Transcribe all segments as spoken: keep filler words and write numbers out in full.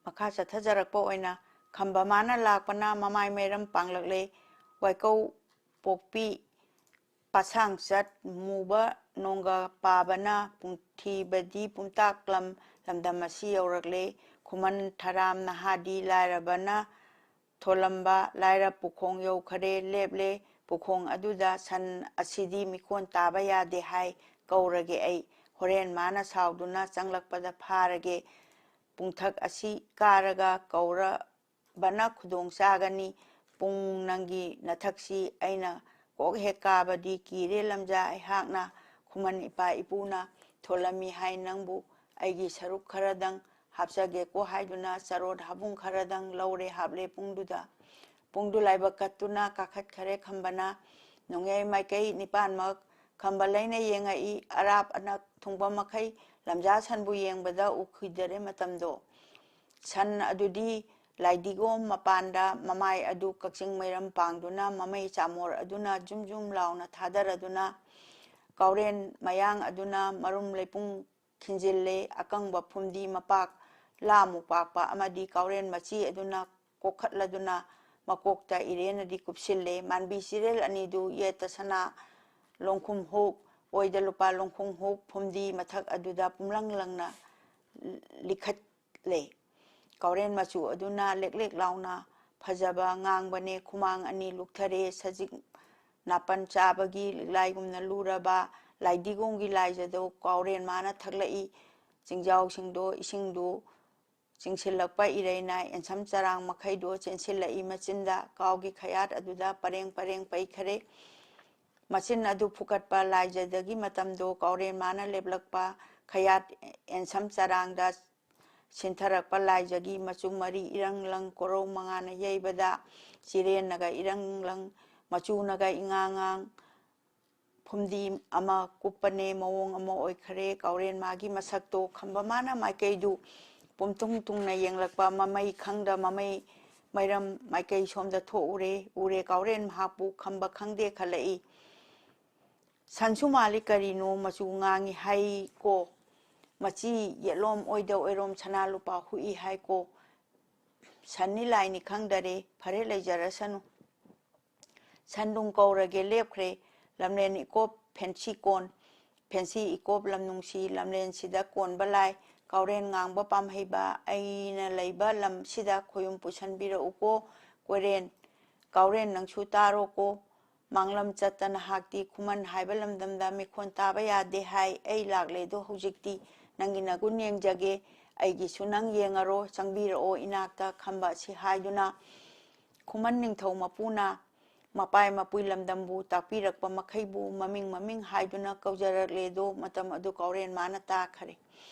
ꯃꯈꯥ ꯆꯠꯊꯖꯔꯛꯄ ꯑꯣꯏꯅ ꯈꯝꯕ ꯃꯥꯅ ꯂꯥꯛꯄꯅ ꯃꯃꯥꯏ ꯃꯩꯔꯝ ꯄꯥꯡꯂꯛꯂꯦ꯫ ꯋꯥꯏꯀꯧ ꯄꯣꯛꯄꯤ ꯄꯥꯁꯥꯡ ꯆꯠ ꯃꯨꯕ ꯅꯣꯡꯒ ꯄꯥꯕꯅ ꯄꯨꯡꯊꯤꯕꯗꯤ ꯄꯨꯝꯇꯥꯛꯂꯝ ꯂꯝꯗꯝ ꯑꯁꯤ ꯌꯧꯔꯛꯂꯦ꯫ ꯈꯨꯃꯟ ꯊꯔꯥꯝ ꯅꯍꯥꯗꯤ ꯂꯥꯏꯔꯕꯅ ꯊꯣꯜꯂꯝꯕ ꯂꯥꯏꯔ ꯄꯨꯈꯣꯡ ꯌꯧꯈꯔꯦ ꯂꯦꯞꯂꯦ꯫ ꯄꯨꯈꯣꯡ ꯑꯗꯨꯗ ꯁꯟ ꯑꯁꯤꯗꯤ ꯃꯤꯀꯣꯟ ꯇꯥꯕ ꯌꯥꯗꯦ ꯍꯥꯏ, ꯀꯧꯔꯒꯦ ꯑꯩ꯫ ꯍꯣꯔꯦꯟ ꯃꯥꯅ ꯁꯥꯎꯗꯨꯅ ꯆꯪꯂꯛꯄꯗ ꯐꯥꯔꯒꯦ꯫ ꯄꯨꯡꯊꯛ ꯑꯁꯤ ꯀꯥꯔꯒ ꯀꯧꯔꯕꯅ ꯈꯨꯗꯣꯡ ꯆꯥꯒꯅꯤ꯫ ꯄꯨꯡ ꯅꯪꯒꯤ ꯅꯊꯛꯁꯤ ꯑꯩꯅ ꯀꯣꯛ ꯍꯦꯛ ꯀꯥꯕꯗꯤ ꯀꯤꯔꯦ ꯂꯝꯖꯥ ꯑꯩꯍꯥꯛꯅ꯫ ꯈꯨꯃꯟ ꯏꯄꯥ ꯏꯄꯨꯅ ꯊꯣꯜꯂꯝꯃꯤ ꯍꯥꯏ ꯅꯪꯕꯨ ꯑꯩꯒꯤ ꯁꯔꯨꯛ ꯈꯔꯗꯪ ꯍꯥꯞꯆꯒꯦꯀꯣ ꯍꯥꯏꯗꯨꯅ ꯆꯔꯣꯠ ꯍꯥꯕꯨꯡ ꯈꯔꯗꯪ ꯂꯧꯔꯦ ꯍꯥꯞꯂꯦ ꯄꯨꯡꯗꯨꯗ꯫ ꯄꯨꯡꯗꯨ ꯂꯥꯏꯕꯛ ꯀꯠꯇꯨꯅ ꯀꯥꯈꯠꯈꯔꯦ ꯈꯝꯕꯅ꯫ ꯅꯣꯡꯌꯥꯏ ꯃꯥꯏꯀꯩ ꯅꯤꯄꯥꯟꯃꯛ ꯈꯝꯕ ꯂꯩꯅ ꯌꯦꯡꯉꯛꯏ꯫ ꯑꯔꯥꯞ ꯑꯅꯛ ꯊꯨꯡꯕ ꯃꯈꯩ ꯂꯝꯖꯥ ꯁꯟꯕꯨ ꯌꯦꯡꯕꯗ ꯎꯈꯤꯗꯔꯦ ꯃꯇꯝꯗꯣ꯫ ꯁꯟ ꯑꯗꯨꯗꯤ ꯂꯥꯏꯗꯤꯒꯣꯝ ꯃꯄꯥꯟꯗ ꯃꯃꯥꯏ ꯑꯗꯨ ꯀꯛꯆꯤꯡ ꯃꯩꯔꯝ ꯄꯥꯡꯗꯨꯅ ꯃꯃꯩ ꯆꯥꯃꯣꯔ ꯑꯗꯨꯅ ꯖꯨꯝ ꯖꯨꯝ ꯂꯥꯎꯅ ꯊꯥꯗꯔꯗꯨꯅ ꯀꯥꯎꯔꯦꯟ ꯃꯌꯥꯡ ꯑꯗꯨꯅ ꯃꯔꯨꯝ ꯂꯩꯄꯨꯡ ꯈꯤꯟꯖꯤꯜꯂꯦ꯫ ꯑꯀꯪꯕ ꯐꯨꯝꯗꯤ ꯃꯄꯥꯛ ꯂꯥꯃꯨꯛ ꯄꯥꯛꯄ ꯑꯃꯗꯤ ꯀꯥꯎꯔꯦꯟ ꯃꯆꯤ ꯑꯗꯨꯅ ꯀꯣꯛꯈꯠꯂꯗꯨꯅ ꯃꯀꯣꯛꯇ ꯏꯔꯦꯟꯅꯗꯤ ꯀꯨꯞꯁꯤꯜꯂꯦ꯫ ꯃꯥꯟꯕꯤ ꯆꯤꯔꯦꯜ ꯑꯅꯤꯗꯨ ꯌꯦꯠꯇ ꯁꯅꯥ ꯂꯣꯡꯈꯨꯝ ꯍꯨꯛ, ꯑꯣꯏꯗ ꯂꯨꯄꯥ ꯂꯣꯡꯈꯨꯝ ꯍꯨꯛ ꯐꯨꯝꯗꯤ ꯃꯊꯛ ꯑꯗꯨꯗ ꯄꯨꯝꯂꯪ ꯂꯪꯅ ꯂꯤꯈꯠꯂꯦ꯫ ꯀꯥꯎꯔꯦꯟ ꯃꯆꯨ ꯑꯗꯨꯅ ꯂꯦꯛ ꯂꯦꯛ ꯂꯥꯎꯅ ꯐꯖꯕ ꯉꯥꯡꯕꯅꯦ꯫ ꯈꯨꯃꯥꯡ ꯑꯅꯤ ꯂꯨꯛꯊꯔꯦ꯫ ꯁꯖꯤꯛ ꯅꯥꯄꯟ ꯆꯥꯕꯒꯤ ꯂꯤꯛꯂꯥꯏꯒꯨꯝꯅ ꯂꯨꯔꯕ ꯂꯥꯏꯗꯤꯒꯣꯡꯒꯤ ꯂꯥꯏꯖꯗꯣ ꯀꯥꯎꯔꯦꯟ ꯃꯥꯅ ꯊꯛꯂꯛꯏ꯫ ꯆꯤꯡꯖꯥꯎꯁꯤꯡꯗꯣ ꯏꯁꯤꯡꯗꯨ ꯆꯤꯡꯁꯤꯜꯂꯛꯄ ꯏꯔꯩꯅ ꯑꯦꯟꯁꯝ ꯆꯔꯥꯡ ꯃꯈꯩꯗꯣ ꯆꯦꯟꯁꯤꯜꯂꯛꯏ ꯃꯆꯤꯟꯗ꯫ ꯀꯥꯎꯒꯤ ꯈꯌꯥꯠ ꯑꯗꯨꯗ ꯄꯔꯦꯡ ꯄꯔꯦꯡ ꯄꯩꯈꯔꯦ꯫ ꯃꯆꯤꯟ ꯑꯗꯨ ꯐꯨꯀꯠꯄ ꯂꯥꯏꯖꯗꯒꯤ ꯃꯇꯝꯗꯣ ꯀꯥꯎꯔꯦꯟ ꯃꯥꯅ ꯂꯦꯞꯂꯛꯄ ꯈꯌꯥꯠ ꯑꯦꯟꯁꯝ ꯆꯔꯥꯡꯗ ꯁꯤꯟꯊꯔꯛꯄ ꯂꯥꯏꯖꯒꯤ ꯃꯆꯨ ꯃꯔꯤ ꯏꯔꯪ ꯂꯪ ꯀꯣꯔꯧ ꯃꯉꯥꯅ ꯌꯩꯕꯗ ꯆꯤꯔꯦꯟꯅꯒ ꯏꯔꯪ ꯂꯪ ꯃꯆꯨꯅꯒ ꯏꯉꯥꯡ ꯉꯥꯡ ꯐꯨꯝꯗꯤ ꯑꯃ ꯀꯨꯞꯄꯅꯦ ꯃꯑꯣꯡ ꯑꯃ ꯑꯣꯏꯈꯔꯦ꯫ ꯀꯥꯎꯔꯦꯟ ꯃꯥꯒꯤ ꯃꯁꯛꯇꯣ ꯈꯝꯕ ꯃꯥꯅ ꯃꯥꯏꯀꯩꯗꯨ ꯄꯨꯝꯇꯨꯡ ꯇꯨꯡꯅ ꯌꯦꯡꯂꯛꯄ ꯃꯃꯩ ꯈꯪꯗ ꯃꯃꯩ ꯃꯩꯔꯝ ꯃꯥꯏꯀꯩ ꯁꯣꯝꯗ ꯊꯣꯛꯎꯔꯦ꯫ ꯎꯔꯦ ꯀꯥꯎꯔꯦꯟ ꯃꯍꯥꯛꯄꯨ ꯈꯝꯕ ꯈꯪꯗꯦ ꯈꯜꯂꯛꯏ꯫ ꯁꯟꯁꯨ ꯃꯥꯜꯂꯤ ꯀꯔꯤꯅꯣ ꯃꯆꯨ ꯉꯥꯡꯉꯤ ꯍꯥꯏꯀꯣ꯫ ꯃꯆꯤ ꯌꯦꯠꯂꯣꯝ ꯑꯣꯏꯗ ꯑꯣꯏꯔꯣꯝ ꯁꯅꯥ ꯂꯨꯄꯥ ꯍꯨꯏ ꯍꯥꯏꯀꯣ꯫ ꯁꯟꯅꯤ ꯂꯥꯏꯅꯤ ꯈꯪꯗꯔꯦ, ꯐꯔꯦ ꯂꯩꯖꯔꯁꯅꯨ꯫ ꯁꯟꯗꯨꯡ ꯀꯧꯔꯒꯦ ꯂꯦꯞꯈ꯭ꯔꯦ꯫ ꯂꯝꯂꯦꯟ ꯏꯀꯣꯞ ꯐꯦꯟꯁꯤ ꯀꯣꯟ, ꯐꯦꯟꯁꯤ ꯏꯀꯣꯞ ꯂꯝ ꯅꯨꯡꯁꯤ, ꯂꯝꯂꯦꯟꯁꯤꯗ ꯀꯣꯟꯕ ꯂꯥꯏ꯫ ꯀꯥꯎꯔꯦꯟ ꯉꯥꯡꯕ ꯄꯥꯝꯍꯩꯕ ꯑꯩꯅ ꯂꯩꯕ ꯂꯝꯁꯤꯗ ꯈꯣꯌꯨꯝ ꯄꯨꯁꯟꯕꯤꯔꯛꯎꯀꯣ꯫ ꯀꯣꯏꯔꯦꯟ, ꯀꯥꯎꯔꯦꯟ ꯅꯪꯁꯨ ꯇꯥꯔꯣꯀꯣ꯫ ꯃꯥꯡꯂꯝ ꯆꯠꯇꯅ ꯍꯥꯛꯇꯤ ꯈꯨꯃꯟ ꯍꯥꯏꯕ ꯂꯝꯗꯝꯗ ꯃꯤꯈꯣꯟ ꯇꯥꯕ ꯌꯥꯗꯦ ꯍꯥꯏ꯫ ꯑꯩ ꯂꯥꯛꯂꯦꯗꯣ ꯍꯧꯖꯤꯛꯇꯤ ꯅꯪꯒꯤ ꯅꯒꯨꯟ ꯌꯦꯡꯖꯒꯦ꯫ ꯑꯩꯒꯤꯁꯨ ꯅꯪ ꯌꯦꯡꯉꯔꯣ, ꯆꯪꯕꯤꯔꯛꯑꯣ ꯏꯅꯥꯛꯇ ꯈꯝꯕ ꯑꯁꯤ ꯍꯥꯏꯗꯨꯅ ꯈꯨꯃꯟ ꯅꯤꯡꯊꯧ ꯃꯄꯨꯅ ꯃꯄꯥꯏ ꯃꯄꯨꯏ ꯂꯝꯗꯝꯕꯨ ꯇꯥꯛꯄꯤꯔꯛꯄ ꯃꯈꯩꯕꯨ ꯃꯃꯤꯡ ꯃꯃꯤꯡ ꯍꯥꯏꯗꯨꯅ ꯀꯧꯖꯔꯛꯂꯦꯗꯣ ꯃꯇꯝ ꯑꯗꯨ ꯀꯥꯎꯔꯦꯟ ꯃꯥꯅ ꯇꯥꯈꯔꯦ꯫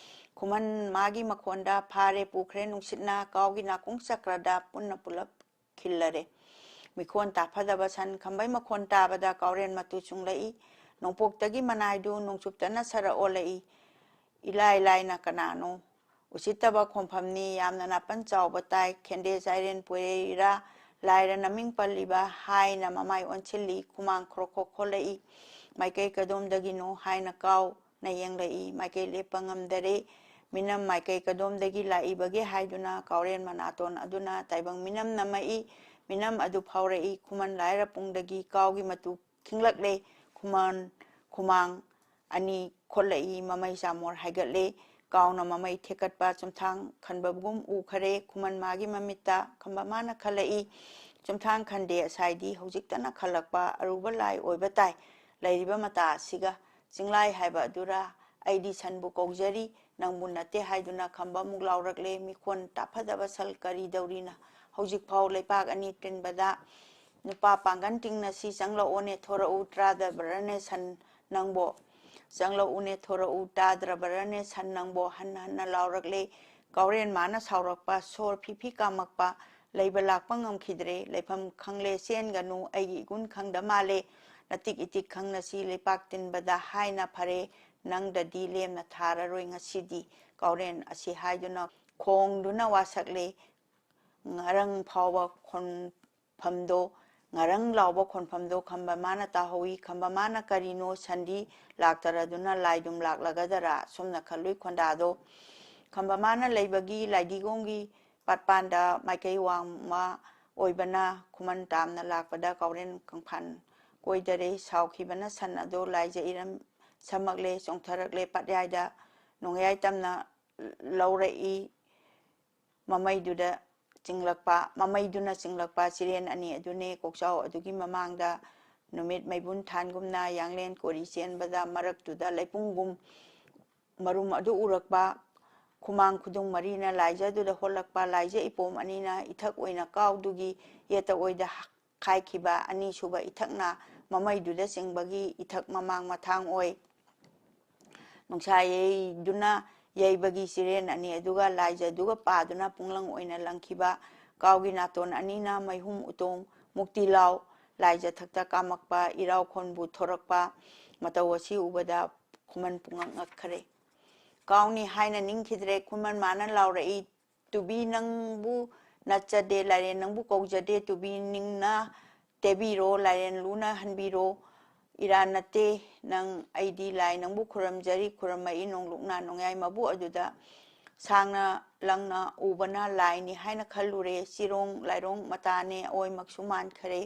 ꯈꯨꯃꯟ ꯃꯥꯒꯤ ꯃꯈꯣꯟꯗ ꯐꯥꯔꯦ ꯄꯨꯈ꯭ꯔꯦ ꯅꯨꯡꯁꯤꯠꯅ ꯀꯥꯎꯒꯤ ꯅꯥꯀꯣꯡ ꯆꯀ꯭ꯔꯗ ꯄꯨꯟꯅ ꯄꯨꯂꯞ ꯈꯤꯜꯂꯔꯦ꯫ ꯃꯤꯈꯣꯟ ꯇꯥꯐꯗꯕ ꯁꯟ ꯈꯝꯕꯩ ꯃꯈꯣꯟ ꯇꯥꯕꯗ ꯀꯥꯎꯔꯦꯟ ꯃꯇꯨ ꯆꯨꯡꯂꯛꯏ꯫ ꯅꯣꯡꯄꯣꯛꯇꯒꯤ ꯃꯅꯥꯏꯗꯨ ꯅꯣꯡꯆꯨꯞꯇꯅ ꯁꯔꯛ ꯑꯣꯜꯂꯛꯏ꯫ ꯏꯂꯥꯏ ꯂꯥꯏꯅ ꯀꯅꯥꯅꯣ? ꯎꯁꯤꯠꯇꯕ ꯈꯣꯝꯐꯝꯅꯤ, ꯌꯥꯝꯅ ꯅꯥꯄꯟ ꯆꯥꯎꯕ ꯇꯥꯏ, ꯈꯦꯟꯗꯦ ꯆꯥꯏꯔꯦꯟ ꯄꯣꯏꯔꯩꯔꯥ, ꯂꯥꯏꯔ ꯅꯃꯤꯡ ꯄꯜꯂꯤꯕ ꯍꯥꯏꯅ ꯃꯃꯥꯏ ꯑꯣꯟꯁꯤꯜꯂꯤ, ꯈꯨꯃꯥꯡ ꯈ꯭ꯔꯣꯛ ꯈ꯭ꯔꯣꯛ ꯈꯣꯜꯂꯛꯏ꯫ ꯃꯥꯏꯀꯩ ꯀꯗꯣꯝꯗꯒꯤꯅꯣ ꯍꯥꯏꯅ ꯀꯥꯎꯅ ꯌꯦꯡꯂꯛꯏ, ꯃꯥꯏꯀꯩ ꯂꯦꯞꯄ ꯉꯝꯗꯔꯦ꯫ ꯃꯤꯅꯝ ꯃꯥꯏꯀꯩ ꯀꯗꯣꯝꯗꯒꯤ ꯂꯥꯛꯏꯕꯒꯦ ꯍꯥꯏꯗꯨꯅ ꯀꯥꯎꯔꯦꯟ ꯃꯅꯥꯇꯣꯟ ꯑꯗꯨꯅ ꯇꯥꯏꯕꯪ ꯃꯤꯅꯝ ꯅꯝꯃꯛꯏ꯫ ꯃꯤꯅꯝ ꯑꯗꯨ ꯐꯥꯎꯔꯛꯏ, ꯈꯨꯃꯟ ꯂꯥꯏꯔ ꯄꯨꯡꯗꯒꯤ ꯀꯥꯎꯒꯤ ꯃꯇꯨ ꯈꯤꯡꯂꯛꯂꯦ꯫ ꯈꯨꯃꯟ ꯈꯨꯃꯥꯡ ꯑꯅꯤ ꯈꯣꯠꯂꯛꯏ, ꯃꯃꯩ ꯆꯥꯃꯣꯔ ꯍꯥꯏꯒꯠꯂꯦ꯫ ꯀꯥꯎꯅ ꯃꯃꯩ ꯊꯦꯛꯀꯠꯄ ꯆꯨꯝꯊꯥꯡ ꯈꯟꯕꯒꯨꯝ ꯎꯈꯔꯦ꯫ ꯈꯨꯃꯟ ꯃꯥꯒꯤ ꯃꯃꯤꯠꯇ ꯈꯝꯕ ꯃꯥꯅ ꯈꯜꯂꯛꯏ꯫ ꯆꯨꯝꯊꯥꯡ ꯈꯟꯗꯦ ꯑꯁꯥꯏꯗꯤ ꯍꯧꯖꯤꯛꯇꯅ ꯈꯜꯂꯛꯄ ꯑꯔꯨꯕ ꯂꯥꯏ ꯑꯣꯏꯕ ꯇꯥꯏ꯫ ꯂꯩꯔꯤꯕ ꯃꯇꯥ ꯑꯁꯤꯒ ꯆꯤꯡꯂꯥꯏ ꯍꯥꯏꯕ ꯑꯗꯨꯔꯥ? ꯑꯩꯗꯤ ꯁꯟꯕꯨ ꯀꯧꯖꯔꯤ, ꯅꯪꯕꯨ ꯅꯠꯇꯦ ꯍꯥꯏꯗꯨꯅ ꯈꯝꯕ ꯑꯃꯨꯛ ꯂꯥꯎꯔꯛꯂꯦ꯫ ꯃꯤꯈꯣꯟ ꯇꯥꯐꯗꯕ ꯁꯟ ꯀꯔꯤ ꯇꯧꯔꯤꯅ? ꯍꯧꯖꯤꯛꯐꯥꯎ ꯂꯩꯄꯥꯛ ꯑꯅꯤ ꯇꯤꯟꯕꯗ ꯅꯨꯄꯥ ꯄꯥꯡꯒꯟ ꯇꯤꯡꯅ ꯁꯤ ꯆꯪꯂꯛꯑꯣꯅꯦ, ꯊꯣꯔꯛꯎ, ꯇ꯭ꯔꯥꯗꯕ꯭ꯔꯅꯦ ꯁꯟ ꯅꯪꯕꯣ? ꯆꯪꯂꯛꯎꯅꯦ ꯊꯣꯔꯛꯎ, ꯇꯥꯗ꯭ꯔꯕꯔꯅꯦ ꯁꯟ ꯅꯪꯕꯣ? ꯍꯟꯅ ꯍꯟꯅ ꯂꯥꯎꯔꯛꯂꯦ꯫ ꯀꯥꯎꯔꯦꯟ ꯃꯥꯅ ꯁꯥꯎꯔꯛꯄ, ꯁꯣꯔ ꯐꯤ ꯐꯤ ꯀꯥꯝꯃꯛꯄ, ꯂꯩꯕ ꯂꯥꯛꯄ ꯉꯝꯈꯤꯗ꯭ꯔꯦ꯫ ꯂꯩꯐꯝ ꯈꯪꯂꯦ ꯆꯦꯟꯒꯅꯨ, ꯑꯩꯒꯤ ꯏꯒꯨꯟ ꯈꯪꯗ ꯃꯥꯜꯂꯦ꯫ ꯅꯇꯤꯛ ꯏꯇꯤꯛ ꯈꯪꯅꯁꯤ ꯂꯩꯄꯥꯛ ꯇꯤꯟꯕꯗ ꯍꯥꯏꯅ ꯐꯔꯦ, ꯅꯪꯗꯗꯤ ꯂꯦꯝꯅ ꯊꯥꯔꯔꯣꯏ ꯉꯁꯤꯗꯤ꯫ ꯀꯥꯎꯔꯦꯟ ꯑꯁꯤ ꯍꯥꯏꯗꯨꯅ ꯈꯣꯡꯗꯨꯅ ꯋꯥꯁꯛꯂꯦ꯫ ꯉꯔꯪ ꯐꯥꯎꯕ ꯈꯣꯟꯐꯝꯗꯣ ꯉꯔꯪ ꯂꯥꯎꯕ ꯈꯣꯟꯐꯝꯗꯣ ꯈꯝꯕ ꯃꯥꯅ ꯇꯥꯍꯧꯏ꯫ ꯈꯝꯕ ꯃꯥꯅ ꯀꯔꯤꯅꯣ, ꯁꯟꯗꯤ ꯂꯥꯛꯇꯔꯗꯨꯅ ꯂꯥꯏꯗꯨꯝ ꯂꯥꯛꯂꯒꯗꯔꯥ? ꯁꯨꯝꯅ ꯈꯜꯂꯨꯏ ꯈꯣꯟꯗꯥꯗꯣ꯫ ꯈꯝꯕ ꯃꯥꯅ ꯂꯩꯕꯒꯤ ꯂꯥꯏꯗꯤꯒꯣꯡꯒꯤ ꯄꯥꯠꯄꯥꯟꯗ ꯃꯥꯏꯀꯩ ꯋꯥꯡꯃ ꯑꯣꯏꯕꯅ ꯈꯨꯃꯟ ꯇꯥꯝꯅ ꯂꯥꯛꯄꯗ ꯀꯥꯎꯔꯦꯟ ꯀꯪꯐꯥꯟ ꯀꯣꯏꯗꯔꯦ꯫ ꯁꯥꯎꯈꯤꯕꯅ ꯁꯟ ꯑꯗꯣ ꯂꯥꯏꯖ ꯏꯔꯝ ꯁꯝꯃꯛꯂꯦ, ꯆꯣꯡꯊꯔꯛꯂꯦ꯫ ꯄꯥꯠꯌꯥꯏꯗ ꯅꯣꯡꯌꯥꯏ ꯇꯝꯅ ꯂꯧꯔꯛꯏ꯫ ꯃꯃꯩꯗꯨꯗ ꯆꯤꯡꯂꯛꯄ, ꯃꯃꯩꯗꯨꯅ ꯆꯤꯡꯂꯛꯄ ꯆꯤꯔꯦꯟ ꯑꯅꯤ ꯑꯗꯨꯅꯦ꯫ ꯀꯣꯛꯆꯥꯎ ꯑꯗꯨꯒꯤ ꯃꯃꯥꯡꯗ ꯅꯨꯃꯤꯠ ꯃꯩꯕꯨꯟ ꯊꯥꯟꯒꯨꯝꯅ ꯌꯥꯡꯂꯦꯟ ꯀꯣꯔꯤ ꯆꯦꯟꯕꯗ ꯃꯔꯛꯇꯨꯗ ꯂꯩꯄꯨꯡꯒꯨꯝ ꯃꯔꯨꯝ ꯑꯗꯨ ꯎꯔꯛꯄ꯫ ꯈꯨꯃꯥꯡ ꯈꯨꯗꯨꯡ ꯃꯔꯤꯅ ꯂꯥꯏꯖꯗꯨꯗ ꯍꯣꯜꯂꯛꯄ꯫ ꯂꯥꯏꯖ ꯏꯄꯣꯝ ꯑꯅꯤꯅ ꯏꯊꯛ ꯑꯣꯏꯅ ꯀꯥꯎꯗꯨꯒꯤ ꯌꯦꯠꯇ ꯑꯣꯏꯗ ꯈꯥꯏꯈꯤꯕ꯫ ꯑꯅꯤꯁꯨꯕ ꯏꯊꯛꯅ ꯃꯃꯩꯗꯨꯗ ꯆꯤꯡꯕꯒꯤ ꯏꯊꯛ ꯃꯃꯥꯡ ꯃꯊꯥꯡ ꯑꯣꯏ꯫ ꯅꯨꯡꯁꯥ ꯌꯩꯗꯨꯅ ꯌꯩꯕꯒꯤ ꯆꯤꯔꯦꯟ ꯑꯅꯤ ꯑꯗꯨꯒ ꯂꯥꯏꯖꯗꯨꯒ ꯄꯥꯗꯨꯅ ꯄꯨꯡꯂꯪ ꯑꯣꯏꯅ ꯂꯪꯈꯤꯕ꯫ ꯀꯥꯎꯒꯤ ꯅꯥꯇꯣꯟ ꯑꯅꯤꯅ ꯃꯩꯍꯨꯝ ꯎꯇꯣꯡ ꯃꯨꯛꯇꯤ ꯂꯥꯎ ꯂꯥꯏꯖꯊꯛꯇ ꯀꯥꯝꯃꯛꯄ꯫ ꯏꯔꯥꯎ ꯈꯣꯟꯕꯨ ꯊꯣꯔꯛꯄ ꯃꯇꯧ ꯑꯁꯤ ꯎꯕꯗ ꯈꯨꯃꯟ ꯄꯨꯡꯉꯛ ꯉꯛꯈꯔꯦ꯫ ꯀꯥꯎꯅꯤ ꯍꯥꯏꯅ ꯅꯤꯡꯈꯤꯗ꯭ꯔꯦ꯫ ꯈꯨꯃꯟ ꯃꯥꯅ ꯂꯥꯎꯔꯛꯏ, "ꯇꯨꯕꯤ ꯅꯪꯕꯨ ꯅꯠꯆꯗꯦ, ꯂꯥꯏꯔꯦꯟ ꯅꯪꯕꯨ ꯀꯧꯖꯗꯦ꯫ ꯇꯨꯕꯤ ꯅꯤꯡꯅ ꯇꯦꯕꯤꯔꯣ, ꯂꯥꯏꯔꯦꯟ ꯂꯨꯅ ꯍꯟꯕꯤꯔꯣ꯫ ꯏꯔꯥꯟ ꯅꯠꯇꯦ ꯅꯪ, ꯑꯩꯗꯤ ꯂꯥꯏ ꯅꯪꯕꯨ ꯈꯨꯔꯝꯖꯔꯤ, ꯈꯨꯔꯝꯃꯛꯏ ꯅꯣꯡꯂꯨꯛꯅ ꯅꯣꯡꯌꯥꯏ ꯃꯕꯨ ꯑꯗꯨꯗ꯫ ꯁꯥꯡꯅ ꯂꯪꯅ ꯎꯕꯅ ꯂꯥꯏꯅꯤ ꯍꯥꯏꯅ ꯈꯜꯂꯨꯔꯦ꯫ ꯆꯤꯔꯣꯡ ꯂꯥꯏꯔꯣꯡ ꯃꯇꯥꯅꯦ ꯑꯣꯏꯃꯛꯁꯨ ꯃꯥꯟꯈꯔꯦ"꯫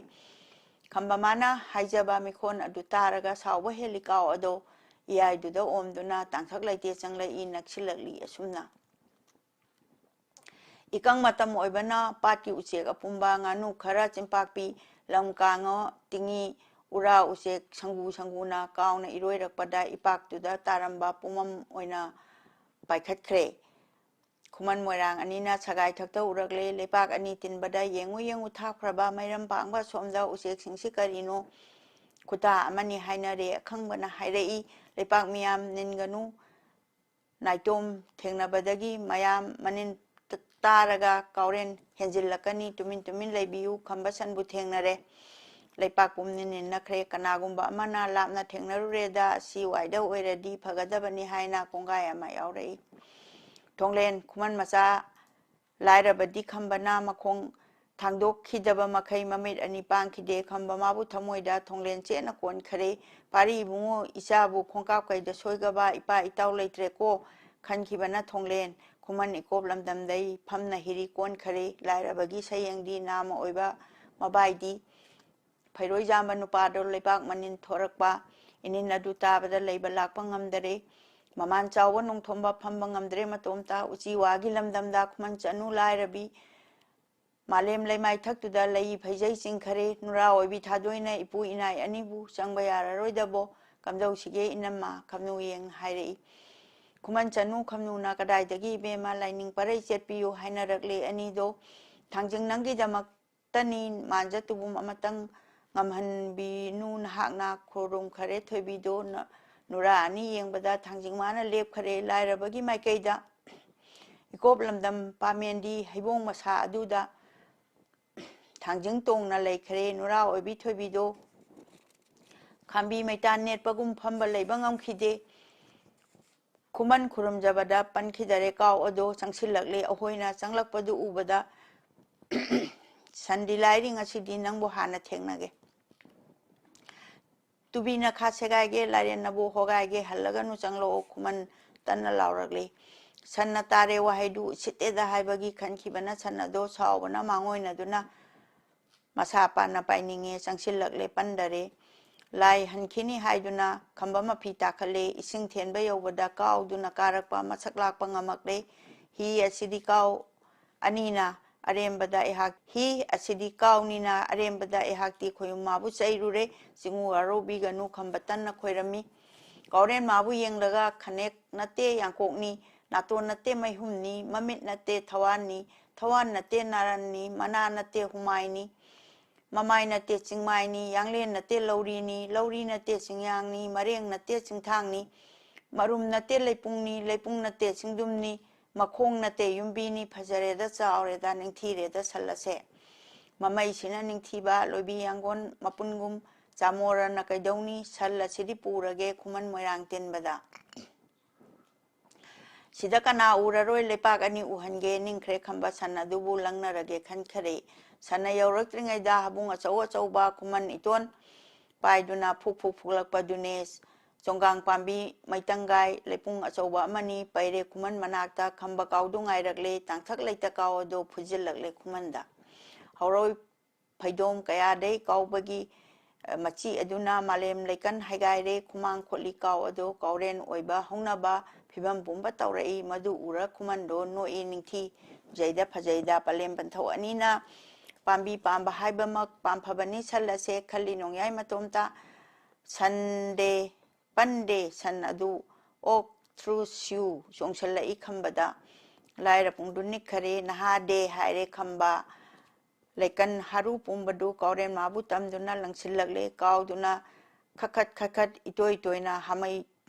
ꯈꯝꯕ ꯃꯥꯅ ꯍꯥꯏꯖꯕ ꯃꯤꯈꯣꯟ ꯑꯗꯨ ꯇꯥꯔꯒ ꯁꯥꯎꯕ ꯍꯦꯜꯂꯤ ꯀꯥꯎ ꯑꯗꯣ ꯏꯌꯥꯏꯗꯨꯗ ꯑꯣꯝꯗꯨꯅ ꯇꯥꯡꯊꯛ ꯂꯩꯇꯦ ꯆꯪꯂꯛꯏ, ꯅꯛꯁꯤꯜꯂꯛꯂꯤ꯫ ꯑꯁꯨꯝꯅ ꯏꯀꯪ ꯃꯇꯝ ꯑꯣꯏꯕꯅ ꯄꯥꯠꯀꯤ ꯎꯆꯦꯛ ꯑꯄꯨꯝꯕ, ꯉꯥꯅꯨ ꯈꯔ, ꯆꯤꯝꯄꯥꯛꯄꯤ, ꯂꯝ ꯀꯥꯡꯉꯣ, ꯇꯤꯉꯤ, ꯎꯔꯥ ꯎꯆꯦꯛ ꯁꯪꯒꯨ ꯁꯪꯒꯨꯅ ꯀꯥꯎꯅ ꯏꯔꯣꯏꯔꯛꯄꯗ ꯏꯄꯥꯛꯇꯨꯗ ꯇꯥꯔꯝꯕ ꯄꯨꯝꯃꯝ ꯑꯣꯏꯅ ꯄꯥꯏꯈꯠꯈ꯭ꯔꯦ꯫ ꯈꯨꯃꯟ ꯃꯣꯏꯔꯥꯡ ꯑꯅꯤꯅ ꯁꯒꯥꯏ ꯊꯛꯇ ꯎꯔꯛꯂꯦ꯫ ꯂꯩꯄꯥꯛ ꯑꯅꯤ ꯇꯤꯟꯕꯗ ꯌꯦꯡꯉꯨ ꯌꯦꯡꯉꯨ ꯊꯥꯈ꯭ꯔꯕ ꯃꯩꯔꯝ ꯄꯥꯡꯕ ꯑꯁꯣꯝꯗ ꯎꯆꯦꯛꯁꯤꯡꯁꯤ ꯀꯔꯤꯅꯣ? ꯈꯨꯇꯥ ꯑꯃꯅꯤ ꯍꯥꯏꯅꯔꯦ꯫ ꯑꯈꯪꯕꯅ ꯍꯥꯏꯔꯛꯏ, "ꯂꯩꯄꯥꯛ ꯃꯤꯌꯥꯝ ꯅꯤꯟꯒꯅꯨ꯫ ꯅꯥꯏꯇꯣꯝ ꯊꯦꯡꯅꯕꯗꯒꯤ ꯃꯌꯥꯝ ꯃꯅꯤꯟ ꯇꯥꯔꯒ ꯀꯥꯎꯔꯦꯟ ꯍꯦꯟꯖꯤꯜꯂꯛꯀꯅꯤ꯫ ꯇꯨꯃꯤꯟ ꯇꯨꯃꯤꯟ ꯂꯩꯕꯤꯌꯨ꯫ ꯈꯝꯕ ꯁꯟꯕꯨ ꯊꯦꯡꯅꯔꯦ꯫ ꯂꯩꯄꯥꯛ ꯄꯨꯝꯅ ꯅꯤꯟꯅꯈ꯭ꯔꯦ꯫ ꯀꯅꯥꯒꯨꯝꯕ ꯑꯃꯅ ꯂꯥꯞꯅ ꯊꯦꯡꯅꯔꯨꯔꯦꯗ, ꯑꯁꯤ ꯋꯥꯏꯗ ꯑꯣꯏꯔꯗꯤ ꯐꯒꯗꯕꯅꯤ" ꯍꯥꯏꯅ ꯀꯣꯡꯒꯥꯏ ꯑꯃ ꯌꯥꯎꯔꯛꯏ꯫ ꯊꯣꯡꯂꯦꯟ ꯈꯨꯃꯟ ꯃꯆꯥ ꯂꯥꯏꯔꯕꯗꯤ ꯈꯝꯕꯅ ꯃꯈꯣꯡ ꯊꯥꯡꯗꯣꯛꯈꯤꯗꯕ ꯃꯈꯩ ꯃꯃꯤꯠ ꯑꯅꯤ ꯄꯥꯡꯈꯤꯗꯦ꯫ ꯈꯝꯕ ꯃꯥꯕꯨ ꯊꯃꯣꯏꯗ ꯊꯣꯡꯂꯦꯟ ꯆꯦꯠꯅ ꯀꯣꯟꯈꯔꯦ꯫ "ꯄꯥꯔꯤ ꯏꯕꯨꯡꯉꯣ, ꯏꯆꯥꯕꯨ ꯈꯣꯡꯀꯥꯞ ꯀꯩꯗ ꯁꯣꯏꯒꯕ ꯏꯄꯥ ꯏꯇꯥꯎ ꯂꯩꯇ꯭ꯔꯦꯀꯣ" ꯈꯟꯈꯤꯕꯅ ꯊꯣꯡꯂꯦꯟ꯫ ꯈꯨꯃꯟ ꯏꯀꯣꯞ ꯂꯝꯗꯝꯗꯩ ꯐꯝꯅ ꯍꯤꯔꯤ ꯀꯣꯟꯈꯔꯦ꯫ ꯂꯥꯏꯔꯕꯒꯤ ꯁꯌꯦꯡꯗꯤ ꯅꯥꯃ ꯑꯣꯏꯕ ꯃꯕꯥꯏꯗꯤ꯫ ꯐꯩꯔꯣꯏꯖꯥꯝꯕ ꯅꯨꯄꯥꯗꯣ ꯂꯩꯕꯥꯛ ꯃꯅꯤꯟ ꯊꯣꯔꯛꯄ ꯏꯅꯤꯟ ꯑꯗꯨ ꯇꯥꯕꯗ ꯂꯩꯕ ꯂꯥꯛꯄ ꯉꯝꯗꯔꯦ꯫ ꯃꯃꯥꯟ ꯆꯥꯎꯕ ꯅꯣꯡꯊꯣꯝꯕ ꯐꯝꯕ ꯉꯝꯗ꯭ꯔꯦ ꯃꯇꯣꯝꯇ꯫ ꯎꯆꯤ ꯋꯥꯒꯤ ꯂꯝꯗꯝꯗ ꯈꯨꯃꯟ ꯆꯅꯨ ꯂꯥꯏꯔꯕꯤ꯫ ꯃꯥꯂꯦꯝ ꯂꯩꯃꯥꯏꯊꯛꯇꯨꯗ ꯂꯩ ꯐꯩꯖꯩ ꯆꯤꯡꯈꯔꯦ꯫ ꯅꯨꯔꯥ ꯑꯣꯏꯕꯤ ꯊꯥꯗꯣꯏꯅ ꯏꯄꯨ ꯏꯅꯥꯏ ꯑꯅꯤꯕꯨ ꯆꯪꯕ ꯌꯥꯔꯔꯣꯏꯗꯕꯣ꯫ "ꯀꯝꯗꯧꯁꯤꯒꯦ ꯏꯅꯝꯃ?" ꯈꯝꯅꯨ ꯌꯦꯡ ꯍꯥꯏꯔꯛꯏ꯫ ꯈꯨꯃꯟ ꯆꯅꯨ ꯈꯝꯅꯨꯅ "ꯀꯗꯥꯏꯗꯒꯤ ꯏꯕꯦꯝꯃ, ꯂꯥꯏꯅꯤꯡ ꯄꯔꯩ ꯆꯦꯠꯄꯤꯌꯨ" ꯍꯥꯏꯅꯔꯛꯂꯦ ꯑꯅꯤꯗꯣ꯫ "ꯊꯥꯡꯖꯤꯡ ꯅꯪꯒꯤꯗꯃꯛꯇꯅꯤ, ꯃꯥꯟꯖ ꯇꯨꯕꯨꯝ ꯑꯃꯇꯪ ꯉꯝꯍꯟꯕꯤꯅꯨ ꯅꯍꯥꯛꯅ, ꯈꯨꯔꯨꯝꯈꯔꯦ ꯊꯣꯏꯕꯤꯗꯣ"꯫ ꯅ-, ꯅꯨꯔꯥ ꯑꯅꯤ ꯌꯦꯡꯕꯗ ꯊꯥꯡꯖꯤꯡ ꯃꯥꯅ ꯂꯦꯞꯈꯔꯦ꯫ ꯂꯥꯏꯔꯕꯒꯤ ꯃꯥꯏꯀꯩꯗ ꯏꯀꯣꯞ ꯂꯝꯗꯝ ꯄꯥꯃꯦꯟꯗꯤ ꯍꯩꯕꯣꯡ ꯃꯁꯥ ꯑꯗꯨꯗ ꯊꯥꯡꯖꯤꯡ ꯇꯣꯡꯅ ꯂꯩꯈ꯭ꯔꯦ꯫ ꯅꯨꯔꯥ ꯑꯣꯏꯕꯤ ꯊꯣꯏꯕꯤꯗꯣ ꯈꯥꯝꯕꯤ ꯃꯩꯇꯥꯟ ꯅꯦꯠꯄꯒꯨꯝ ꯐꯝꯕ ꯂꯩꯕ ꯉꯝꯈꯤꯗꯦ꯫ ꯈꯨꯃꯟ ꯈꯨꯔꯨꯝꯖꯕꯗ ꯄꯟꯈꯤꯗꯔꯦ ꯀꯥꯎ ꯑꯗꯣ ꯆꯪꯁꯤꯜꯂꯛꯂꯦ꯫ ꯑꯍꯣꯏꯅ ꯆꯪꯂꯛꯄꯗꯨ ꯎꯕꯗ, "ꯁꯟꯗꯤ ꯂꯥꯏꯔꯤ, ꯉꯁꯤꯗꯤ ꯅꯪꯕꯨ ꯍꯥꯟꯅ ꯊꯦꯡꯅꯒꯦ꯫ ꯇꯨꯕꯤ ꯅꯈꯥ ꯁꯦꯒꯥꯏꯒꯦ, ꯂꯥꯏꯔꯦꯟ ꯅꯕꯨ ꯍꯣꯒꯥꯏꯒꯦ, ꯍꯜꯂꯒꯅꯨ ꯆꯪꯂꯛꯑꯣ" ꯈꯨꯃꯟ ꯇꯟꯅ ꯂꯥꯎꯔꯛꯂꯦ꯫ ꯁꯟꯅ ꯇꯥꯔꯦ ꯋꯥꯍꯩꯗꯨ ꯎꯁꯤꯠꯇꯦꯗ ꯍꯥꯏꯕꯒꯤ ꯈꯟꯈꯤꯕꯅ ꯁꯟ ꯑꯗꯣ ꯁꯥꯎꯕꯅ ꯃꯥꯡꯑꯣꯏꯅꯗꯨꯅ ꯃꯁꯥ ꯄꯥꯟꯅ ꯄꯥꯏꯅꯤꯡꯉꯦ ꯆꯪꯁꯤꯜꯂꯛꯂꯦ ꯄꯟꯗꯔꯦ꯫ ꯂꯥꯏ ꯍꯟꯈꯤꯅꯤ ꯍꯥꯏꯗꯨꯅ ꯈꯝꯕ ꯃꯐꯤ ꯇꯥꯈꯠꯂꯦ꯫ ꯏꯁꯤꯡ ꯊꯦꯟꯕ ꯌꯧꯕꯗ ꯀꯥꯎꯗꯨꯅ ꯀꯥꯔꯛꯄ ꯃꯁꯛ ꯂꯥꯛꯄ ꯉꯝꯃꯛꯂꯦ꯫ "ꯍꯤ ꯑꯁꯤꯗꯤ ꯀꯥꯎ ꯑꯅꯤꯅ ꯑꯔꯦꯝꯕꯗ ꯑꯩꯍꯥꯛ, ꯍꯤ ꯑꯁꯤꯗꯤ ꯀꯥꯎꯅꯤꯅ ꯑꯔꯦꯝꯕꯗ ꯑꯩꯍꯥꯛꯇꯤ ꯈꯣꯌꯨꯝ ꯃꯥꯕꯨ ꯆꯩꯔꯨꯔꯦ꯫ ꯆꯤꯡꯉꯨ ꯋꯥꯔꯧꯕꯤꯒꯅꯨ" ꯈꯝꯕ ꯇꯟꯅ ꯈꯣꯏꯔꯝꯃꯤ꯫ ꯀꯥꯎꯔꯦꯟ ꯃꯥꯕꯨ ꯌꯦꯡꯂꯒ "ꯈꯅꯦꯛ ꯅꯠꯇꯦ ꯌꯥꯡꯀꯣꯛꯅꯤ, ꯅꯥꯇꯣꯟ ꯅꯠꯇꯦ ꯃꯩꯍꯨꯝꯅꯤ, ꯃꯃꯤꯠ ꯅꯠꯇꯦ ꯊꯋꯥꯟꯅꯤ, ꯊꯋꯥꯟ ꯅꯠꯇꯦ ꯅꯥꯔꯟꯅꯤ, ꯃꯅꯥ ꯅꯠꯇꯦ ꯍꯨꯃꯥꯏꯅꯤ, ꯃꯃꯥꯏ ꯅꯠꯇꯦ ꯆꯤꯡꯃꯥꯏꯅꯤ, ꯌꯥꯡꯂꯦꯟ ꯅꯠꯇꯦ ꯂꯧꯔꯤꯅꯤ, ꯂꯧꯔꯤ ꯅꯠꯇꯦ ꯆꯤꯡꯌꯥꯡꯅꯤ, ꯃꯔꯦꯡ ꯅꯠꯇꯦ ꯆꯤꯡꯊꯥꯡꯅꯤ, ꯃꯔꯨꯝ ꯅꯠꯇꯦ ꯂꯩꯄꯨꯡꯅꯤ, ꯂꯩꯄꯨꯡ ꯅꯠꯇꯦ ꯆꯤꯡꯗꯨꯝꯅꯤ, ꯃꯈꯣꯡ ꯅꯠꯇꯦ ꯌꯨꯝꯕꯤꯅꯤ, ꯐꯖꯔꯦꯗ ꯆꯥꯎꯔꯦꯗ ꯅꯤꯡꯊꯤꯔꯦꯗ ꯁꯜ ꯑꯁꯦ꯫ ꯃꯃꯩꯁꯤꯅ ꯅꯤꯡꯊꯤꯕ ꯂꯣꯏꯕꯤ ꯌꯥꯡꯒꯣꯟ ꯃꯄꯨꯟꯒꯨꯝ, ꯆꯥꯃꯣꯔꯅ ꯀꯩꯗꯧꯅꯤ, ꯁꯜ ꯑꯁꯤꯗꯤ ꯄꯨꯔꯒꯦ ꯈꯨꯃꯟ ꯃꯣꯏꯔꯥꯡ ꯇꯤꯟꯕꯗ꯫ ꯁꯤꯗ ꯀꯅꯥ ꯎꯔꯔꯣꯏ, ꯂꯩꯄꯥꯛ ꯑꯅꯤ ꯎꯍꯟꯒꯦ ꯅꯤꯡꯈ꯭ꯔꯦ ꯈꯝꯕ, ꯁꯟ ꯑꯗꯨꯕꯨ ꯂꯪꯅꯔꯒꯦ ꯈꯟꯈꯔꯦ꯫ ꯁꯟꯅ ꯌꯧꯔꯛꯇ꯭ꯔꯤꯉꯩꯗ ꯍꯥꯕꯨꯡ ꯑꯆꯧ ꯑꯆꯧꯕ ꯈꯨꯃꯟ ꯏꯇꯣꯟ ꯄꯥꯏꯗꯨꯅ ꯐꯨꯛ ꯐꯨꯛ ꯐꯨꯛꯂꯛꯄꯗꯨꯅꯦ꯫ ꯆꯣꯡꯒꯥꯡ ꯄꯥꯝꯕꯤ ꯃꯩꯇꯪꯒꯥꯏ ꯂꯩꯄꯨꯡ ꯑꯆꯧꯕ ꯑꯃꯅꯤ ꯄꯩꯔꯦ ꯈꯨꯃꯟ ꯃꯅꯥꯛꯇ꯫ ꯈꯝꯕ ꯀꯥꯎꯗꯨ ꯉꯥꯏꯔꯛꯂꯦ, ꯇꯥꯡꯊꯛ ꯂꯩꯇ ꯀꯥꯎ ꯑꯗꯨ ꯐꯨꯖꯤꯜꯂꯛꯂꯦ ꯈꯨꯃꯟꯗ꯫ ꯍꯧꯔꯣꯏ ꯐꯩꯗꯣꯝ ꯀꯌꯥꯗꯩ ꯀꯥꯎꯕꯒꯤ, ꯑ, ꯃꯆꯤ ꯑꯗꯨꯅ ꯃꯥꯂꯦꯝ ꯂꯩꯀꯟ ꯍꯥꯏꯒꯥꯏꯔꯦ꯫ ꯈꯨꯃꯥꯡ ꯈꯣꯠꯂꯤ ꯀꯥꯎ ꯑꯗꯨ ꯀꯥꯎꯔꯦꯟ ꯑꯣꯏꯕ ꯍꯧꯅꯕ ꯐꯤꯕꯝ ꯄꯨꯝꯕ ꯇꯧꯔꯛꯏ꯫ ꯃꯗꯨ ꯎꯔ ꯈꯨꯃꯟꯗꯣ ꯅꯣꯛꯏ ꯅꯤꯡꯊꯤ꯫ ꯖꯩꯗ ꯐꯖꯩꯗ ꯄꯂꯦꯝ ꯄꯟꯊꯧ ꯑꯅꯤꯅ ꯄꯥꯝꯕꯤ ꯄꯥꯝꯕ ꯍꯥꯏꯕꯃꯛ ꯄꯥꯝꯐꯕꯅꯤ ꯁꯜ ꯑꯁꯦ ꯈꯜꯂꯤ ꯅꯣꯡꯌꯥꯏ ꯃꯇꯣꯝꯇ꯫ ꯁꯟꯗꯦ ꯄꯟꯗꯦ ꯁꯟ ꯑꯗꯨ ꯑꯣꯛ ꯊ꯭ꯔꯨ ꯁ꯭ꯌꯨ ꯆꯣꯡꯁꯤꯜꯂꯛꯏ ꯈꯝꯕꯗ꯫ ꯂꯥꯏꯔ ꯄꯨꯡꯗꯨ ꯅꯤꯛꯈꯔꯦ, ꯅꯍꯥ ꯗꯦ ꯍꯥꯏꯔꯦ ꯈꯝꯕ꯫ ꯂꯩꯀꯟ ꯍꯥꯔꯨ ꯄꯨꯝꯕꯗꯨ ꯀꯥꯎꯔꯦꯟ ꯃꯥꯕꯨ ꯇꯝꯗꯨꯅ ꯂꯪꯁꯤꯜꯂꯛꯂꯦ꯫ ꯀꯥꯎꯗꯨꯅ ꯈꯠꯈꯠ ꯈꯠꯈꯠ ꯏꯇꯣꯏ ꯇꯣꯏꯅ ꯍꯥꯃꯩ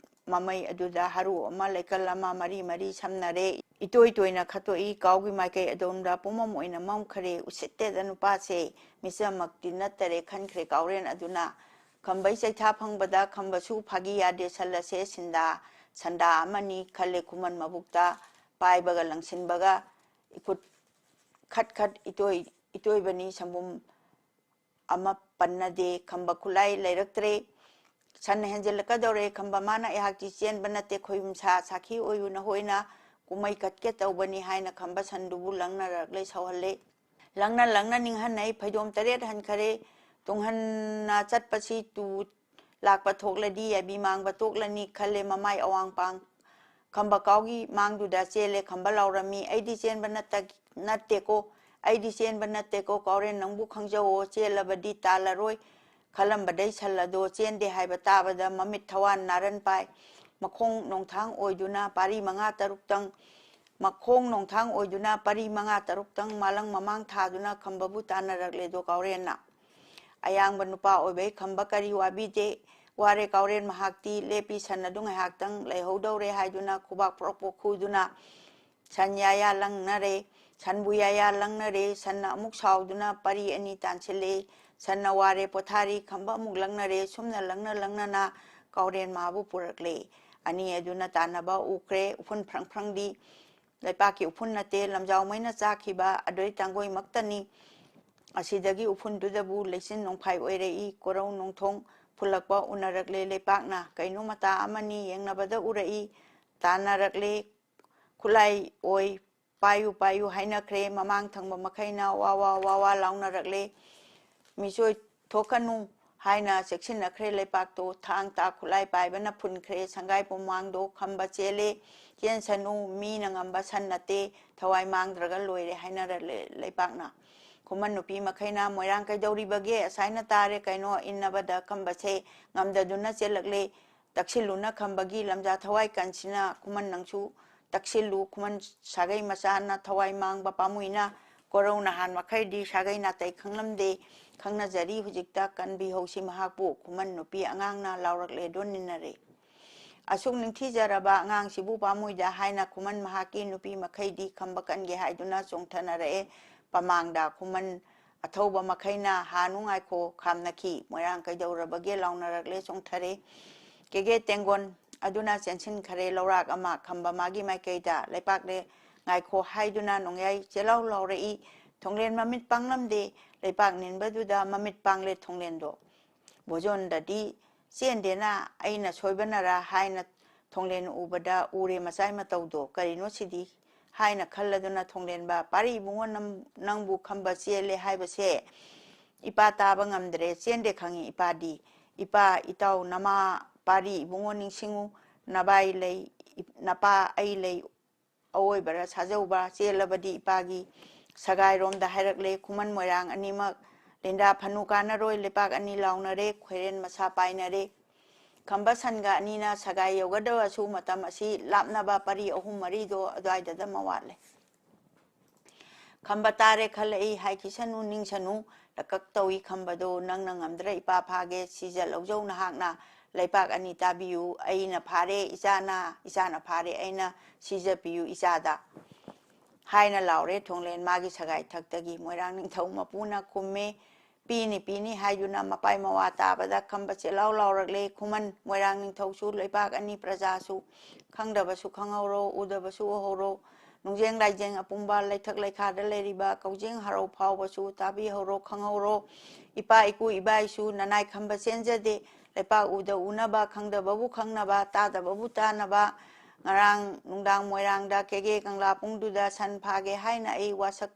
ꯃꯃꯩ ꯑꯗꯨꯗ ꯍꯥꯔꯨ ꯑꯃ ꯂꯩꯀꯜ ꯑꯃ ꯃꯔꯤ ꯃꯔꯤ ꯁꯝꯅꯔꯦ꯫ ꯏꯇꯣꯏ ꯇꯣꯏꯅ ꯈꯠꯇꯣꯛꯏ꯫ ꯀꯥꯎꯒꯤ ꯃꯥꯏꯀꯩ ꯑꯗꯣꯝꯗ ꯄꯨꯝꯃꯝ ꯑꯣꯏꯅ ꯃꯝꯈꯔꯦ꯫ ꯎꯁꯤꯠꯇꯦꯗ ꯅꯨꯄꯥꯁꯦ, ꯃꯤꯆꯝꯃꯛꯇꯤ ꯅꯠꯇꯔꯦ ꯈꯟꯈ꯭ꯔꯦ ꯀꯥꯎꯔꯦꯟ ꯑꯗꯨꯅ꯫ ꯈꯝꯕꯩ ꯆꯩꯊꯥ ꯐꯪꯕꯗ ꯈꯝꯕꯁꯨ ꯐꯥꯒꯤ ꯌꯥꯗꯦ, ꯁꯜ ꯑꯁꯦ ꯁꯤꯟꯗꯥ ꯁꯟꯗꯥ ꯑꯃꯅꯤ ꯈꯜꯂꯦ ꯈꯨꯃꯟ ꯃꯕꯨꯛꯇ꯫ ꯄꯥꯏꯕꯒ ꯂꯪꯁꯤꯟꯕꯒ ꯏꯈꯨꯠ ꯈꯠ ꯈꯠ ꯏꯇꯣꯏ ꯏꯇꯣꯏꯕꯅꯤ, ꯁꯪꯒꯣꯝ ꯑꯃ ꯄꯟꯅꯗꯦ꯫ ꯈꯝꯕ ꯈꯨꯠꯂꯥꯏ ꯂꯩꯔꯛꯇ꯭ꯔꯦ꯫ ꯁꯟꯅ ꯍꯦꯟꯖꯤꯜꯂꯛꯀꯗꯧꯔꯦ꯫ ꯈꯝꯕ ꯃꯥꯅ ꯑꯩꯍꯥꯛꯇꯤ ꯆꯦꯟꯕ ꯅꯠꯇꯦ, ꯈꯣꯏꯍꯨꯝꯁꯥ ꯁꯥꯈꯤ ꯑꯣꯏꯌꯨ ꯅꯈꯣꯏꯅ, ꯀꯨꯝꯍꯩ ꯀꯠꯀꯦ ꯇꯧꯕꯅꯤ ꯍꯥꯏꯅ ꯈꯝꯕ ꯁꯟꯗꯨꯕꯨ ꯂꯪꯅꯔꯛꯂꯦ, ꯁꯧꯍꯜꯂꯦ꯫ ꯂꯪꯅ ꯂꯪꯅ ꯅꯤꯡꯍꯟꯅꯩ꯫ ꯐꯩꯗꯣꯝ ꯇꯔꯦꯠ ꯍꯟꯈꯔꯦ꯫ ꯇꯨꯡꯍꯟꯅ ꯆꯠꯄꯁꯤ ꯇꯨ ꯂꯥꯛꯄ ꯊꯣꯛꯂꯗꯤ ꯌꯥꯏꯕꯤ ꯃꯥꯡꯕ ꯇꯣꯛꯂꯅꯤ ꯈꯜꯂꯦ꯫ ꯃꯃꯥꯏ ꯑꯋꯥꯡ ꯄꯥꯡ ꯈꯝꯕ ꯀꯥꯎꯒꯤ ꯃꯥꯡꯗꯨꯗ ꯆꯦꯜꯂꯦ꯫ ꯈꯝꯕ ꯂꯥꯎꯔꯝꯃꯤ, "ꯑꯩꯗꯤ ꯆꯦꯟꯕ ꯅꯠꯇ-, ꯅꯠꯇꯦꯀꯣ, ꯑꯩꯗꯤ ꯆꯦꯟꯕ ꯅꯠꯇꯦꯀꯣ, ꯀꯥꯎꯔꯦꯟ ꯅꯪꯕꯨ ꯈꯪꯖꯧꯑꯣ, ꯆꯦꯜꯂꯕꯗꯤ ꯇꯥꯜꯂꯔꯣꯏ" ꯈꯜꯂꯝꯕꯗꯩ ꯁꯜ ꯑꯗꯣ ꯆꯦꯟꯗꯦ ꯍꯥꯏꯕ ꯇꯥꯕꯗ ꯃꯃꯤꯠ ꯊꯋꯥꯟ ꯅꯥꯔꯟ ꯄꯥꯏ꯫ ꯃꯈꯣꯡ ꯅꯣꯡꯊꯥꯡ ꯑꯣꯏꯗꯨꯅ ꯄꯥꯔꯤ ꯃꯉꯥ ꯇꯔꯨꯛꯇꯪ, ꯃꯈꯣꯡ ꯅꯣꯡꯊꯥꯡ ꯑꯣꯏꯗꯨꯅ ꯄꯥꯔꯤ ꯃꯉꯥ ꯇꯔꯨꯛꯇꯪ ꯃꯥꯂꯪ ꯃꯃꯥꯡ ꯊꯥꯗꯨꯅ ꯈꯝꯕꯕꯨ ꯇꯥꯟꯅꯔꯛꯂꯦꯗꯣ ꯀꯥꯎꯔꯦꯟꯅ꯫ ꯑꯌꯥꯡꯕ ꯅꯨꯄꯥ ꯑꯣꯏꯕꯩ ꯈꯝꯕ ꯀꯔꯤ ꯋꯥꯕꯤꯗꯦ꯫ ꯋꯥꯔꯦ ꯀꯥꯎꯔꯦꯟ ꯃꯍꯥꯛꯇꯤ꯫ ꯂꯦꯞꯄꯤ ꯁꯟ ꯑꯗꯨ ꯉꯥꯏꯍꯥꯛꯇꯪ ꯂꯩꯍꯧꯗꯧꯔꯦ ꯍꯥꯏꯗꯨꯅ ꯈꯨꯕꯥꯛ ꯄ꯭ꯔꯣꯛ ꯄ꯭ꯔꯣꯛ ꯈꯨꯗꯨꯅ ꯁꯟ ꯌꯥꯌꯥ ꯂꯪꯅꯔꯦ꯫ ꯁꯟꯕꯨ ꯌꯥꯌꯥ ꯂꯪꯅꯔꯦ꯫ ꯁꯟꯅ ꯑꯃꯨꯛ ꯁꯥꯎꯗꯨꯅ ꯄꯥꯔꯤ ꯑꯅꯤ ꯇꯥꯟꯁꯤꯜꯂꯦ꯫ ꯁꯟꯅ ꯋꯥꯔꯦ ꯄꯣꯊꯥꯔꯤ꯫ ꯈꯝꯕ ꯑꯃꯨꯛ ꯂꯪꯅꯔꯦ꯫ ꯁꯨꯝꯅ ꯂꯪꯅ ꯂꯪꯅꯅ ꯀꯥꯎꯔꯦꯟ ꯃꯥꯕꯨ ꯄꯨꯔꯛꯂꯦ꯫ ꯑꯅꯤ ꯑꯗꯨꯅ ꯇꯥꯟꯅꯕ ꯎꯈ꯭ꯔꯦ꯫ ꯎꯐꯨꯟ ꯐ꯭ꯔꯪ ꯐ꯭ꯔꯪꯗꯤ ꯂꯩꯄꯥꯛꯀꯤ ꯎꯐꯨꯟ ꯅꯠꯇꯦ, ꯂꯝꯖꯥꯎ ꯃꯩꯅ ꯆꯥꯈꯤꯕ ꯑꯗꯣꯏ ꯇꯥꯡꯒꯣꯏꯃꯛꯇꯅꯤ꯫ ꯑꯁꯤꯗꯒꯤ ꯎꯐꯨꯟꯗꯨꯗꯕꯨ ꯂꯩꯆꯤꯟ ꯅꯣꯡꯐꯥꯏ ꯑꯣꯏꯔꯛꯏ, ꯀꯣꯔꯧ ꯅꯣꯡꯊꯣꯡ ꯐꯨꯜꯂꯛꯄ ꯎꯅꯔꯛꯂꯦ ꯂꯩꯄꯥꯛꯅ꯫ ꯀꯩꯅꯣ ꯃꯇꯥ ꯑꯃꯅꯤ ꯌꯦꯡꯅꯕꯗ ꯎꯔꯛꯏ, ꯇꯥꯟꯅꯔꯛꯂꯦ ꯈꯨꯠꯂꯥꯏ ꯑꯣꯏ, ꯄꯥꯏꯌꯨ ꯄꯥꯏꯌꯨ ꯍꯥꯏꯅꯈ꯭ꯔꯦ꯫ ꯃꯃꯥꯡ ꯊꯪꯕ ꯃꯈꯩꯅ ꯋꯥ ꯋꯥ ꯋꯥ ꯋꯥ ꯂꯥꯎꯅꯔꯛꯂꯦ꯫ ꯃꯤꯁꯣꯏ ꯊꯣꯛꯀꯅꯨ ꯍꯥꯏꯅ ꯆꯦꯛꯁꯤꯟꯅꯈ꯭ꯔꯦ ꯂꯩꯄꯥꯛꯇꯣ꯫ ꯊꯥꯡ ꯇꯥ ꯈꯨꯠꯂꯥꯏ ꯄꯥꯏꯕꯅ ꯐꯨꯟꯈ꯭ꯔꯦ꯫ ꯁꯪꯒꯥꯏ ꯄꯨꯃꯥꯡꯗꯣ ꯈꯝꯕ ꯆꯦꯜꯂꯦ꯫ ꯆꯦꯟꯁꯅꯨ, ꯃꯤꯅ ꯉꯝꯕ ꯁꯟ ꯅꯠꯇꯦ, ꯊꯋꯥꯏ ꯃꯥꯡꯗ꯭ꯔꯒ ꯂꯣꯏꯔꯦ ꯍꯥꯏꯅꯔꯛꯂꯦ ꯂꯩꯄꯥꯛꯅ꯫ ꯈꯨꯃꯟ ꯅꯨꯄꯤ ꯃꯈꯩꯅ ꯃꯣꯏꯔꯥꯡ ꯀꯩꯗꯧꯔꯤꯕꯒꯦ? ꯑꯁꯥꯏꯅ ꯇꯥꯔꯦ ꯀꯩꯅꯣ ꯏꯟꯅꯕꯗ ꯈꯝꯕꯁꯦ ꯉꯝꯗꯗꯨꯅ ꯆꯦꯜꯂꯛꯂꯦ꯫ ꯇꯛꯁꯤꯜꯂꯨꯅ ꯈꯝꯕꯒꯤ ꯂꯝꯖꯥ ꯊꯋꯥꯏ ꯀꯟꯁꯤꯅ ꯈꯨꯃꯟ ꯅꯪꯁꯨ ꯇꯛꯁꯤꯜꯂꯨ꯫ ꯈꯨꯃꯟ ꯁꯥꯒꯩ ꯃꯆꯥꯅ ꯊꯋꯥꯏ ꯃꯥꯡꯕ ꯄꯥꯝꯃꯨꯏꯅ꯫ ꯀꯣꯔꯧ ꯅꯍꯥꯟ ꯃꯈꯩꯗꯤ ꯁꯥꯒꯩ ꯅꯥꯇꯩ ꯈꯪꯂꯝꯗꯦ, ꯈꯪꯅꯖꯔꯤ ꯍꯧꯖꯤꯛꯇ ꯀꯟꯕꯤꯍꯧꯁꯤ ꯃꯍꯥꯛꯄꯨ꯫ ꯈꯨꯃꯟ ꯅꯨꯄꯤ ꯑꯉꯥꯡꯅ ꯂꯥꯎꯔꯛꯂꯦ ꯗꯣꯟ ꯅꯤꯟꯅꯔꯦ꯫ ꯑꯁꯨꯛ ꯅꯤꯡꯊꯤꯖꯔꯕ ꯑꯉꯥꯡꯁꯤꯕꯨ ꯄꯥꯝꯃꯨꯏꯗ ꯍꯥꯏꯅ ꯈꯨꯃꯟ ꯃꯍꯥꯛꯀꯤ ꯅꯨꯄꯤ ꯃꯈꯩꯗꯤ ꯈꯝꯕ ꯀꯟꯒꯦ ꯍꯥꯏꯗꯨꯅ ꯆꯣꯡꯊꯅꯔꯛꯑꯦ꯫ ꯄꯃꯥꯡꯗ ꯈꯨꯃꯟ ꯑꯊꯧꯕ ꯃꯈꯩꯅ ꯍꯥꯅꯨ ꯉꯥꯏꯈꯣ ꯈꯥꯝꯅꯈꯤ꯫ ꯃꯣꯏꯔꯥꯡ ꯀꯩꯗꯧꯔꯕꯒꯦ ꯂꯥꯎꯅꯔꯛꯂꯦ ꯆꯣꯡꯊꯔꯦ꯫ ꯀꯦꯒꯦ ꯇꯦꯡꯒꯣꯟ ꯑꯗꯨꯅ ꯆꯦꯟꯁꯤꯟꯈꯔꯦ ꯂꯧꯔꯥꯛ ꯑꯃ ꯈꯝꯕ ꯃꯥꯒꯤ ꯃꯥꯏꯀꯩꯗ꯫ ꯂꯩꯄꯥꯛꯂꯦ ꯉꯥꯏꯈꯣ ꯍꯥꯏꯗꯨꯅ ꯅꯣꯡꯌꯥꯏ ꯆꯦꯜꯂꯥꯎ ꯂꯥꯎꯔꯛꯏ꯫ ꯊꯣꯡꯂꯦꯟ ꯃꯃꯤꯠ ꯄꯥꯡꯂꯝꯗꯦ꯫ ꯂꯩꯄꯥꯛ ꯅꯤꯟꯕꯗꯨꯗ ꯃꯃꯤꯠ ꯄꯥꯡꯂꯦ ꯊꯣꯡꯂꯦꯟꯗꯣ꯫ ꯕꯣꯖꯣꯟꯗꯗꯤ ꯆꯦꯟꯗꯦꯅ ꯑꯩꯅ ꯁꯣꯏꯕꯅꯔꯥ ꯍꯥꯏꯅ ꯊꯣꯡꯂꯦꯟ ꯎꯕꯗ ꯎꯔꯦ ꯃꯆꯥꯏ ꯃꯇꯧꯗꯣ꯫ ꯀꯔꯤꯅꯣ ꯁꯤꯗꯤ ꯍꯥꯏꯅ ꯈꯜꯂꯗꯨꯅ ꯊꯣꯡꯂꯦꯟꯕ, ꯄꯥꯔꯤ ꯏꯕꯨꯡꯉꯣ ꯅꯪ-, ꯅꯪꯕꯨ ꯈꯝꯕ ꯆꯦꯜꯂꯦ ꯍꯥꯏꯕꯁꯦ ꯏꯄꯥ ꯇꯥꯕ ꯉꯝꯗ꯭ꯔꯦ꯫ ꯆꯦꯟꯗꯦ ꯈꯪꯉꯤ ꯏꯄꯥꯗꯤ꯫ ꯏꯄꯥ, ꯏꯇꯥꯎ, ꯅꯃꯥ ꯄꯥꯔꯤ ꯏꯕꯨꯡꯉꯣ ꯅꯤꯡꯁꯤꯡꯉꯨ꯫ ꯅꯕꯥꯏ ꯂꯩ, ꯏꯞ-, ꯅꯄꯥ ꯑꯩ ꯂꯩ꯫ ꯑꯋꯣꯏꯕꯔ ꯁꯥꯖꯧꯕ ꯆꯦꯜꯂꯕꯗꯤ ꯏꯄꯥꯒꯤ ꯁꯒꯥꯏꯔꯣꯝꯗ ꯍꯥꯏꯔꯛꯂꯦ꯫ ꯈꯨꯃꯟ ꯃꯣꯏꯔꯥꯡ ꯑꯅꯤꯃꯛ ꯂꯦꯟꯗꯥ ꯐꯅꯨ ꯀꯥꯟꯅꯔꯣꯏ ꯂꯩꯄꯥꯛ ꯑꯅꯤ ꯂꯥꯎꯅꯔꯦ꯫ ꯈꯣꯏꯔꯦꯟ ꯃꯁꯥ ꯄꯥꯏꯅꯔꯦ꯫ ꯈꯝꯕ ꯁꯟꯒ ꯑꯅꯤꯅ ꯁꯒꯥꯏ ꯌꯧꯒꯗꯧꯔꯁꯨ ꯃꯇꯝ ꯑꯁꯤ ꯂꯥꯞꯅꯕ ꯄꯔꯤ ꯑꯍꯨꯝ ꯃꯔꯤꯗꯣ ꯑꯗꯨꯋꯥꯏꯗꯗ ꯃꯋꯥꯠꯂꯦ꯫ ꯈꯝꯕ ꯇꯥꯔꯦ ꯈꯜꯂꯛꯏ ꯍꯥꯏꯈꯤꯁꯅꯨ ꯅꯤꯡꯁꯅꯨ꯫ ꯂꯀꯛ ꯇꯧꯏ ꯈꯝꯕꯗꯣ ꯅꯪꯅ ꯉꯝꯗ꯭ꯔ ꯏꯄꯥ ꯐꯥꯒꯦ ꯁꯤꯖ ꯂꯧꯖꯧ ꯅꯍꯥꯛꯅ꯫ ꯂꯩꯄꯥꯛ ꯑꯅꯤ ꯇꯥꯕꯤꯌꯨ ꯑꯩꯅ ꯐꯥꯔꯦ ꯏꯆꯥꯅ, ꯏꯆꯥꯅ ꯐꯥꯔꯦ ꯑꯩꯅ ꯁꯤꯖ ꯄꯤꯌꯨ ꯏꯆꯥꯗ꯫ ꯍꯥꯏꯅ ꯂꯥꯎꯔꯦ ꯊꯣꯡꯂꯦꯟ ꯃꯥꯒꯤ ꯁꯒꯥꯏ ꯊꯛꯇꯒꯤ꯫ ꯃꯣꯏꯔꯥꯡ ꯅꯤꯡꯊꯧ ꯃꯄꯨꯅ ꯈꯨꯝꯃꯦ, ꯄꯤꯅꯤ ꯄꯤꯅꯤ ꯍꯥꯏꯗꯨꯅ ꯃꯄꯥꯏ ꯃꯋꯥ ꯇꯥꯕꯗ ꯈꯝꯕ ꯆꯦꯠꯂꯥꯎ ꯂꯥꯎꯔꯛꯂꯦ꯫ ꯈꯨꯃꯟ ꯃꯣꯏꯔꯥꯡ ꯅꯤꯡꯊꯧꯁꯨ ꯂꯩꯄꯥꯛ ꯑꯅꯤ ꯄ꯭ꯔꯖꯥꯁꯨ ꯈꯪꯗꯕꯁꯨ ꯈꯪꯍꯧꯔꯣ, ꯎꯗꯕꯁꯨ ꯎꯍꯧꯔꯣ, ꯅꯨꯡꯖꯦꯡ ꯂꯥꯏꯖꯦꯡ ꯑꯄꯨꯝꯕ ꯂꯩꯊꯛ ꯂꯩꯈꯥꯗ ꯂꯩꯔꯤꯕ ꯀꯧꯖꯦꯡ ꯍꯔꯥꯎ ꯐꯥꯎꯕꯁꯨ ꯇꯥꯕꯤꯍꯧꯔꯣ ꯈꯪꯍꯧꯔꯣ꯫ ꯏꯄꯥ ꯏꯄꯨ ꯏꯕꯥ ꯏꯁꯨ ꯅꯅꯥꯏ ꯈꯝꯕ ꯆꯦꯟꯖꯗꯦ꯫ ꯂꯩꯄꯥꯛ ꯎꯗ ꯎꯅꯕ, ꯈꯪꯗꯕꯕꯨ ꯈꯪꯅꯕ, ꯇꯥꯗꯕꯕꯨ ꯇꯥꯅꯕ꯫ ꯉꯔꯥꯡ ꯅꯨꯡꯗꯥꯡ ꯃꯣꯏꯔꯥꯡꯗ ꯀꯦꯒꯦ ꯀꯪꯂꯥ ꯄꯨꯡꯗꯨꯗ ꯁꯟ ꯐꯥꯒꯦ ꯍꯥꯏꯅ ꯑꯩ ꯋꯥꯁꯛ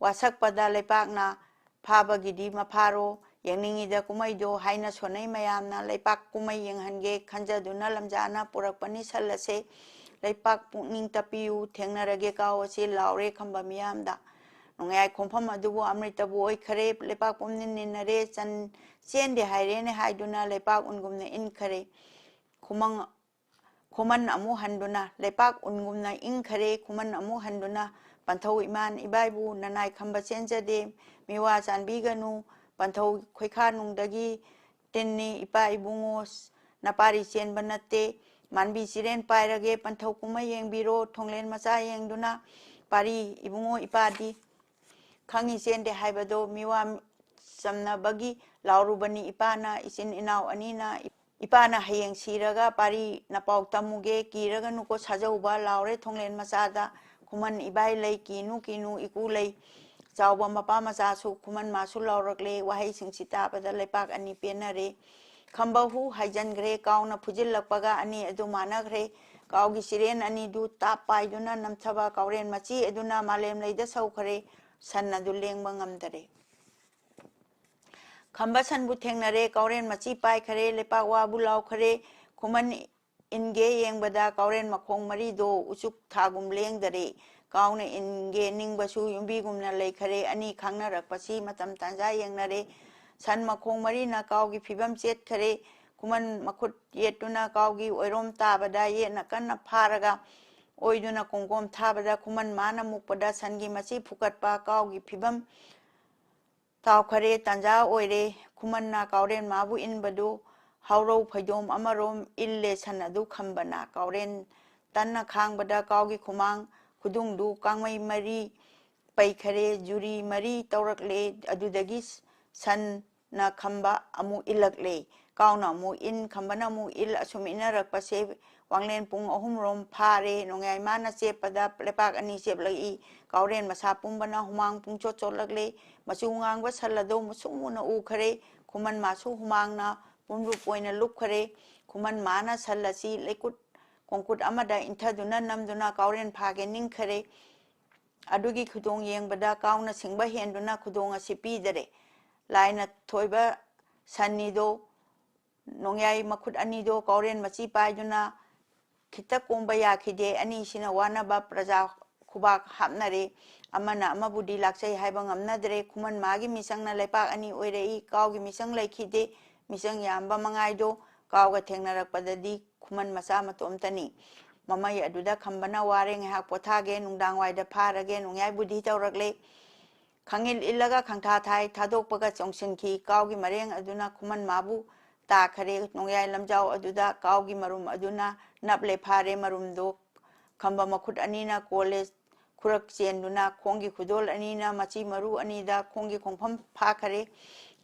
ꯋꯥꯁꯛꯄꯗ ꯂꯩꯄꯥꯛꯅ ꯐꯥꯕꯒꯤꯗꯤ ꯃꯐꯥꯔꯣ ꯌꯦꯡꯅꯤꯡꯉꯤꯗ ꯀꯨꯝꯍꯩꯗꯣ ꯍꯥꯏꯅ ꯁꯣꯟꯅꯩ ꯃꯌꯥꯝꯅ꯫ ꯂꯩꯄꯥꯛ ꯀꯨꯝꯍꯩ ꯌꯦꯡꯍꯟꯒꯦ ꯈꯟꯖꯗꯨꯅ ꯂꯝꯖꯥꯅ ꯄꯨꯔꯛꯄꯅꯤ ꯁꯜ ꯑꯁꯦ꯫ ꯂꯩꯄꯥꯛ ꯄꯨꯛꯅꯤꯡ ꯇꯞꯄꯤꯌꯨ, ꯊꯦꯡꯅꯔꯒꯦ ꯀꯥꯎ ꯑꯁꯤ ꯂꯥꯎꯔꯦ ꯈꯝꯕ ꯃꯤꯌꯥꯝꯗ꯫ ꯅꯣꯡꯌꯥꯏ ꯈꯣꯡꯐꯝ ꯑꯗꯨꯕꯨ ꯑꯃ꯭ꯔꯤꯇꯕꯨ ꯑꯣꯏꯈꯔꯦ꯫ ꯂꯩꯄꯥꯛ ꯄꯨꯝꯅꯤꯟ ꯅꯤꯟꯅꯔꯦ, ꯆꯟ ꯆꯦꯟꯗꯦ ꯍꯥꯏꯔꯦꯅꯦ ꯍꯥꯏꯗꯨꯅ ꯂꯩꯄꯥꯛ ꯎꯟꯒꯨꯝꯅ ꯏꯟꯈꯔꯦ꯫ ꯈꯨꯃꯪ ꯈꯨꯃꯟ ꯑꯃꯨꯛ ꯍꯟꯗꯨꯅ, ꯂꯩꯄꯥꯛ ꯎꯟꯒꯨꯝꯅ ꯏꯪꯈꯔꯦ꯫ ꯈꯨꯃꯟ ꯑꯃꯨꯛ ꯍꯟꯗꯨꯅ, ꯄꯟꯊꯧ ꯏꯃꯥꯟ ꯏꯕꯥꯏꯕꯨ ꯅꯅꯥꯏ ꯈꯝꯕ ꯆꯦꯟꯖꯗꯦ꯫ ꯃꯤꯋꯥ ꯆꯥꯟꯕꯤꯒꯅꯨ꯫ ꯄꯟꯊꯧ ꯈꯣꯏꯈꯥ ꯅꯨꯡꯗꯒꯤ ꯇꯤꯟꯅꯤ ꯏꯄꯥ ꯏꯕꯨꯡꯉꯣ, ꯅꯄꯥꯔꯤ ꯆꯦꯟꯕ ꯅꯠꯇꯦ꯫ ꯃꯥꯟꯕꯤ ꯆꯤꯔꯦꯟ ꯄꯥꯏꯔꯒꯦ ꯄꯟꯊꯧ ꯀꯨꯝꯍꯩ ꯌꯦꯡꯕꯤꯔꯣ꯫ ꯊꯣꯡꯂꯦꯟ ꯃꯆꯥ ꯌꯦꯡꯗꯨꯅ, ꯄꯥꯔꯤ ꯏꯕꯨꯡꯉꯣ ꯏꯄꯥꯗꯤ ꯈꯪꯉꯤ ꯆꯦꯟꯗꯦ ꯍꯥꯏꯕꯗꯣ ꯃꯤꯋꯥ ꯆꯝꯅꯕꯒꯤ ꯂꯥꯎꯔꯨꯕꯅꯤ ꯏꯄꯥꯅ꯫ ꯏꯆꯤꯟ ꯏꯅꯥꯎ ꯑꯅꯤꯅ ꯏꯄꯥꯅ ꯍꯌꯦꯡ ꯁꯤꯔꯒ ꯄꯥꯔꯤ ꯅꯄꯥꯎ ꯇꯝꯃꯨꯒꯦ, ꯀꯤꯔꯒꯅꯨꯀꯣ ꯁꯥꯖꯧꯕ ꯂꯥꯎꯔꯦ ꯊꯣꯡꯂꯦꯟ ꯃꯆꯥꯗ꯫ ꯈꯨꯃꯟ ꯏꯕꯥꯏ ꯂꯩ, ꯀꯤꯅꯨ ꯀꯤꯅꯨ ꯏꯀꯨ ꯂꯩ꯫ ꯆꯥꯎꯕ ꯃꯄꯥ ꯃꯆꯥꯁꯨ ꯈꯨꯃꯟ ꯃꯥꯁꯨ ꯂꯥꯎꯔꯛꯂꯦ꯫ ꯋꯥꯍꯩꯁꯤꯡꯁꯤ ꯇꯥꯕꯗ ꯂꯩꯄꯥꯛ ꯑꯅꯤ ꯄꯦꯟꯅꯔꯦ꯫ ꯈꯝꯕ ꯍꯨ ꯍꯥꯏꯖꯟꯈ꯭ꯔꯦ꯫ ꯀꯥꯎꯅ ꯐꯨꯖꯤꯜꯂꯛꯄꯒ ꯑꯅꯤ ꯑꯗꯨ ꯃꯥꯟꯅꯈ꯭ꯔꯦ꯫ ꯀꯥꯎꯒꯤ ꯆꯤꯔꯦꯟ ꯑꯅꯤꯗꯨ ꯇꯥꯞ ꯄꯥꯏꯗꯨꯅ ꯅꯝꯊꯕ ꯀꯥꯎꯔꯦꯟ ꯃꯆꯤ ꯑꯗꯨꯅ ꯃꯥꯂꯦꯝ ꯂꯩꯗ ꯁꯧꯈ꯭ꯔꯦ꯫ ꯁꯟ ꯑꯗꯨ ꯂꯦꯡꯕ ꯉꯝꯗꯔꯦ꯫ ꯈꯝꯕ ꯁꯟꯕꯨ ꯊꯦꯡꯅꯔꯦ, ꯀꯥꯎꯔꯦꯟ ꯃꯆꯤ ꯄꯥꯏꯈꯔꯦ, ꯂꯩꯄꯥꯛ ꯋꯥꯕꯨ ꯂꯥꯎꯈꯔꯦ꯫ ꯈꯨꯃꯟ ꯏꯟꯒꯦ ꯌꯦꯡꯕꯗ ꯀꯥꯎꯔꯦꯟ ꯃꯈꯣꯡ ꯃꯔꯤꯗꯣ ꯎꯆꯨꯛ ꯊꯥꯒꯨꯝ ꯂꯦꯡꯗꯔꯦ꯫ ꯀꯥꯎꯅ ꯏꯟꯒꯦ ꯅꯤꯡꯕꯁꯨ ꯌꯨꯝꯕꯤꯒꯨꯝꯅ ꯂꯩꯈꯔꯦ꯫ ꯑꯅꯤ ꯈꯪꯅꯔꯛꯄꯁꯤ ꯃꯇꯝ ꯇꯥꯟꯖꯥ ꯌꯦꯡꯅꯔꯦ꯫ ꯁꯟ ꯃꯈꯣꯡ ꯃꯔꯤꯅ ꯀꯥꯎꯒꯤ ꯐꯤꯕꯝ ꯆꯦꯠꯈꯔꯦ꯫ ꯈꯨꯃꯟ ꯃꯈꯨꯠ ꯌꯦꯠꯇꯨꯅ ꯀꯥꯎꯒꯤ ꯑꯣꯏꯔꯣꯝ ꯇꯥꯕꯗ ꯌꯦꯠꯅ ꯀꯟꯅ ꯐꯥꯔꯒ ꯑꯣꯏꯗꯨꯅ ꯀꯣꯡꯒꯣꯝ ꯊꯥꯕꯗ ꯈꯨꯃꯟ ꯃꯥꯅ ꯃꯨꯛꯄꯗ ꯁꯟꯒꯤ ꯃꯆꯤ ꯐꯨꯀꯠꯄ ꯀꯥꯎꯒꯤ ꯐꯤꯕꯝ ꯇꯥꯎꯈꯔꯦ꯫ ꯇꯥꯟꯖꯥ ꯑꯣꯏꯔꯦ꯫ ꯈꯨꯃꯟꯅ ꯀꯥꯎꯔꯦꯟ ꯃꯥꯕꯨ ꯏꯟꯕꯗꯨ ꯍꯥꯎꯔꯧ ꯐꯩꯗꯣꯝ ꯑꯃꯔꯣꯝ ꯏꯜꯂꯦ꯫ ꯁꯟ ꯑꯗꯨ ꯈꯝꯕꯅ ꯀꯥꯎꯔꯦꯟ ꯇꯟꯅ ꯈꯥꯡꯕꯗ ꯀꯥꯎꯒꯤ ꯈꯨꯃꯥꯡ ꯈꯨꯗꯨꯡꯗꯨ ꯀꯥꯡꯃꯩ ꯃꯔꯤ ꯄꯩꯈꯔꯦ꯫ ꯖꯨꯔꯤ ꯃꯔꯤ ꯇꯧꯔꯛꯂꯦ꯫ ꯑꯗꯨꯗꯒꯤ ꯁꯟꯅ ꯈꯝꯕ ꯑꯃꯨꯛ ꯏꯜꯂꯛꯂꯦ꯫ ꯀꯥꯎꯅ ꯑꯃꯨꯛ ꯏꯟ, ꯈꯝꯕꯅ ꯑꯃꯨꯛ ꯏꯜ, ꯑꯁꯨꯝ ꯏꯟꯅꯔꯛꯄꯁꯦ ꯋꯥꯡꯂꯦꯟ ꯄꯨꯡ ꯑꯍꯨꯝꯔꯣꯝ ꯐꯥꯔꯦ꯫ ꯅꯣꯡꯌꯥꯏ ꯃꯥꯅ ꯆꯦꯞꯄꯗ ꯂꯩꯄꯥꯛ ꯑꯅꯤ ꯆꯦꯞꯂꯛꯏ꯫ ꯀꯥꯎꯔꯦꯟ ꯃꯁꯥ ꯄꯨꯝꯕꯅ ꯍꯨꯃꯥꯡ ꯄꯨꯡꯆꯣꯠ ꯆꯣꯠꯂꯛꯂꯦ꯫ ꯃꯆꯨ ꯉꯥꯡꯕ ꯁꯟ ꯑꯗꯨ ꯃꯨꯁꯨꯛ ꯃꯨꯅ ꯎꯈꯔꯦ꯫ ꯈꯨꯃꯟ ꯃꯥꯁꯨ ꯍꯨꯃꯥꯡꯅ ꯄꯨꯝꯂꯨꯞ ꯑꯣꯏꯅ ꯂꯨꯞꯈꯔꯦ꯫ ꯈꯨꯃꯟ ꯃꯥꯅ ꯁꯟ ꯑꯁꯤ ꯂꯩꯀꯨꯠ ꯀꯣꯡꯀꯨꯠ ꯑꯃꯗ ꯏꯟꯊꯗꯨꯅ ꯅꯝꯗꯨꯅ ꯀꯥꯎꯔꯦꯟ ꯐꯥꯒꯦ ꯅꯤꯡꯈꯔꯦ꯫ ꯑꯗꯨꯒꯤ ꯈꯨꯗꯣꯡ ꯌꯦꯡꯕꯗ ꯀꯥꯎꯅ ꯁꯤꯡꯕ ꯍꯦꯟꯗꯨꯅ ꯈꯨꯗꯣꯡ ꯑꯁꯤ ꯄꯤꯗꯔꯦ꯫ ꯂꯥꯏꯅ ꯊꯣꯏꯕ ꯁꯟꯅꯤꯗꯣ, ꯅꯣꯡꯌꯥꯏ ꯃꯈꯨꯠ ꯑꯅꯤꯗꯣ ꯀꯥꯎꯔꯦꯟ ꯃꯆꯤ ꯄꯥꯏꯗꯨꯅ ꯈꯤꯇ ꯀꯣꯝꯕ ꯌꯥꯈꯤꯗꯦ꯫ ꯑꯅꯤꯁꯤꯅ ꯋꯥꯅꯕ ꯄ꯭ꯔꯖꯥ ꯈꯨꯕꯥꯛ ꯍꯥꯞꯅꯔꯦ꯫ ꯑꯃꯅ ꯑꯃꯕꯨꯗꯤ ꯂꯥꯛꯆꯩ ꯍꯥꯏꯕ ꯉꯝꯅꯗ꯭ꯔꯦ꯫ ꯈꯨꯃꯟ ꯃꯥꯒꯤ ꯃꯤꯆꯪꯅ ꯂꯩꯄꯥꯛ ꯑꯅꯤ ꯑꯣꯏꯔꯛꯏ꯫ ꯀꯥꯎꯒꯤ ꯃꯤꯆꯪ ꯂꯩꯈꯤꯗꯦ꯫ ꯃꯤꯆꯪ ꯌꯥꯝꯕ ꯃꯉꯥꯏꯗꯣ ꯀꯥꯎꯒ ꯊꯦꯡꯅꯔꯛꯄꯗꯗꯤ ꯈꯨꯃꯟ ꯃꯆꯥ ꯃꯇꯣꯝꯇꯅꯤ꯫ ꯃꯃꯩ ꯑꯗꯨꯗ ꯈꯝꯕꯅ ꯋꯥꯔꯦ, ꯉꯥꯏꯍꯥꯛ ꯄꯣꯊꯥꯒꯦ, ꯅꯨꯡꯗꯥꯡ ꯋꯥꯏꯗ ꯐꯥꯔꯒꯦ, ꯅꯣꯡꯌꯥꯏ ꯕꯨꯙꯤ ꯇꯧꯔꯛꯂꯦ꯫ ꯈꯪꯏꯜ ꯏꯜꯂꯒ ꯈꯪꯊꯥ ꯊꯥꯏ, ꯊꯥꯗꯣꯛꯄꯒ ꯆꯣꯡꯁꯤꯟꯈꯤ꯫ ꯀꯥꯎꯒꯤ ꯃꯔꯦꯡ ꯑꯗꯨꯅ ꯈꯨꯃꯟ ꯃꯥꯕꯨ ꯇꯥꯈꯔꯦ꯫ ꯅꯣꯡꯌꯥꯏ ꯂꯝꯖꯥꯎ ꯑꯗꯨꯗ ꯀꯥꯎꯒꯤ ꯃꯔꯨꯝ ꯑꯗꯨꯅ ꯅꯞꯂꯦ ꯐꯥꯔꯦ꯫ ꯃꯔꯨꯝꯗꯣ ꯈꯝꯕ ꯃꯈꯨꯠ ꯑꯅꯤꯅ ꯀꯣꯜꯂꯦ꯫ ꯈꯨꯔꯛ ꯆꯦꯟꯗꯨꯅ ꯈꯣꯡꯒꯤ ꯈꯨꯗꯣꯜ ꯑꯅꯤꯅ ꯃꯆꯤ ꯃꯔꯨ ꯑꯅꯤꯗ ꯈꯣꯡꯒꯤ ꯈꯣꯡꯐꯝ ꯐꯥꯈꯔꯦ꯫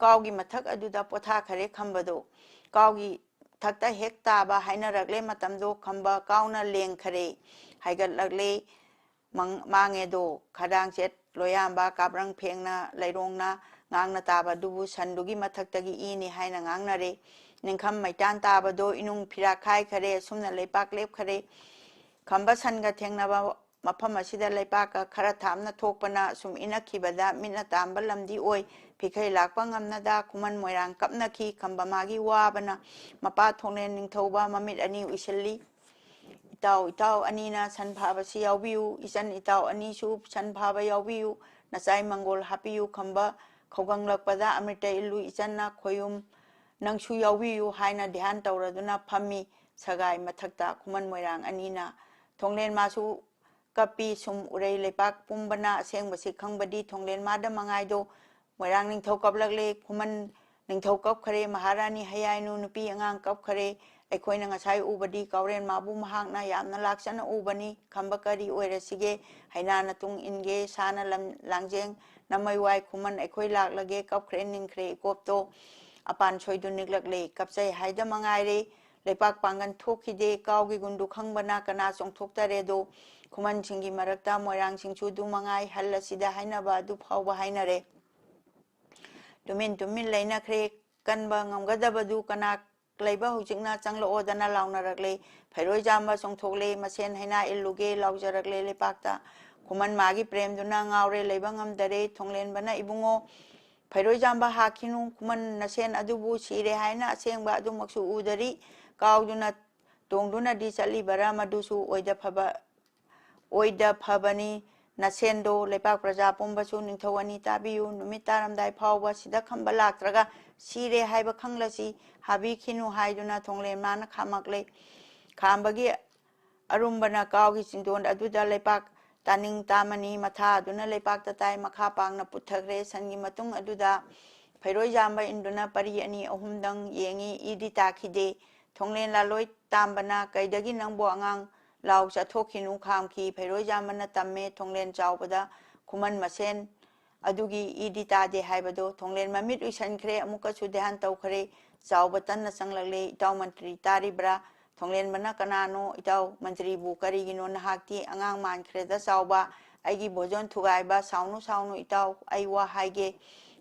ꯀꯥꯎꯒꯤ ꯃꯊꯛ ꯑꯗꯨꯗ ꯄꯣꯊꯥꯈꯔꯦ ꯈꯝꯕꯗꯣ꯫ ꯀꯥꯎꯒꯤ ꯊꯛꯇ ꯍꯦꯛ ꯇꯥꯕ ꯍꯥꯏꯅꯔꯛꯂꯦ꯫ ꯃꯇꯝꯗꯣ ꯈꯝꯕ ꯀꯥꯎꯅ ꯂꯦꯡꯈꯔꯦ꯫ ꯍꯥꯏꯒꯠꯂꯛꯂꯦ꯫ ꯃꯪ-, ꯃꯥꯡꯉꯦꯗꯣ꯫ ꯈꯗꯥꯡ ꯆꯦꯠ ꯂꯣꯌꯥꯝꯕ ꯀꯥꯞꯔꯪ ꯐꯦꯡꯅ ꯂꯩꯔꯣꯡꯅ ꯉꯥꯡꯅ ꯇꯥꯕꯗꯨꯕꯨ ꯁꯟꯗꯨꯒꯤ ꯃꯊꯛꯇꯒꯤ ꯏꯅꯤ ꯍꯥꯏꯅ ꯉꯥꯡꯅꯔꯦ꯫ ꯅꯤꯡꯈꯝ ꯃꯩꯇꯥꯟ ꯇꯥꯕꯗꯣ ꯏꯅꯨꯡ ꯐꯤꯔꯥꯛ ꯈꯥꯏꯈꯔꯦ꯫ ꯑꯁꯨꯝꯅ ꯂꯩꯄꯥꯛ ꯂꯦꯞꯈꯔꯦ꯫ ꯈꯝꯕ ꯁꯟꯒ ꯊꯦꯡꯅꯕ ꯃꯐꯝ ꯑꯁꯤꯗ ꯂꯩꯄꯥꯛꯀ ꯈꯔ ꯊꯥꯞꯅ ꯊꯣꯛꯄꯅ ꯁꯨꯝ ꯏꯅꯛꯈꯤꯕꯗ ꯃꯤꯠꯅ ꯇꯥꯝꯕ ꯂꯝꯗꯤ ꯑꯣꯏ꯫ ꯐꯤꯈꯩ ꯂꯥꯛꯄ ꯉꯝꯅꯗ ꯈꯨꯃꯟ ꯃꯣꯏꯔꯥꯡ ꯀꯞꯅꯈꯤ꯫ ꯈꯝꯕ ꯃꯥꯒꯤ ꯋꯥꯕꯅ ꯃꯄꯥ ꯊꯣꯡꯂꯦꯟ ꯅꯤꯡꯊꯧꯕ ꯃꯃꯤꯠ ꯑꯅꯤ ꯎꯏꯁꯤꯜꯂꯤ꯫ "ꯏꯇꯥꯎ, ꯏꯇꯥꯎ ꯑꯅꯤꯅ ꯁꯟ ꯐꯥꯕꯁꯤ ꯌꯥꯎꯕꯤꯌꯨ꯫ ꯏꯆꯟ ꯏꯇꯥꯎ ꯑꯅꯤꯁꯨ ꯁꯟ ꯐꯥꯕ ꯌꯥꯎꯕꯤꯌꯨ꯫ ꯅꯆꯥꯏ ꯃꯪꯒꯣꯜ ꯍꯥꯞꯄꯤꯌꯨ꯫ ꯈꯝꯕ ꯈꯧꯒꯪꯂꯛꯄꯗ ꯑꯃ꯭ꯔꯤꯇ ꯏꯜꯂꯨ꯫ ꯏꯆꯟꯅ ꯈꯣꯌꯨꯝ ꯅꯪꯁꯨ ꯌꯥꯎꯕꯤꯌꯨ" ꯍꯥꯏꯅ ꯙ꯭ꯌꯥꯟ ꯇꯧꯔꯗꯨꯅ ꯐꯝꯃꯤ꯫ ꯁꯒꯥꯏ ꯃꯊꯛꯇ ꯈꯨꯃꯟ ꯃꯣꯏꯔꯥꯡ ꯑꯅꯤꯅ꯫ ꯊꯣꯡꯂꯦꯟ ꯃꯥꯁꯨ ꯀꯞꯄꯤ꯫ ꯁꯨꯝ ꯎꯔꯩ ꯂꯩꯄꯥꯛ ꯄꯨꯝꯕꯅ ꯑꯁꯦꯡꯕꯁꯤ ꯈꯪꯕꯗꯤ ꯊꯣꯡꯂꯦꯟ ꯃꯥꯗ ꯃꯉꯥꯏꯗꯣ꯫ ꯃꯣꯏꯔꯥꯡ ꯅꯤꯡꯊꯧ ꯀꯞꯂꯛꯂꯦ꯫ ꯈꯨꯃꯟ ꯅꯤꯡꯊꯧ ꯀꯞꯈꯔꯦ꯫ ꯃꯍꯥꯔꯥꯅꯤ ꯍꯌꯥꯏꯅꯨ ꯅꯨꯄꯤ ꯑꯉꯥꯡ ꯀꯞꯈꯔꯦ꯫ ꯑꯩꯈꯣꯏꯅ ꯉꯁꯥꯏ ꯎꯕꯗꯤ ꯀꯥꯎꯔꯦꯟ ꯃꯥꯕꯨ ꯃꯍꯥꯛꯅ ꯌꯥꯝꯅ ꯂꯥꯛꯆꯅ ꯎꯕꯅꯤ꯫ "ꯈꯝꯕ ꯀꯔꯤ ꯑꯣꯏꯔꯁꯤꯒꯦ? ꯍꯩꯅꯥꯅ ꯇꯨꯡ ꯏꯟꯒꯦ, ꯁꯥꯅ ꯂꯝ ꯂꯥꯡꯖꯦꯡ, ꯅꯃꯩ ꯋꯥꯏ ꯈꯨꯃꯟ ꯑꯩꯈꯣꯏ ꯂꯥꯛꯂꯒꯦ, ꯀꯞꯈ꯭ꯔꯦ ꯅꯤꯡꯈ꯭ꯔꯦ ꯏꯀꯣꯞꯇꯣ, ꯑꯄꯥꯟ ꯁꯣꯏꯗꯨ ꯅꯤꯛꯂꯛꯂꯦ, ꯀꯞꯆꯩ ꯍꯥꯏꯗ ꯃꯉꯥꯏꯔꯦ, ꯂꯩꯄꯥꯛ ꯄꯥꯡꯒꯟ ꯊꯣꯛꯈꯤꯗꯦ, ꯀꯥꯎꯒꯤ ꯒꯨꯟꯗꯨ ꯈꯪꯕꯅ ꯀꯅꯥ ꯆꯣꯡꯊꯣꯛꯇꯔꯦꯗꯣ, ꯈꯨꯃꯟꯁꯤꯡꯒꯤ ꯃꯔꯛꯇ ꯃꯣꯏꯔꯥꯡ ꯆꯤꯡꯆꯨꯗꯨ ꯃꯉꯥꯏ ꯍꯜ ꯑꯁꯤꯗ ꯍꯥꯏꯅꯕ ꯑꯗꯨ ꯐꯥꯎꯕ ꯍꯥꯏꯅꯔꯦ꯫ ꯇꯨꯃꯤꯟ ꯇꯨꯃꯤꯟ ꯂꯩꯅꯈ꯭ꯔꯦ, ꯀꯟꯕ ꯉꯝꯒꯗꯕꯗꯨ ꯀꯅꯥ ꯂꯩꯕ ꯍꯧꯖꯤꯛꯅ ꯆꯪꯂꯛꯑꯣꯗꯅ ꯂꯥꯎꯅꯔꯛꯂꯦ꯫ ꯐꯩꯔꯣꯏꯖꯥꯝꯕ ꯆꯣꯡꯊꯣꯛꯂꯦ, ꯃꯁꯦꯟ ꯍꯩꯅꯥ ꯏꯜꯂꯨꯒꯦ ꯂꯥꯎꯖꯔꯛꯂꯦ ꯂꯩꯄꯥꯛꯇ꯫ ꯈꯨꯃꯟ ꯃꯥꯒꯤ ꯄ꯭ꯔꯦꯝꯗꯨꯅ ꯉꯥꯎꯔꯦ, ꯂꯩꯕ ꯉꯝꯗꯔꯦ꯫ ꯊꯣꯡꯂꯦꯟꯕꯅ "ꯏꯕꯨꯡꯉꯣ, ꯐꯩꯔꯣꯏꯖꯥꯝꯕ ꯍꯥꯠꯈꯤꯅꯨ, ꯈꯨꯃꯟ ꯅꯁꯦꯟ ꯑꯗꯨꯕꯨ ꯁꯤꯔꯦ ꯍꯥꯏꯅ ꯑꯁꯦꯡꯕ ꯑꯗꯨꯃꯛꯁꯨ ꯎꯗꯔꯤ, ꯀꯥꯎꯗꯨꯅ ꯇꯣꯡꯗꯨꯅꯗꯤ ꯆꯠꯂꯤꯕꯔꯥ? ꯃꯗꯨꯁꯨ ꯑꯣꯏꯗ ꯐꯕ ꯑꯣꯏꯗ ꯐꯕꯅꯤ꯫ ꯅꯁꯦꯟꯗꯣ ꯂꯩꯄꯥꯛ ꯄ꯭ꯔꯖꯥ ꯄꯨꯝꯕꯁꯨ ꯅꯤꯡꯊꯧ ꯑꯅꯤ ꯇꯥꯕꯤꯌꯨ꯫ ꯅꯨꯃꯤꯠ ꯇꯥꯔꯝꯗꯥꯏ ꯐꯥꯎꯕ ꯁꯤꯗ ꯈꯝꯕ ꯂꯥꯛꯇ꯭ꯔꯒ ꯁꯤꯔꯦ ꯍꯥꯏꯕ ꯈꯪꯂꯁꯤ, ꯍꯥꯕꯤꯈꯤꯅꯨ" ꯍꯥꯏꯗꯨꯅ ꯊꯣꯡꯂꯦꯟ ꯃꯥꯅ ꯈꯥꯝꯃꯛꯂꯦ꯫ ꯈꯥꯝꯕꯒꯤ ꯑꯔꯨꯝꯕꯅ ꯀꯥꯎꯒꯤ ꯆꯤꯡꯗꯣꯟ ꯑꯗꯨꯗ ꯂꯩꯄꯥꯛ ꯇꯥꯅꯤꯡ ꯇꯥꯃꯅꯤ ꯃꯊꯥ ꯑꯗꯨꯅ ꯂꯩꯄꯥꯛꯇ ꯇꯥꯏ꯫ ꯃꯈꯥ ꯄꯥꯡꯅ ꯄꯨꯊꯈ꯭ꯔꯦ꯫ ꯁꯟꯒꯤ ꯃꯇꯨꯡ ꯑꯗꯨꯗ ꯐꯩꯔꯣꯏꯖꯥꯝꯕ ꯏꯟꯗꯨꯅ ꯄꯔꯤ ꯑꯅꯤ ꯑꯍꯨꯝꯗꯪ ꯌꯦꯡꯉꯤ, ꯏꯗꯤ ꯇꯥꯈꯤꯗꯦ꯫ ꯊꯣꯡꯂꯦꯟ ꯂꯥꯂꯣꯏ ꯇꯥꯝꯕꯅ "ꯀꯩꯗꯒꯤ ꯅꯪꯕꯨ ꯑꯉꯥꯡ? ꯂꯥꯎ ꯆꯠꯊꯣꯛꯈꯤꯅꯨ" ꯈꯥꯝꯈꯤ꯫ ꯐꯩꯔꯣꯏꯖꯥꯝꯕꯅ ꯇꯝꯃꯦ ꯊꯣꯡꯂꯦꯟ ꯆꯥꯎꯕꯗ ꯈꯨꯃꯟ ꯃꯁꯦꯟ ꯑꯗꯨꯒꯤ ꯏꯗꯤ ꯇꯥꯗꯦ ꯍꯥꯏꯕꯗꯣ꯫ ꯊꯣꯡꯂꯦꯟ ꯃꯃꯤꯠ ꯎꯏꯁꯟꯈ꯭ꯔꯦ, ꯑꯃꯨꯛꯀꯁꯨ ꯙ꯭ꯌꯥꯟ ꯇꯧꯈ꯭ꯔꯦ꯫ ꯆꯥꯎꯕ ꯇꯟꯅ ꯆꯪꯂꯛꯂꯦ꯫ "ꯏꯇꯥꯎ ꯃꯟꯇ꯭ꯔꯤ ꯇꯥꯔꯤꯕ꯭ꯔꯥ?" ꯊꯣꯡꯂꯦꯟꯕꯅ "ꯀꯅꯥꯅꯣ ꯏꯇꯥꯎ ꯃꯟꯇ꯭ꯔꯤꯕꯨ? ꯀꯔꯤꯒꯤꯅꯣ ꯅꯍꯥꯛꯇꯤ? ꯑꯉꯥꯡ ꯃꯥꯟꯈ꯭ꯔꯦꯗ ꯆꯥꯎꯕ, ꯑꯩꯒꯤ ꯚꯣꯖꯟ ꯊꯨꯒꯥꯏꯕ꯫ ꯁꯥꯎꯅꯨ ꯁꯥꯎꯅꯨ ꯏꯇꯥꯎ, ꯑꯩ ꯋꯥ ꯍꯥꯏꯒꯦ꯫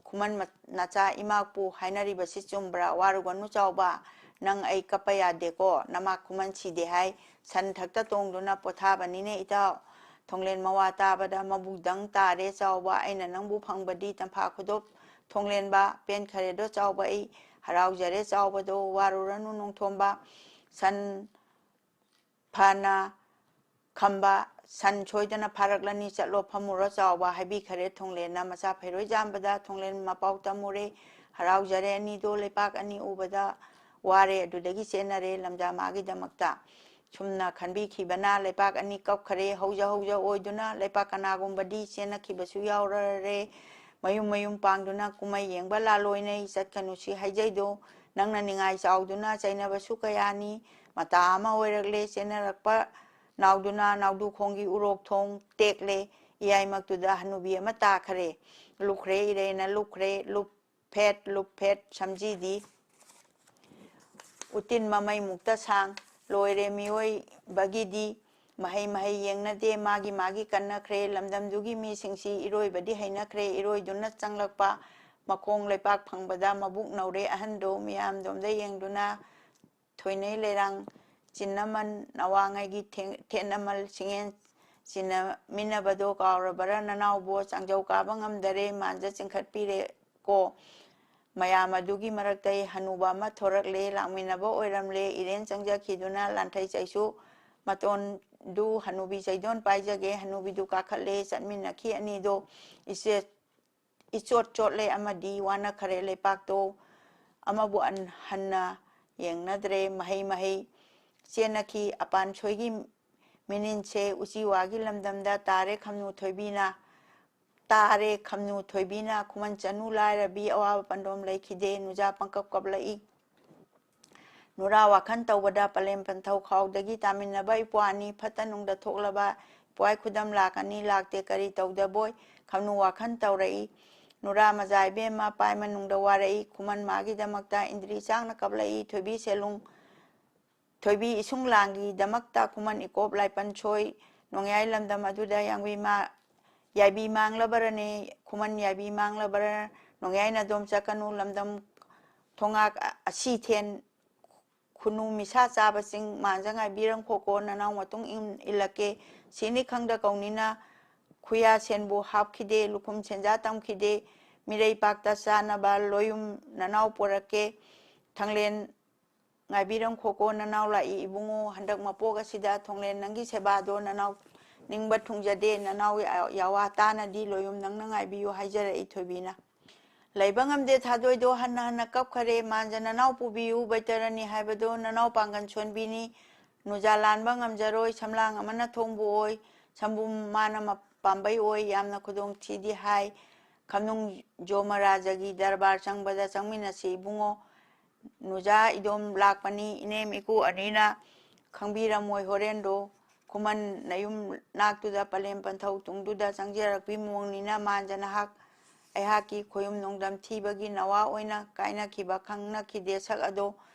ꯈꯨꯃꯟ ꯃ-, ꯅꯆꯥ ꯏꯃꯥꯛꯄꯨ ꯍꯥꯏꯅꯔꯤꯕꯁꯤ ꯆꯨꯝꯕ꯭ꯔꯥ? ꯋꯥꯔꯨꯒꯅꯨ ꯆꯥꯎꯕ, ꯅꯪ ꯑꯩ ꯀꯞꯄ ꯌꯥꯗꯦꯀꯣ, ꯅꯃꯥ ꯈꯨꯃꯟ ꯁꯤꯗꯦ ꯍꯥꯏ꯫ ꯁꯟ ꯊꯛꯇ ꯇꯣꯡꯗꯨꯅ ꯄꯣꯊꯥꯕꯅꯤꯅꯦ ꯏꯇꯥꯎ"꯫ ꯊꯣꯡꯂꯦꯟ ꯃꯋꯥ ꯇꯥꯕꯗ ꯃꯕꯨꯛꯗꯪ ꯇꯥꯔꯦ ꯆꯥꯎꯕ, "ꯑꯩꯅ ꯅꯪꯕꯨ ꯐꯪꯕꯗꯤ ꯇꯝꯐꯥ ꯈꯨꯗꯣꯞ ꯊꯣꯡꯂꯦꯟꯕ, ꯄꯦꯟꯈꯔꯦꯗꯣ ꯆꯥꯎꯕ ꯑꯩ, ꯍꯔꯥꯎꯖꯔꯦ ꯆꯥꯎꯕꯗꯣ, ꯋꯥꯔꯨꯔꯅꯨ ꯅꯣꯡꯊꯣꯝꯕ, ꯁꯟ ꯐꯅ ꯈꯝꯕ, ꯁꯟ ꯁꯣꯏꯗꯅ ꯐꯥꯔꯛꯂꯅꯤ, ꯆꯠꯂꯣ ꯐꯝꯃꯨꯔꯣ ꯆꯥꯎꯕ" ꯍꯥꯏꯕꯤꯈꯔꯦ ꯊꯣꯡꯂꯦꯟꯅ ꯃꯆꯥ ꯐꯩꯔꯣꯏꯖꯥꯝꯕꯗ꯫ ꯊꯣꯡꯂꯦꯟ ꯃꯄꯥꯎ ꯇꯝꯃꯨꯔꯦ, ꯍꯔꯥꯎꯖꯔꯦ ꯑꯅꯤꯗꯣ, ꯂꯩꯄꯥꯛ ꯑꯅꯤ ꯎꯕꯗ ꯋꯥꯔꯦ, ꯑꯗꯨꯗꯒꯤ ꯆꯦꯟꯅꯔꯦ ꯂꯝꯖꯥ ꯃꯥꯒꯤꯗꯃꯛꯇ꯫ ꯁꯨꯝꯅ ꯈꯟꯕꯤꯈꯤꯕꯅ ꯂꯩꯄꯥꯛ ꯑꯅꯤ ꯀꯞꯈꯔꯦ, ꯍꯧꯖ ꯍꯧꯖ ꯑꯣꯏꯗꯨꯅ ꯂꯩꯄꯥꯛ ꯀꯅꯥꯒꯨꯝꯕꯗꯤ ꯆꯦꯟꯅꯈꯤꯕꯁꯨ ꯌꯥꯎꯔꯔꯦ꯫ ꯃꯌꯨꯝ ꯃꯌꯨꯝ ꯄꯥꯡꯗꯨꯅ ꯀꯨꯝꯍꯩ ꯌꯦꯡꯕ ꯂꯥꯂꯣꯏꯅꯩ, ꯆꯠꯀꯅꯨ ꯁꯤ ꯍꯥꯏꯖꯩꯗꯣ꯫ ꯅꯪꯅ ꯅꯤꯡꯉꯥꯏ ꯆꯥꯎꯗꯨꯅ ꯆꯩꯅꯕꯁꯨ ꯀꯌꯥꯅꯤ꯫ ꯃꯇꯥ ꯑꯃ ꯑꯣꯏꯔꯛꯂꯦ, ꯆꯦꯟꯅꯔꯛꯄ ꯅꯥꯎꯗꯨꯅ ꯅꯥꯎꯗꯨ ꯈꯣꯡꯒꯤ ꯎꯔꯣꯛ ꯊꯣꯡ ꯇꯦꯛꯂꯦ꯫ ꯏꯌꯥꯏꯃꯛꯇꯨꯗ ꯍꯅꯨꯕꯤ ꯑꯃ ꯇꯥꯈꯔꯦ꯫ ꯂꯨꯞꯈ꯭ꯔꯦ ꯏꯔꯩꯅ ꯂꯨꯞꯈ꯭ꯔꯦ, ꯂꯨꯞ ꯐꯦꯠ ꯂꯨꯞ ꯐꯦꯠ ꯁꯝꯖꯤꯗꯤ꯫ ꯎꯇꯤꯟ ꯃꯃꯩꯃꯨꯛꯇ ꯁꯥꯡ꯫ ꯂꯣꯏꯔꯦ ꯃꯤꯑꯣꯏꯕꯒꯤꯗꯤ꯫ ꯃꯍꯩ ꯃꯍꯩ ꯌꯦꯡꯅꯗꯦ, ꯃꯥꯒꯤ ꯃꯥꯒꯤ ꯀꯟꯅꯈ꯭ꯔꯦ꯫ ꯂꯝꯗꯝꯗꯨꯒꯤ ꯃꯤꯁꯤꯡꯁꯤ ꯏꯔꯣꯏꯕꯗꯤ ꯍꯩꯅꯈ꯭ꯔꯦ꯫ ꯏꯔꯣꯏꯗꯨꯅ ꯆꯪꯂꯛꯄ ꯃꯈꯣꯡ ꯂꯩꯄꯥꯛ ꯐꯪꯕꯗ ꯃꯕꯨꯛ ꯅꯧꯔꯦ ꯑꯍꯟꯗꯣ꯫ ꯃꯤꯌꯥꯝꯗꯣꯝꯗ ꯌꯦꯡꯗꯨꯅ ꯊꯣꯏꯅꯩ ꯂꯩꯔꯥꯡ ꯆꯤꯟꯅꯃꯟ ꯅꯋꯥꯉꯩꯒꯤ ꯊꯦꯡ-, ꯊꯦꯠꯅꯃꯜ ꯁꯤꯡꯉꯦꯟ ꯆꯤꯟꯅꯃꯤꯟꯅꯕꯗꯣ ꯀꯥꯎꯔꯕꯔꯥ ꯅꯅꯥꯎꯕꯣ? ꯆꯥꯡꯖꯧ ꯀꯥꯕ ꯉꯝꯗꯔꯦ, ꯃꯥꯟꯖ ꯆꯤꯡꯈꯠꯄꯤꯔꯦꯀꯣ꯫ ꯃꯌꯥꯝ ꯑꯗꯨꯒꯤ ꯃꯔꯛꯇꯩ ꯍꯅꯨꯕ ꯑꯃ ꯊꯣꯔꯛꯂꯦ, ꯂꯥꯛꯃꯤꯟꯅꯕ ꯑꯣꯏꯔꯝꯂꯦ꯫ ꯏꯔꯦꯟ ꯆꯪꯖꯈꯤꯗꯨꯅ ꯂꯥꯟꯊꯩ ꯆꯩꯁꯨ ꯃꯇꯣꯟꯗꯨ ꯍꯅꯨꯕꯤ ꯆꯩꯗꯣꯟ ꯄꯥꯏꯖꯒꯦ꯫ ꯍꯅꯨꯕꯤꯗꯨ ꯀꯥꯈꯠꯂꯦ, ꯆꯠꯃꯤꯟꯅꯈꯤ ꯑꯅꯤꯗꯣ꯫ ꯏꯆꯦ ꯏꯆꯣꯠ ꯆꯣꯠꯂꯦ ꯑꯃꯗꯤ ꯋꯥꯅꯈꯔꯦ꯫ ꯂꯩꯄꯥꯛꯇꯣ ꯑꯃꯕꯨ ꯑꯟ-, ꯍꯟꯅ ꯌꯦꯡꯅꯗ꯭ꯔꯦ꯫ ꯃꯍꯩ ꯃꯍꯩ ꯆꯦꯟꯅꯈꯤ꯫ ꯑꯄꯥꯟ ꯁꯣꯏꯒꯤ ꯃꯤꯅꯤꯟꯁꯦ ꯎꯆꯤꯋꯥꯒꯤ ꯂꯝꯗꯝꯗ ꯇꯥꯔꯦ ꯈꯝꯅꯨ ꯊꯣꯏꯕꯤꯅ꯫ ꯇꯥꯔꯦ ꯈꯝꯅꯨ ꯊꯣꯏꯕꯤꯅ꯫ ꯈꯨꯃꯟ ꯆꯅꯨ ꯂꯥꯏꯔꯕꯤ ꯑꯋꯥꯕ ꯄꯟꯗꯣꯝ ꯂꯩꯈꯤꯗꯦ꯫ ꯅꯨꯖꯥ ꯄꯪꯀꯞ ꯀꯞꯂꯛꯏ꯫ ꯅꯨꯔꯥ ꯋꯥꯈꯜ ꯇꯧꯕꯗ ꯄꯂꯦꯝ ꯄꯟꯊꯧ ꯈꯥꯎꯗꯒꯤ ꯇꯥꯃꯤꯟꯅꯕ ꯏꯄ꯭ꯋꯥꯅꯤ꯫ ꯐꯠꯇ ꯅꯨꯡꯗ ꯊꯣꯛꯂꯕ ꯏꯄ꯭ꯋꯥꯏ ꯈꯨꯗꯝ ꯂꯥꯛꯀꯅꯤ, ꯂꯥꯛꯇꯦ ꯀꯔꯤ ꯇꯧꯗꯕꯣꯏ? ꯈꯝꯅꯨ ꯋꯥꯈꯜ ꯇꯧꯔꯛꯏ꯫ ꯅꯨꯔꯥ ꯃꯖꯥ ꯏꯕꯦꯝꯃ ꯄꯥꯏ ꯃꯅꯨꯡꯗ ꯋꯥꯔꯛꯏ꯫ ꯈꯨꯃꯟ ꯃꯥꯒꯤꯗꯃꯛꯇ ꯏꯟꯗ꯭ꯔꯤ ꯆꯥꯛꯅ ꯀꯞꯂꯛꯏ꯫ ꯊꯣꯏꯕꯤ ꯁꯦꯂꯨꯡ, ꯊꯣꯏꯕꯤ ꯏꯁꯨꯡ ꯂꯥꯡꯒꯤꯗꯃꯛꯇ ꯈꯨꯃꯟ ꯏꯀꯣꯞ ꯂꯥꯏꯄꯟ ꯁꯣꯏ꯫ ꯅꯣꯡꯌꯥꯏ ꯂꯝꯗꯝ ꯑꯗꯨꯗ ꯌꯥꯡꯕꯤ ꯃꯥ-, ꯌꯥꯏꯕꯤ ꯃꯥꯡꯂꯕꯔꯅꯦ? ꯈꯨꯃꯟ ꯌꯥꯏꯕꯤ ꯃꯥꯡꯂꯕꯔ? ꯅꯣꯡꯌꯥꯏ ꯅꯥꯗꯣꯝ ꯆꯠꯀꯅꯨ, ꯂꯝꯗꯝ ꯊꯣꯉꯥꯛ ꯑꯁꯤꯊꯦꯟ ꯈꯨꯅꯨ ꯃꯤꯁꯥ ꯆꯥꯕꯁꯤꯡ꯫ ꯃꯥꯟꯖ ꯉꯥꯏꯕꯤꯔꯝꯈꯣꯀꯣ, ꯅꯅꯥꯎ ꯃꯇꯨꯡ ꯏꯟ-, ꯏꯜꯂꯛꯀꯦ꯫ ꯁꯤꯅꯤ ꯈꯪꯗ ꯀꯧꯅꯤꯅ ꯈꯨꯌꯥ ꯁꯦꯟꯕꯨ ꯍꯥꯞꯈꯤꯗꯦ, ꯂꯨꯈꯨꯝ ꯁꯦꯟꯖꯥ ꯇꯝꯈꯤꯗꯦ꯫ ꯃꯤꯔꯩ ꯄꯥꯛꯇ ꯆꯥꯅꯕ ꯂꯣꯌꯨꯝ ꯅꯅꯥꯎ ꯄꯣꯔꯛꯀꯦ꯫ ꯊꯥꯡꯂꯦꯟ ꯉꯥꯏꯕꯤꯔꯝꯈꯣꯀꯣ, ꯅꯅꯥꯎ ꯂꯥꯛꯏ ꯏꯕꯨꯡꯉꯣ꯫ ꯍꯟꯗꯛ ꯃꯄꯣꯛ ꯑꯁꯤꯗ ꯊꯣꯡꯂꯦꯟ ꯅꯪꯒꯤ ꯁꯦꯕꯥꯗꯣ ꯅꯅꯥꯎ ꯅꯤꯡꯕ ꯊꯨꯡꯖꯗꯦ꯫ ꯅꯅꯥꯎ ꯌꯥ-, ꯌꯥꯋꯥ ꯇꯥꯅꯗꯤ ꯂꯣꯌꯨꯝ ꯅꯪꯅ ꯉꯥꯏꯕꯤꯌꯨ ꯍꯥꯏꯖꯔꯛꯏ ꯊꯣꯏꯕꯤꯅ꯫ ꯂꯩꯕ ꯉꯝꯗꯦ ꯊꯥꯗꯣꯏꯗꯣ ꯍꯟꯅ ꯍꯟꯅ ꯀꯞꯈꯔꯦ꯫ ꯃꯥꯟꯖ ꯅꯅꯥꯎ ꯄꯨꯕꯤꯌꯨ, ꯕꯩꯇꯔꯅꯤ ꯍꯥꯏꯕꯗꯣ ꯅꯅꯥꯎ ꯄꯥꯡꯒꯜ ꯁꯣꯟꯕꯤꯅꯤ꯫ ꯅꯨꯖꯥ ꯂꯥꯟꯕ ꯉꯝꯖꯔꯣꯏ, ꯁꯝꯂꯥꯡ ꯑꯃꯅ ꯊꯣꯡꯕꯨ ꯑꯣꯏ, ꯁꯝꯕꯨꯝ ꯃꯥꯅ ꯃ-, ꯄꯥꯝꯕꯩ ꯑꯣꯏ, ꯌꯥꯝꯅ ꯈꯨꯗꯣꯡ ꯊꯤꯗꯤ ꯍꯥꯏ꯫ ꯈꯝꯅꯨꯡ ꯖꯣꯃꯔꯥꯖꯒꯤ ꯗꯔꯕꯥꯔ ꯆꯪꯕꯗ ꯆꯪꯃꯤꯟꯅꯁꯤ ꯏꯕꯨꯡꯉꯣ꯫ ꯅꯨꯖꯥ ꯏꯗꯣꯝ ꯂꯥꯛꯄꯅꯤ, ꯏꯅꯦꯝ ꯏꯀꯨ ꯑꯅꯤꯅ ꯈꯪꯕꯤꯔꯝꯃꯣꯏ ꯍꯣꯔꯦꯟꯗꯣ꯫ ꯈꯨꯃꯟ ꯅꯌꯨꯝ ꯅꯥꯛꯇꯨꯗ ꯄꯂꯦꯝ ꯄꯟꯊꯧ ꯇꯨꯡꯗꯨꯗ ꯆꯪꯖꯔꯛꯄꯤ ꯃꯑꯣꯡꯅꯤꯅ ꯃꯥꯟꯖ ꯅꯍꯥꯛ ꯑꯩꯍꯥꯛꯀꯤ ꯈꯣꯌꯨꯝ ꯅꯣꯡꯗꯝ ꯊꯤꯕꯒꯤ ꯅꯋꯥ ꯑꯣꯏꯅ ꯀꯥꯏꯅꯈꯤꯕ ꯈꯪꯅꯈꯤꯗꯦ ꯁꯛ ꯑꯗꯣ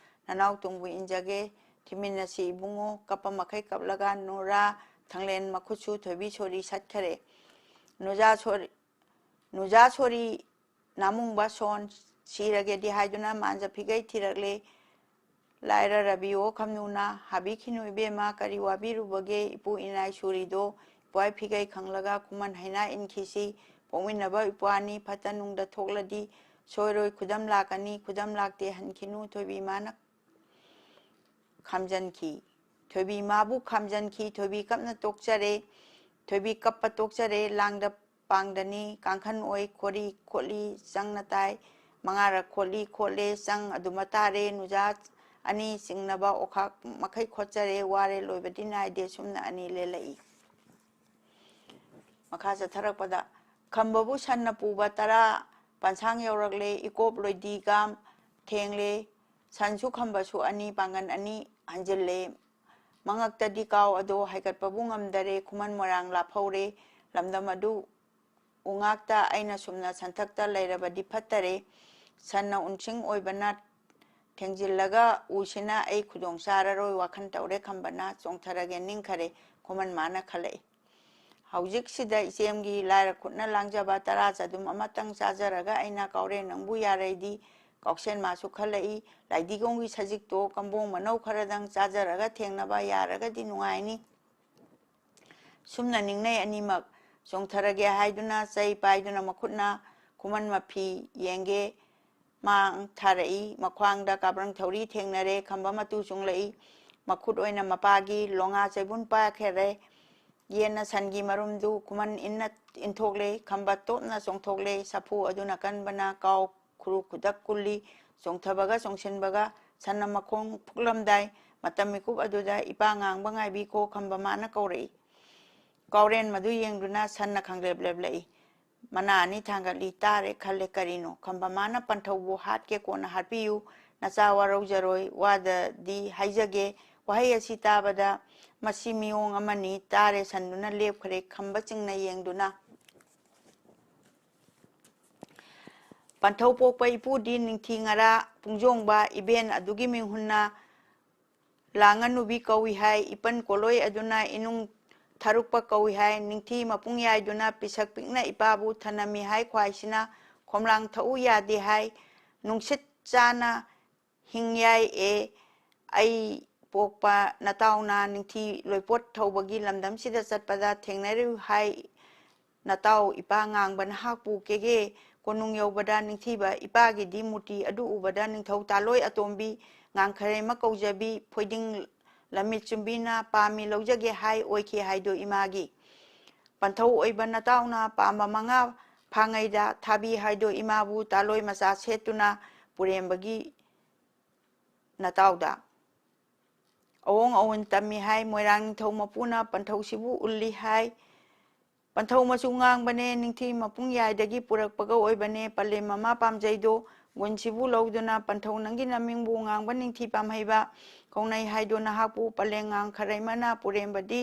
ꯅꯅꯥꯎ ꯇꯨꯡꯕꯨ ꯏꯟꯖꯒꯦ꯫ ꯊꯤꯃꯤꯟꯅꯁꯤ ꯏꯕꯨꯡꯉꯣ, ꯀꯞꯄ ꯃꯈꯩ ꯀꯞꯂꯒ ꯅꯨꯔꯥ ꯊꯥꯡꯂꯦꯟ ꯃꯈꯨꯠꯁꯨ ꯊꯣꯏꯕꯤ ꯁꯣꯔꯤ ꯁꯠꯈꯔꯦ꯫ ꯅꯨꯖꯥ ꯁꯣꯔꯤ, ꯅꯨꯖꯥ ꯁꯣꯔꯤ ꯅꯥꯃꯨꯡꯕ ꯁꯣꯟ ꯁꯤꯔꯒꯦꯗꯤ ꯍꯥꯏꯗꯨꯅ ꯃꯥꯟꯖ ꯐꯤꯒꯩ ꯊꯤꯔꯛꯂꯦ꯫ ꯂꯥꯏꯔ ꯔꯕꯤ ꯑꯣ ꯈꯝꯅꯨꯅ ꯍꯥꯕꯤꯈꯤꯅꯨ ꯏꯕꯦꯝꯃ, ꯀꯔꯤ ꯋꯥꯕꯤꯔꯨꯕꯒꯦ? ꯏꯄꯨ ꯏꯅꯥꯏ ꯁꯨꯔꯤꯗꯣ ꯏꯄ꯭ꯋꯥꯏ ꯐꯤꯒꯩ ꯈꯪꯂꯒ ꯈꯨꯃꯟ ꯍꯩꯅꯥ ꯏꯟꯈꯤꯁꯤ꯫ ꯄꯣꯛꯃꯤꯟꯅꯕ ꯏꯄ꯭ꯋꯥꯅꯤ, ꯐꯠꯇ ꯅꯨꯡꯗ ꯊꯣꯛꯂꯗꯤ ꯁꯣꯏꯔꯣꯏ꯫ ꯈꯨꯗꯝ ꯂꯥꯛꯀꯅꯤ, ꯈꯨꯗꯝ ꯂꯥꯛꯇꯦ ꯍꯟꯈꯤꯅꯨ꯫ ꯊꯣꯏꯕꯤ ꯃꯥꯅ ꯈꯥꯝꯖꯟꯈꯤ꯫ ꯊꯣꯏꯕꯤ ꯃꯥꯕꯨ ꯈꯥꯝꯖꯟꯈꯤ꯫ ꯊꯣꯏꯕꯤ ꯀꯞꯅ ꯇꯣꯛꯆꯔꯦ꯫ ꯊꯣꯏꯕꯤ ꯀꯞꯄ ꯇꯣꯛꯆꯔꯦ꯫ ꯂꯥꯡꯗ ꯄꯥꯡꯗꯅꯤ꯫ ꯀꯥꯡꯈꯟ ꯑꯣꯏ ꯈꯣꯔꯤ ꯈꯣꯠꯂꯤ ꯆꯪꯅ ꯇꯥꯏ꯫ ꯃꯉꯥꯔꯛ ꯈꯣꯠꯂꯤ ꯈꯣꯠꯂꯦ ꯆꯪ ꯑꯗꯨꯃ ꯇꯥꯔꯦ꯫ ꯅꯨꯖꯥ ꯑꯅꯤ ꯆꯤꯡꯅꯕ ꯑꯣꯈꯥꯛ ꯃꯈꯩ ꯈꯣꯠꯆꯔꯦ꯫ ꯋꯥꯔꯦ ꯂꯣꯏꯕꯗꯤ ꯅꯥꯏꯗꯦ꯫ ꯁꯨꯝꯅ ꯑꯅꯤ ꯂꯦꯜꯂꯛꯏ꯫ ꯃꯈꯥ ꯆꯠꯊꯔꯛꯄꯗ ꯈꯝꯕꯕꯨ ꯁꯟꯅ ꯄꯨꯕ ꯇꯔꯥ ꯄꯟꯁꯥꯡ ꯌꯧꯔꯛꯂꯦ꯫ ꯏꯀꯣꯞ ꯂꯣꯏꯗꯤ ꯒꯥꯝ ꯊꯦꯡꯂꯦ꯫ ꯁꯟꯁꯨ ꯈꯝꯕꯁꯨ ꯑꯅꯤ ꯄꯥꯡꯒꯟ ꯑꯅꯤ ꯍꯟꯖꯤꯜꯂꯦ꯫ ꯃꯉꯛꯇꯗꯤ ꯀꯥꯎ ꯑꯗꯣ ꯍꯥꯏꯒꯠꯄꯕꯨ ꯉꯝꯗꯔꯦ꯫ ꯈꯨꯃꯟ ꯃꯣꯏꯔꯥꯡ ꯂꯥꯞꯍꯧꯔꯦ꯫ ꯂꯝꯗꯝ ꯑꯗꯨ ꯎꯉꯥꯛꯇ ꯑꯩꯅ ꯁꯨꯝꯅ ꯁꯟꯊꯛꯇ ꯂꯩꯔꯕꯗꯤ ꯐꯠꯇꯔꯦ꯫ ꯁꯟꯅ ꯎꯟꯁꯤꯡ ꯑꯣꯏꯕꯅ ꯊꯦꯡꯖꯤꯜꯂꯒ ꯎꯁꯤꯅ ꯑꯩ ꯈꯨꯗꯣꯡ ꯆꯥꯔꯔꯣꯏ ꯋꯥꯈꯜ ꯇꯧꯔꯦ꯫ ꯈꯝꯕꯅ ꯆꯣꯡꯊꯔꯒꯦ ꯅꯤꯡꯈꯔꯦ꯫ ꯈꯨꯃꯟ ꯃꯥꯅ ꯈꯜꯂꯛꯏ꯫ ꯍꯧꯖꯤꯛꯁꯤꯗ ꯏꯆꯦꯝꯒꯤ ꯂꯥꯏꯔ ꯈꯨꯠꯅ ꯂꯥꯡꯖꯕ ꯇꯔꯥ ꯆꯗꯨꯝ ꯑꯃꯇꯪ ꯆꯥꯖꯔꯒ ꯑꯩꯅ ꯀꯥꯎꯔꯦꯟ ꯅꯪꯕꯨ ꯌꯥꯔꯩꯗꯤ ꯀꯥꯎꯁꯦꯟ ꯃꯥꯁꯨ ꯈꯜꯂꯛꯏ꯫ ꯂꯥꯏꯗꯤꯒꯣꯡꯒꯤ ꯁꯖꯤꯛꯇꯣ ꯀꯝꯕꯣꯡ ꯃꯅꯧ ꯈꯔꯗꯪ ꯆꯥꯖꯔꯒ ꯊꯦꯡꯅꯕ ꯌꯥꯔꯒꯗꯤ ꯅꯨꯡꯉꯥꯏꯅꯤ꯫ ꯁꯨꯝꯅ ꯅꯤꯡꯅꯩ ꯑꯅꯤꯃꯛ꯫ ꯆꯣꯡꯊꯔꯒꯦ ꯍꯥꯏꯗꯨꯅ ꯆꯩ ꯄꯥꯏꯗꯨꯅ ꯃꯈꯨꯠꯅ ꯈꯨꯃꯟ ꯃꯐꯤ ꯌꯦꯡꯒꯦ ꯃꯥꯡ ꯊꯥꯔꯛꯏ꯫ ꯃꯈ꯭ꯋꯥꯡꯗ ꯀꯥꯕ꯭ꯔꯪ ꯊꯧꯔꯤ ꯊꯦꯡꯅꯔꯦ꯫ ꯈꯝꯕ ꯃꯇꯨ ꯆꯨꯡꯂꯛꯏ꯫ ꯃꯈꯨꯠ ꯑꯣꯏꯅ ꯃꯄꯥꯒꯤ ꯂꯣꯉꯥ ꯆꯩꯕꯨꯟ ꯄꯥꯏꯈꯔꯦ꯫ ꯌꯦꯟꯅ ꯁꯟꯒꯤ ꯃꯔꯨꯝꯗꯨ ꯈꯨꯃꯟ ꯏꯟꯅ ꯏꯟꯊꯣꯛꯂꯦ꯫ ꯈꯝꯕ ꯇꯣꯞꯅ ꯆꯣꯡꯊꯣꯛꯂꯦ꯫ ꯁꯥꯐꯨ ꯑꯗꯨꯅ ꯀꯟꯕꯅ ꯀꯥꯎ ꯈꯨꯔꯨ ꯈꯨꯗꯛ ꯀꯨꯜꯂꯤ꯫ ꯆꯣꯡꯊꯕꯒ ꯆꯣꯡꯁꯤꯟꯕꯒ ꯁꯟꯅ ꯃꯈꯣꯡ ꯐꯨꯛꯂꯝꯗꯥꯏ ꯃꯇꯝ ꯃꯤꯀꯨꯞ ꯑꯗꯨꯗ ꯏꯄꯥ ꯉꯥꯡꯕ ꯉꯥꯏꯕꯤꯈꯣ ꯈꯝꯕ ꯃꯥꯅ ꯀꯧꯔꯛꯏ꯫ ꯀꯥꯎꯔꯦꯟ ꯃꯗꯨ ꯌꯦꯡꯗꯨꯅ ꯁꯟꯅ ꯈꯪꯂꯦꯞ ꯂꯦꯞꯂꯛꯏ꯫ ꯃꯅꯥ ꯑꯅꯤ ꯊꯥꯡꯒꯠꯂꯤ꯫ ꯇꯥꯔꯦ ꯈꯜꯂꯦ꯫ ꯀꯔꯤꯅꯣ? ꯈꯝꯕ ꯃꯥꯅ ꯄꯟꯊꯧꯕꯨ ꯍꯥꯠꯀꯦ ꯀꯣꯟꯅ ꯍꯥꯠꯄꯤꯌꯨ꯫ ꯅꯆꯥ ꯋꯥꯔꯧꯖꯔꯣꯏ, ꯋꯥꯗꯗꯤ ꯍꯥꯏꯖꯒꯦ꯫ ꯋꯥꯍꯩ ꯑꯁꯤ ꯇꯥꯕꯗ ꯃꯁꯤ ꯃꯤꯑꯣꯡ ꯑꯃꯅꯤ, ꯇꯥꯔꯦ ꯁꯟꯗꯨꯅ ꯂꯦꯞꯈ꯭ꯔꯦ, ꯈꯝꯕ ꯆꯤꯡꯅ ꯌꯦꯡꯗꯨꯅ꯫ ꯄꯟꯊꯧ ꯄꯣꯛꯄ ꯏꯄꯨꯗꯤ ꯅꯤꯡꯊꯤ ꯉꯔꯥ ꯄꯨꯡꯖꯣꯡꯕ ꯏꯕꯦꯟ ꯑꯗꯨꯒꯤ ꯃꯤꯡꯍꯨꯟꯅ ꯂꯥꯡꯉꯅꯨꯕꯤ ꯀꯧꯏ ꯍꯥꯏ, ꯏꯄꯟ ꯀꯣꯂꯣꯏ ꯑꯗꯨꯅ ꯏꯅꯨꯡ ꯊꯥꯔꯨꯛꯄ ꯀꯧꯏ ꯍꯥꯏ, ꯅꯤꯡꯊꯤ ꯃꯄꯨꯡ ꯌꯥꯏꯗꯨꯅ ꯄꯤꯁꯛ ꯄꯤꯛꯅ ꯏꯄꯥꯕꯨ ꯊꯅꯝꯃꯤ ꯍꯥꯏ, ꯈ꯭ꯋꯥꯏꯁꯤꯅ ꯈꯣꯝꯂꯥꯡ ꯊꯛꯎ ꯌꯥꯗꯦ ꯍꯥꯏ, ꯅꯨꯡꯁꯤꯠ ꯆꯥꯅ ꯍꯤꯡ ꯌꯥꯏ ꯑꯦ, ꯑꯩ ꯄꯣꯛꯄ ꯅꯇꯥꯎꯅ ꯅꯤꯡꯊꯤ ꯂꯣꯏꯄꯣꯠ ꯊꯧꯕꯒꯤ ꯂꯝꯗꯝꯁꯤꯗ ꯆꯠꯄꯗ ꯊꯦꯡꯅꯔꯨ ꯍꯥꯏ, ꯅꯇꯥꯎ ꯏꯄꯥ ꯉꯥꯡꯕ ꯅꯍꯥꯛꯄꯨ ꯀꯦꯒꯦ ꯀꯣꯅꯨꯡ ꯌꯧꯕꯗ ꯅꯤꯡꯊꯤꯕ ꯏꯄꯥꯒꯤꯗꯤ ꯃꯨꯔꯇꯤ ꯑꯗꯨ ꯎꯕꯗ ꯅꯤꯡꯊꯧ ꯇꯥꯂꯣꯏ ꯑꯇꯣꯝꯕꯤ ꯉꯥꯡꯈꯔꯦꯃ ꯀꯧꯖꯕꯤ ꯐꯣꯏꯗꯤꯡ ꯂꯝꯃꯤꯠ ꯆꯨꯝꯕꯤꯅ ꯄꯥꯝꯃꯤ ꯂꯧꯖꯒꯦ ꯍꯥꯏ ꯑꯣꯏꯈꯤ ꯍꯥꯏꯗꯣ ꯏꯃꯥꯒꯤ꯫ ꯄꯟꯊꯧ ꯑꯣꯏꯕ ꯅꯇꯥꯎꯅ ꯄꯥꯝꯕ ꯃꯉꯥ ꯐꯥꯉꯩꯗ ꯊꯥꯕꯤ ꯍꯥꯏꯗꯣ ꯏꯃꯥꯕꯨ ꯇꯥꯂꯣꯏ ꯃꯆꯥ ꯁꯦꯠꯇꯨꯅ ꯄꯨꯔꯦꯝꯕꯒꯤ ꯅꯇꯥꯎꯗ ꯑꯋꯣꯡ ꯑꯋꯣꯟ ꯇꯝꯃꯤ ꯍꯥꯏ꯫ ꯃꯣꯏꯔꯥꯡ ꯅꯤꯡꯊꯧ ꯃꯄꯨꯅ ꯄꯟꯊꯧꯁꯤꯕꯨ ꯎꯜꯂꯤ ꯍꯥꯏ꯫ ꯄꯟꯊꯧ ꯃꯆꯨ ꯉꯥꯡꯕꯅꯦ, ꯅꯤꯡꯊꯤ ꯃꯄꯨꯡ ꯌꯥꯏꯗꯒꯤ ꯄꯨꯔꯛꯄꯒ ꯑꯣꯏꯕꯅꯦ꯫ ꯄꯂꯦꯝ ꯃꯃꯥ ꯄꯥꯝꯖꯩꯗꯣ ꯒꯨꯟꯁꯤꯕꯨ ꯂꯧꯗꯨꯅ ꯄꯟꯊꯧ ꯅꯪꯒꯤ ꯅꯃꯤꯡꯕꯨ ꯉꯥꯡꯕ ꯅꯤꯡꯊꯤ ꯄꯥꯝꯍꯩꯕ ꯀꯧꯅꯩ ꯍꯥꯏꯗꯣ ꯅꯍꯥꯛꯄꯨ ꯄꯂꯦꯝ ꯉꯥꯡꯈꯔꯩꯃꯅ ꯄꯨꯔꯦꯝꯕꯗꯤ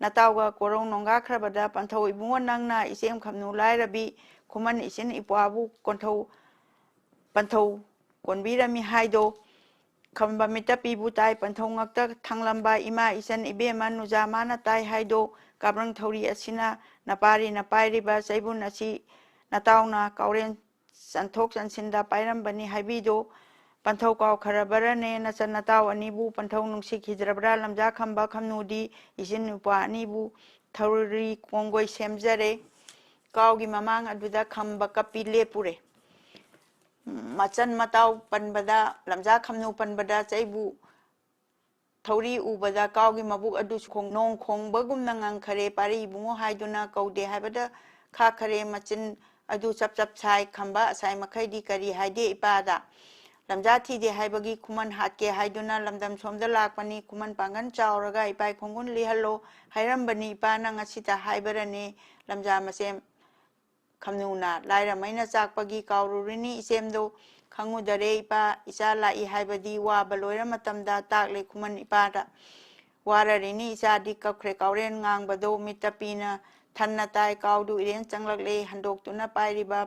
ꯅꯇꯥꯎꯒ ꯀꯣꯔꯧ ꯅꯣꯡꯒꯥꯈ꯭ꯔꯕꯗ ꯄꯟꯊꯧ ꯏꯕꯨꯡꯉꯣ ꯅꯪꯅ ꯏꯆꯦꯝ ꯈꯝꯅꯨ ꯂꯥꯏꯔꯕꯤ ꯈꯨꯃꯟ ꯏꯆꯤꯟ ꯏꯄ꯭ꯋꯥꯕꯨ ꯀꯣꯟꯊꯧ ꯄꯟꯊꯧ ꯀꯣꯟꯕꯤꯔꯝꯃꯤ ꯍꯥꯏꯗꯣ ꯈꯝꯕ ꯃꯤꯠꯇ ꯄꯤꯕꯨ ꯇꯥꯏ꯫ ꯄꯟꯊꯧ ꯉꯛꯇ ꯊꯥꯡꯂꯝꯕ ꯏꯃꯥ ꯏꯆꯟ ꯏꯕꯦꯝꯃ ꯅꯨꯖꯥ ꯃꯥꯅ ꯇꯥꯏ ꯍꯥꯏꯗꯣ ꯀꯥꯕ꯭ꯔꯪ ꯊꯧꯔꯤ ꯑꯁꯤꯅ ꯅꯄꯥꯔꯤꯅ ꯄꯥꯏꯔꯤꯕ ꯆꯩꯕꯨꯟ ꯑꯁꯤ ꯅꯇꯥꯎꯅ ꯀꯥꯎꯔꯦꯟ ꯆꯟꯊꯣꯛ ꯆꯟꯁꯤꯟꯗ ꯄꯥꯏꯔꯝꯕꯅꯤ ꯍꯥꯏꯕꯤꯗꯣ꯫ ꯄꯟꯊꯧ ꯀꯥꯎꯈ꯭ꯔꯕꯔꯅꯦ ꯅꯆꯟ ꯅꯇꯥꯎ ꯑꯅꯤꯕꯨ ꯄꯟꯊꯧ ꯅꯨꯡꯁꯤꯈꯤꯗ꯭ꯔꯕ꯭ꯔꯥ? ꯂꯝꯖꯥ ꯈꯝꯕ ꯈꯝꯅꯨꯗꯤ ꯏꯆꯤꯟ ꯅꯨꯄꯥ ꯑꯅꯤꯕꯨ ꯊꯧꯔꯤ ꯀꯣꯡꯒꯣꯏ ꯁꯦꯝꯖꯔꯦ꯫ ꯀꯥꯎꯒꯤ ꯃꯃꯥꯡ ꯑꯗꯨꯗ ꯈꯝꯕ ꯀꯞꯄꯤ ꯂꯦꯞꯄꯨꯔꯦ꯫ ꯃꯆꯟ ꯃꯇꯥꯎ ꯄꯟꯕꯗ, ꯂꯝꯖꯥ ꯈꯝꯅꯨ ꯄꯟꯕꯗ ꯆꯩꯕꯨ ꯊꯧꯔꯤ ꯎꯕꯗ ꯀꯥꯎꯒꯤ ꯃꯕꯨꯛ ꯑꯗꯨꯁꯨ ꯈꯣꯡ-, ꯅꯣꯡ ꯈꯣꯡꯕꯒꯨꯝꯅ ꯉꯪꯈꯔꯦ꯫ ꯄꯥꯔꯤ ꯏꯕꯨꯡꯉꯣ ꯍꯥꯏꯗꯨꯅ ꯀꯧꯗꯦ ꯍꯥꯏꯕꯗ ꯈꯥꯛꯈꯔꯦ꯫ ꯃꯆꯤꯟ ꯑꯗꯨ ꯆꯞ ꯆꯞ ꯁꯥꯏ꯫ ꯈꯝꯕ ꯑꯁꯥꯏ ꯃꯈꯩꯗꯤ ꯀꯔꯤ ꯍꯥꯏꯗꯦ ꯏꯄꯥꯗ꯫ ꯂꯝꯖꯥ ꯊꯤꯗꯦ ꯍꯥꯏꯕꯒꯤ ꯈꯨꯃꯟ ꯍꯥꯠꯀꯦ ꯍꯥꯏꯗꯨꯅ ꯂꯝꯗꯝ ꯁꯣꯝꯗ ꯂꯥꯛꯄꯅꯤ꯫ ꯈꯨꯃꯟ ꯄꯥꯡꯒꯟ ꯆꯥꯎꯔꯒ ꯏꯄꯥꯏ ꯈꯣꯡꯒꯨꯟ ꯂꯤꯍꯜꯂꯣ ꯍꯥꯏꯔꯝꯕꯅꯤ꯫ ꯏꯄꯥꯅ ꯉꯁꯤꯇ ꯍꯥꯏꯕꯔꯅꯦ꯫ ꯂꯝꯖꯥ ꯃꯁꯦꯝ ꯈꯝꯅꯨꯅ ꯂꯥꯏꯔꯃꯩꯅ ꯆꯥꯛꯄꯒꯤ ꯀꯥꯎꯔꯨꯔꯤꯅꯤ ꯏꯆꯦꯝꯗꯣ꯫ ꯈꯪꯉꯨꯗꯔꯦ ꯏꯄꯥ ꯏꯆꯥ ꯂꯥꯛꯏ ꯍꯥꯏꯕꯗꯤ ꯋꯥꯕ ꯂꯣꯏꯔ ꯃꯇꯝꯗ ꯇꯥꯛꯂꯦ ꯈꯨꯃꯟ ꯏꯄꯥꯗ꯫ ꯋꯥꯔꯔꯤꯅꯤ ꯏꯆꯥꯗꯤ ꯀꯞꯈ꯭ꯔꯦ ꯀꯥꯎꯔꯦꯟ ꯉꯥꯡꯕꯗꯣ ꯃꯤꯠꯇ ꯄꯤꯅ ꯊꯟꯅ ꯇꯥꯏ꯫ ꯀꯥꯎꯗꯨ ꯏꯔꯦꯟ ꯆꯪꯂꯛꯂꯦ ꯍꯟꯗꯣꯛꯇꯨꯅ ꯄꯥꯏꯔꯤꯕ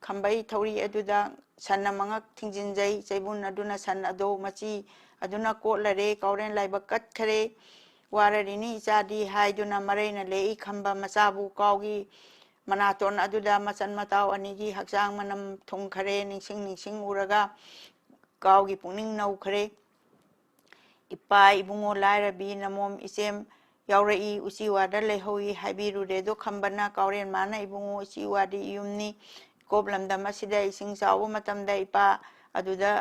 ꯈꯝꯕꯩ ꯊꯧꯔꯤ ꯑꯗꯨꯗ ꯁꯟꯅ ꯃꯉꯛ ꯊꯤꯡꯖꯤꯟꯖꯩ꯫ ꯆꯩꯕꯨꯟ ꯑꯗꯨꯅ ꯁꯟ ꯑꯗꯣ ꯃꯆꯤ ꯑꯗꯨꯅ ꯀꯣꯠꯂꯔꯦ꯫ ꯀꯥꯎꯔꯦꯟ ꯂꯥꯏꯕꯛ ꯀꯠꯈꯔꯦ꯫ ꯋꯥꯔꯔꯤꯅꯤ ꯏꯆꯥꯗꯤ ꯍꯥꯏꯗꯨꯅ ꯃꯔꯩꯅ ꯂꯦꯛꯏ ꯈꯝꯕ ꯃꯆꯥꯕꯨ ꯀꯥꯎꯒꯤ ꯃꯅꯥꯇꯣꯟ ꯑꯗꯨꯗ ꯃꯆꯟ ꯃꯇꯥꯎ ꯑꯅꯤꯒꯤ ꯍꯛꯆꯥꯡ ꯃꯅꯝ ꯊꯨꯡꯈꯔꯦ꯫ ꯅꯤꯡꯁꯤꯡ ꯅꯤꯡꯁꯤꯡ ꯎꯔꯒ ꯀꯥꯎꯒꯤ ꯄꯨꯛꯅꯤꯡ ꯅꯧꯈꯔꯦ꯫ ꯏꯄꯥ ꯏꯕꯨꯡꯉꯣ ꯂꯥꯏꯔꯕꯤ ꯅꯃꯣꯝ ꯏꯆꯦꯝ ꯌꯥꯎꯔꯛꯏ ꯎꯆꯤꯋꯥꯗ ꯂꯩꯍꯧꯏ ꯍꯥꯏꯕꯤꯔꯨꯔꯦ꯫ ꯑꯗꯣ ꯈꯝꯕꯅ ꯀꯥꯎꯔꯦꯟ ꯃꯥꯅ ꯏꯕꯨꯡꯉꯣ ꯎꯆꯤꯋꯥꯗꯤ ꯌꯨꯝꯅꯤ꯫ ꯏꯀꯣꯞ ꯂꯝꯗꯝ ꯑꯁꯤꯗ ꯏꯁꯤꯡ ꯆꯥꯎꯕ ꯃꯇꯝꯗ ꯏꯄꯥ ꯑꯗꯨꯗ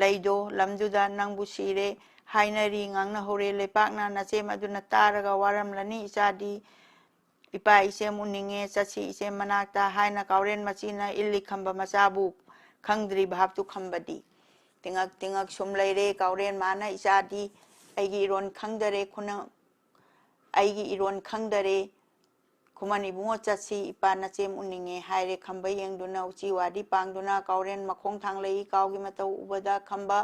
ꯂꯩꯗꯣ ꯂꯝꯗꯨꯗ ꯅꯪꯕꯨ ꯁꯤꯔꯦ ꯍꯥꯏꯅꯔꯤ ꯉꯥꯡꯅꯍꯧꯔꯦ꯫ ꯂꯩꯄꯥꯛꯅ ꯅꯆꯦꯝ ꯑꯗꯨꯅ ꯇꯥꯔꯒ ꯋꯥꯔꯝꯂꯅꯤ ꯏꯆꯥꯗꯤ ꯏꯄꯥ ꯏꯆꯦꯝ ꯎꯅꯤꯡꯉꯦ ꯆꯠꯁꯤ ꯏꯆꯦꯝ ꯃꯅꯥꯛꯇ ꯍꯥꯏꯅ ꯀꯥꯎꯔꯦꯟ ꯃꯆꯤꯅ ꯏꯜꯂꯤ ꯈꯝꯕ ꯃꯆꯥꯕꯨ ꯈꯪꯗ꯭ꯔꯤ ꯚꯥꯞꯇꯨ ꯈꯝꯕꯗꯤ꯫ ꯇꯤꯉꯛ ꯇꯤꯉꯛ ꯁꯨꯝ ꯂꯩꯔꯦ ꯀꯥꯎꯔꯦꯟ ꯃꯥꯅ ꯏꯆꯥꯗꯤ ꯑꯩꯒꯤ ꯏꯔꯣꯟ ꯈꯪꯗꯔꯦ ꯈꯨꯅ ꯑꯩꯒꯤ ꯏꯔꯣꯟ ꯈꯪꯗꯔꯦ꯫ ꯈꯨꯃꯟ ꯏꯕꯨꯡꯉꯣ ꯆꯠꯁꯤ ꯏꯄꯥ ꯅꯆꯦꯝ ꯎꯅꯤꯡꯉꯦ ꯍꯥꯏꯔꯦ ꯈꯝꯕ ꯌꯦꯡꯗꯨꯅ ꯎꯆꯤꯋꯥꯗꯤ ꯄꯥꯡꯗꯨꯅ ꯀꯥꯎꯔꯦꯟ ꯃꯈꯣꯡ ꯊꯥꯡꯂꯛꯏ꯫ ꯀꯥꯎꯒꯤ ꯃꯇꯧ ꯎꯕꯗ ꯈꯝꯕ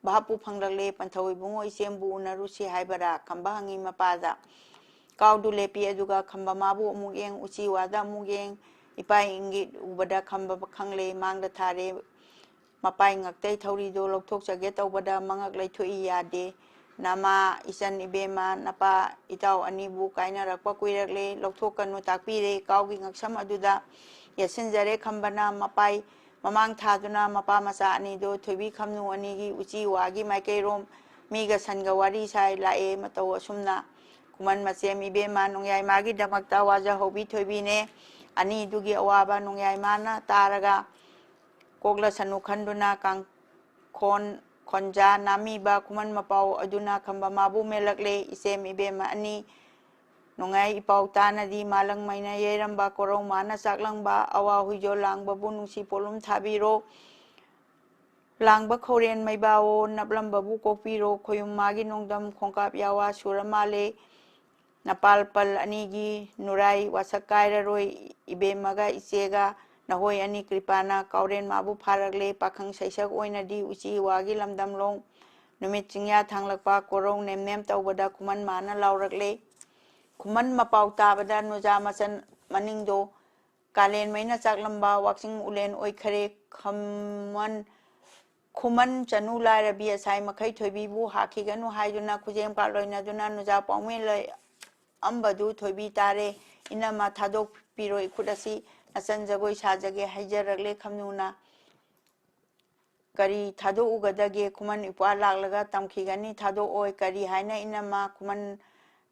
ꯚꯥꯞꯄꯨ ꯐꯪꯂꯛꯂꯦ꯫ ꯄꯟꯊꯧ ꯏꯕꯨꯡꯉꯣ ꯏꯆꯦꯝꯕꯨ ꯎꯅꯔꯨꯁꯤ ꯍꯥꯏꯕꯔꯥ ꯈꯝꯕ ꯍꯪꯉꯤ ꯃꯄꯥꯗ꯫ ꯀꯥꯎꯗꯨ ꯂꯦꯞꯄꯤ ꯑꯗꯨꯒ ꯈꯝꯕ ꯃꯥꯕꯨ ꯑꯃꯨꯛ ꯌꯦꯡ ꯎꯆꯤꯋꯥꯗ ꯑꯃꯨꯛ ꯌꯦꯡ ꯏꯄꯥ ꯏꯪꯒꯤꯠ ꯎꯕꯗ ꯈꯝꯕ ꯈꯪꯂꯦ ꯃꯥꯡꯗ ꯊꯥꯔꯦ꯫ ꯃꯄꯥꯏ ꯉꯛꯇꯩ ꯊꯧꯔꯤꯗꯣ ꯂꯧꯊꯣꯛꯆꯒꯦ ꯇꯧꯕꯗ ꯃꯉꯛ ꯂꯩꯊꯣꯛꯏ ꯌꯥꯗꯦ꯫ ꯅꯃꯥ ꯏꯆꯟ ꯏꯕꯦꯝꯃ ꯅꯄꯥ ꯏꯇꯥꯎ ꯑꯅꯤꯕꯨ ꯀꯥꯏꯅꯔꯛꯄ ꯀꯨꯏꯔꯛꯂꯦ ꯂꯧꯊꯣꯛꯀꯅꯨ ꯇꯥꯛꯄꯤꯔꯦ꯫ ꯀꯥꯎꯒꯤ ꯉꯛꯁꯝ ꯑꯗꯨꯗ ꯌꯦꯠꯁꯤꯟꯖꯔꯦ ꯈꯝꯕꯅ ꯃꯄꯥꯏ ꯃꯃꯥꯡ ꯊꯥꯗꯨꯅ ꯃꯄꯥ ꯃꯆꯥ ꯑꯅꯤꯗꯣ ꯊꯣꯏꯕꯤ ꯈꯝꯅꯨ ꯑꯅꯤꯒꯤ ꯎꯆꯤ ꯋꯥꯒꯤ ꯃꯥꯏꯀꯩꯔꯣꯝ ꯃꯤꯒ ꯁꯟꯒ ꯋꯥꯔꯤ ꯁꯥꯏ ꯂꯥꯛꯑꯦ ꯃꯇꯧ ꯑꯁꯨꯝꯅ꯫ ꯈꯨꯃꯟ ꯃꯆꯦꯝ ꯏꯕꯦꯝꯃ ꯅꯣꯡꯌꯥꯏꯃꯥꯒꯤꯗꯃꯛꯇ ꯋꯥꯖꯍꯧꯕꯤ ꯊꯣꯏꯕꯤꯅꯦ꯫ ꯑꯅꯤꯗꯨꯒꯤ ꯑꯋꯥꯕ ꯅꯣꯡꯌꯥꯏꯃꯥꯅ ꯇꯥꯔꯒ ꯀꯣꯛꯂꯁꯅꯨ ꯈꯟꯗꯨꯅ ꯀꯥꯡꯈꯣꯟ ꯈꯣꯟꯖꯥ ꯅꯥꯝꯃꯤꯕ ꯈꯨꯃꯟ ꯃꯄꯥꯎ ꯑꯗꯨꯅ ꯈꯝꯕ ꯃꯥꯕꯨ ꯃꯦꯜꯂꯛꯂꯦ꯫ ꯏꯆꯦꯝ ꯏꯕꯦꯝꯃ ꯑꯅꯤ ꯅꯣꯡꯌꯥꯏ ꯏꯄꯥꯎ ꯇꯥꯅꯗꯤ ꯃꯥꯂꯪ ꯃꯩꯅ ꯌꯩꯔꯝꯕ ꯀꯣꯔꯧ ꯃꯥꯅ ꯆꯥꯛꯂꯪꯕ ꯑꯋꯥ ꯍꯨꯏꯖꯣ ꯂꯥꯡꯕꯕꯨ ꯅꯨꯡꯁꯤ ꯄꯣꯠꯂꯨꯝ ꯊꯥꯕꯤꯔꯣ꯫ ꯂꯥꯡꯕ ꯈꯧꯔꯦꯟ ꯃꯩꯕꯥꯋꯣ ꯅꯞꯂꯝꯕꯕꯨ ꯀꯣꯛꯄꯤꯔꯣ꯫ ꯈꯣꯌꯨꯝ ꯃꯥꯒꯤ ꯅꯣꯡꯗꯝ ꯈꯣꯡꯀꯥꯞ ꯌꯥꯋꯥ ꯁꯨꯔ ꯃꯥꯜꯂꯦ꯫ ꯅꯄꯥꯜ ꯄꯜ ꯑꯅꯤꯒꯤ ꯅꯨꯔꯥꯏ ꯋꯥꯁꯛ ꯀꯥꯏꯔꯔꯣꯏ꯫ ꯏꯕꯦꯝꯃꯒ ꯏꯆꯦꯒ ꯅꯍꯣꯏ ꯑꯅꯤ ꯀ꯭ꯔꯤꯄꯥꯅ ꯀꯥꯎꯔꯦꯟ ꯃꯥꯕꯨ ꯐꯥꯔꯛꯂꯦ꯫ ꯄꯥꯈꯪ ꯁꯩꯁꯛ ꯑꯣꯏꯅꯗꯤ ꯎꯆꯤ ꯋꯥꯒꯤ ꯂꯝꯗꯝꯂꯣꯡ ꯅꯨꯃꯤꯠ ꯆꯤꯡꯌꯥ ꯊꯥꯡꯂꯛꯄ ꯀꯣꯔꯧ ꯅꯦꯝ ꯅꯦꯝ ꯇꯧꯕꯗ ꯈꯨꯃꯟ ꯃꯥꯅ ꯂꯥꯎꯔꯛꯂꯦ꯫ ꯈꯨꯃꯟ ꯃꯄꯥꯎ ꯇꯥꯕꯗ ꯅꯨꯖꯥ ꯃꯆꯟ ꯃꯅꯤꯡꯗꯣ ꯀꯥꯂꯦꯟ ꯃꯩꯅ ꯆꯥꯛꯂꯝꯕ ꯋꯥꯛꯆꯤꯡ ꯎꯂꯦꯟ ꯑꯣꯏꯈꯔꯦ꯫ ꯈꯃꯟ ꯈꯨꯃꯟ ꯆꯅꯨ ꯂꯥꯏꯔꯕꯤ ꯑꯁꯥꯏ ꯃꯈꯩ ꯊꯣꯏꯕꯤꯕꯨ ꯍꯥꯠꯈꯤꯒꯅꯨ ꯍꯥꯏꯗꯨꯅ ꯈꯨꯖꯦꯡ ꯄꯥꯛ ꯂꯣꯏꯅꯗꯨꯅ ꯅꯨꯖꯥ ꯄꯥꯎꯃꯤ ꯂꯩ ꯑꯝꯕꯗꯨ ꯊꯣꯏꯕꯤ ꯇꯥꯔꯦ꯫ ꯏꯅꯝꯃ ꯊꯥꯗꯣꯛꯄꯤꯔꯣ ꯏꯈꯨꯠ ꯑꯁꯤ ꯅꯆꯟ ꯖꯒꯣꯏ ꯁꯥꯖꯒꯦ ꯍꯥꯏꯖꯔꯛꯂꯦ ꯈꯝꯅꯨꯅ꯫ ꯀꯔꯤ ꯊꯥꯗꯣꯛꯎꯒꯗꯒꯦ? ꯈꯨꯃꯟ ꯏꯄ꯭ꯋꯥ ꯂꯥꯛꯂꯒ ꯇꯝꯈꯤꯒꯅꯤ꯫ ꯊꯥꯗꯣꯛꯑꯣꯏ꯫ ꯀꯔꯤ ꯍꯥꯏꯅ ꯏꯅꯝꯃ? ꯈꯨꯃꯟ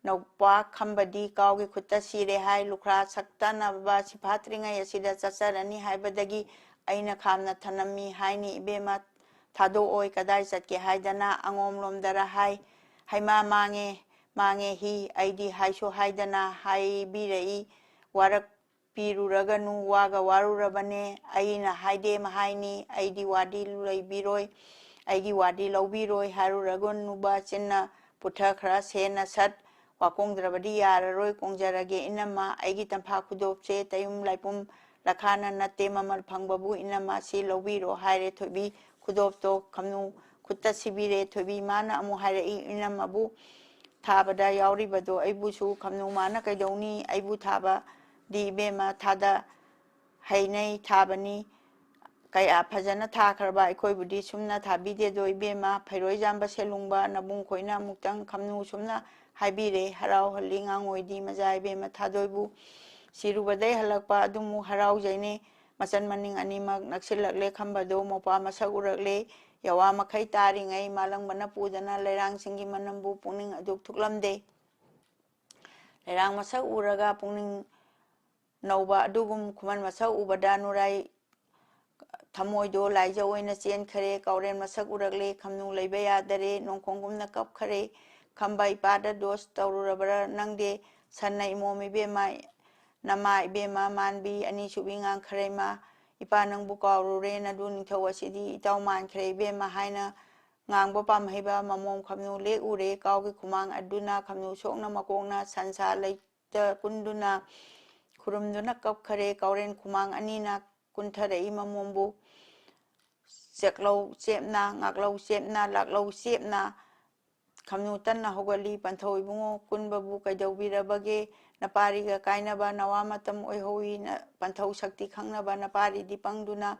ꯅꯧꯄ꯭ꯋꯥ ꯈꯝꯕꯗꯤ ꯀꯥꯎꯒꯤ ꯈꯨꯠꯇ ꯁꯤꯔꯦ ꯍꯥꯏ꯫ ꯂꯨꯈ꯭ꯔꯥ ꯁꯛꯇꯅꯕ ꯁꯤꯐꯥꯠꯇ꯭ꯔꯤꯉꯩ ꯑꯁꯤꯗ ꯆꯠꯆꯔꯅꯤ ꯍꯥꯏꯕꯗꯒꯤ ꯑꯩꯅ ꯈꯥꯝꯅ ꯊꯅꯝꯃꯤ ꯍꯥꯏꯅꯤ꯫ ꯏꯕꯦꯝꯃ ꯊꯥꯗꯣꯛꯑꯣꯏ꯫ ꯀꯗꯥꯏ ꯆꯠꯀꯦ ꯍꯥꯏꯗꯅ? ꯑꯉꯣꯝꯂꯣꯝꯗꯔ ꯍꯥꯏ꯫ ꯍꯩꯃꯥ ꯃꯥꯡꯉꯦ, ꯃꯥꯡꯉꯦ ꯍꯤ꯫ ꯑꯩꯗꯤ ꯍꯥꯏꯁꯨ ꯍꯥꯏꯗꯅ ꯍꯥꯏꯕꯤꯔꯛꯏ꯫ ꯋꯥꯔꯛ ꯄꯤꯔꯨꯔꯒꯅꯨ, ꯋꯥꯒ ꯋꯥꯔꯨꯔꯕꯅꯦ꯫ ꯑꯩꯅ ꯍꯥꯏꯗꯦ ꯃꯍꯥꯏꯅꯤ, ꯑꯩꯗꯤ ꯋꯥꯗꯤ ꯂꯩꯕꯤꯔꯣꯏ, ꯑꯩꯒꯤ ꯋꯥꯗꯤ ꯂꯧꯕꯤꯔꯣꯏ ꯍꯥꯏꯔꯨꯔꯒꯅꯨꯕ꯫ ꯆꯤꯟꯅ ꯄꯨꯊꯈ꯭ꯔ ꯁꯦꯟꯅ ꯁꯠ ꯋꯥꯀꯣꯡꯗ꯭ꯔꯕꯗꯤ ꯌꯥꯔꯔꯣꯏ꯫ ꯀꯣꯡꯖꯔꯒꯦ ꯏꯅꯝꯃ, ꯑꯩꯒꯤ ꯇꯝꯐꯥ ꯈꯨꯗꯣꯞꯁꯦ ꯇꯌꯨꯝ ꯂꯥꯏꯄꯨꯝ ꯂꯈꯥꯅ ꯅꯠꯇꯦ, ꯃꯃꯜ ꯐꯪꯕꯕꯨ ꯏꯅꯝꯃ ꯁꯤ ꯂꯧꯕꯤꯔꯣ ꯍꯥꯏꯔꯦ꯫ ꯊꯣꯏꯕꯤ ꯈꯨꯗꯣꯞꯇꯣ ꯈꯝꯅꯨ ꯈꯨꯠꯇ ꯁꯤꯕꯤꯔꯦ꯫ ꯊꯣꯏꯕꯤ ꯃꯥꯅ ꯑꯃꯨꯛ ꯍꯥꯏꯔꯛꯏ, ꯏꯅꯝꯃꯕꯨ ꯊꯥꯕꯗ ꯌꯥꯎꯔꯤꯕꯗꯣ ꯑꯩꯕꯨꯁꯨ ꯈꯝꯅꯨ ꯃꯥꯅ ꯀꯩꯗꯧꯅꯤ? ꯑꯩꯕꯨ ꯊꯥꯕꯗꯤ ꯏꯕꯦꯝꯃ ꯊꯥꯗ ꯍꯩꯅꯩ ꯊꯥꯕꯅꯤ꯫ ꯀꯌꯥ ꯐꯖꯅ ꯊꯥꯈ꯭ꯔꯕ ꯑꯩꯈꯣꯏꯕꯨꯗꯤ ꯁꯨꯝꯅ ꯊꯥꯕꯤꯗꯦꯗꯣ ꯏꯕꯦꯝꯃ꯫ ꯐꯩꯔꯣꯏ ꯌꯥꯝꯕ ꯁꯦꯂꯨꯡꯕ ꯅꯕꯨꯡ ꯈꯣꯏꯅ ꯑꯃꯨꯛꯇꯪ ꯈꯝꯅꯨ ꯁꯨꯝꯅ ꯍꯥꯏꯕꯤꯔꯦ꯫ ꯍꯔꯥꯎꯍꯜꯂꯤ ꯉꯥꯡꯉꯣꯏꯗꯤ ꯃꯆꯥ ꯏꯕꯦꯝꯃ ꯊꯥꯗꯣꯏꯕꯨ꯫ ꯁꯤꯔꯨꯕꯗꯩ ꯍꯜꯂꯛꯄ ꯑꯗꯨꯃꯨꯛ ꯍꯔꯥꯎꯖꯩꯅꯦ꯫ ꯃꯆꯟ ꯃꯅꯤꯡ ꯑꯅꯤꯃꯛ ꯅꯛꯁꯤꯜꯂꯛꯂꯦ ꯈꯝꯕꯗꯣ ꯃꯧꯄ꯭ꯋꯥ ꯃꯁꯛ ꯎꯔꯛꯂꯦ꯫ ꯌꯥꯋꯥ ꯃꯈꯩ ꯇꯥꯔꯤꯉꯩ ꯃꯥꯂꯪꯕꯅ ꯄꯨꯗꯅ ꯂꯩꯔꯥꯡꯁꯤꯡꯒꯤ ꯃꯅꯝꯕꯨ ꯄꯨꯛꯅꯤꯡ ꯑꯗꯨꯛ ꯊꯨꯛꯂꯝꯗꯦ꯫ ꯂꯩꯔꯥꯡ ꯃꯁꯛ ꯎꯔꯒ ꯄꯨꯛꯅꯤꯡ ꯅꯧꯕ ꯑꯗꯨꯒꯨꯝ ꯈꯨꯃꯟ ꯃꯁꯛ ꯎꯕꯗ ꯅꯨꯔꯥꯏ ꯊꯃꯣꯏꯗꯣ ꯂꯥꯏꯖ ꯑꯣꯏꯅ ꯆꯦꯟꯈꯔꯦ꯫ ꯀꯥꯎꯔꯦꯟ ꯃꯁꯛ ꯎꯔꯛꯂꯦ꯫ ꯈꯝꯅꯨ ꯂꯩꯕ ꯌꯥꯗꯔꯦ꯫ ꯅꯣꯡꯈꯣꯡꯒꯨꯝꯅ ꯀꯞꯈꯔꯦ꯫ ꯈꯝꯕ ꯏꯄꯥꯗ ꯗꯣꯁ ꯇꯧꯔꯨꯔꯕ꯭ꯔꯥ ꯅꯪꯗꯦ? ꯁꯟꯅ ꯏꯃꯣꯝ ꯏꯕꯦꯝꯃ, ꯅꯃꯥ ꯏꯕꯦꯝꯃ ꯃꯥꯟꯕꯤ, ꯑꯅꯤꯁꯨꯕꯤ ꯉꯥꯡꯈꯔꯩꯃ, ꯏꯄꯥ ꯅꯪꯕꯨ ꯀꯥꯎꯔꯨꯔꯦ꯫ ꯅꯗꯨ ꯅꯤꯡꯊꯧ ꯑꯁꯤꯗꯤ ꯏꯇꯥꯎ ꯃꯥꯟꯈ꯭ꯔꯦ ꯏꯕꯦꯝꯃ ꯍꯥꯏꯅ ꯉꯥꯡꯕ ꯄꯥꯝꯍꯩꯕ ꯃꯃꯣꯝ ꯈꯝꯅꯨ ꯂꯦꯛ ꯎꯔꯦ꯫ ꯀꯥꯎꯒꯤ ꯈꯨꯃꯥꯡ ꯑꯗꯨꯅ ꯈꯝꯅꯨ ꯁꯣꯛꯅ ꯃꯀꯣꯛꯅ ꯁꯟꯁꯥ ꯂꯩꯇ ꯀꯨꯟꯗꯨꯅ ꯈꯨꯔꯨꯝꯗꯨꯅ ꯀꯞꯈꯔꯦ꯫ ꯀꯥꯎꯔꯦꯟ ꯈꯨꯃꯥꯡ ꯑꯅꯤꯅ ꯀꯨꯟꯊꯔꯛꯏ ꯃꯃꯣꯝꯕꯨ꯫ ꯆꯦꯛꯂꯧ ꯆꯦꯞꯅ, ꯉꯥꯛꯂꯧ ꯆꯦꯞꯅ, ꯂꯥꯛꯂꯧ ꯆꯦꯞꯅ ꯈꯝꯅꯨ ꯇꯟꯅ ꯍꯧꯒꯠꯂꯤ꯫ ꯄꯟꯊꯧ ꯏꯕꯨꯡꯉꯣ, ꯀꯨꯟꯕꯕꯨ ꯀꯩꯗꯧꯕꯤꯔꯕꯒꯦ? ꯅꯄꯥꯔꯤꯒ ꯀꯥꯏꯅꯕ ꯅꯋꯥ ꯃꯇꯝ ꯑꯣꯏꯍꯧꯏ꯫ ꯅ-, ꯄꯟꯊꯧ ꯁꯛꯇꯤ ꯈꯪꯅꯕ ꯅꯄꯥꯔꯤꯗꯤ ꯄꯪꯗꯨꯅ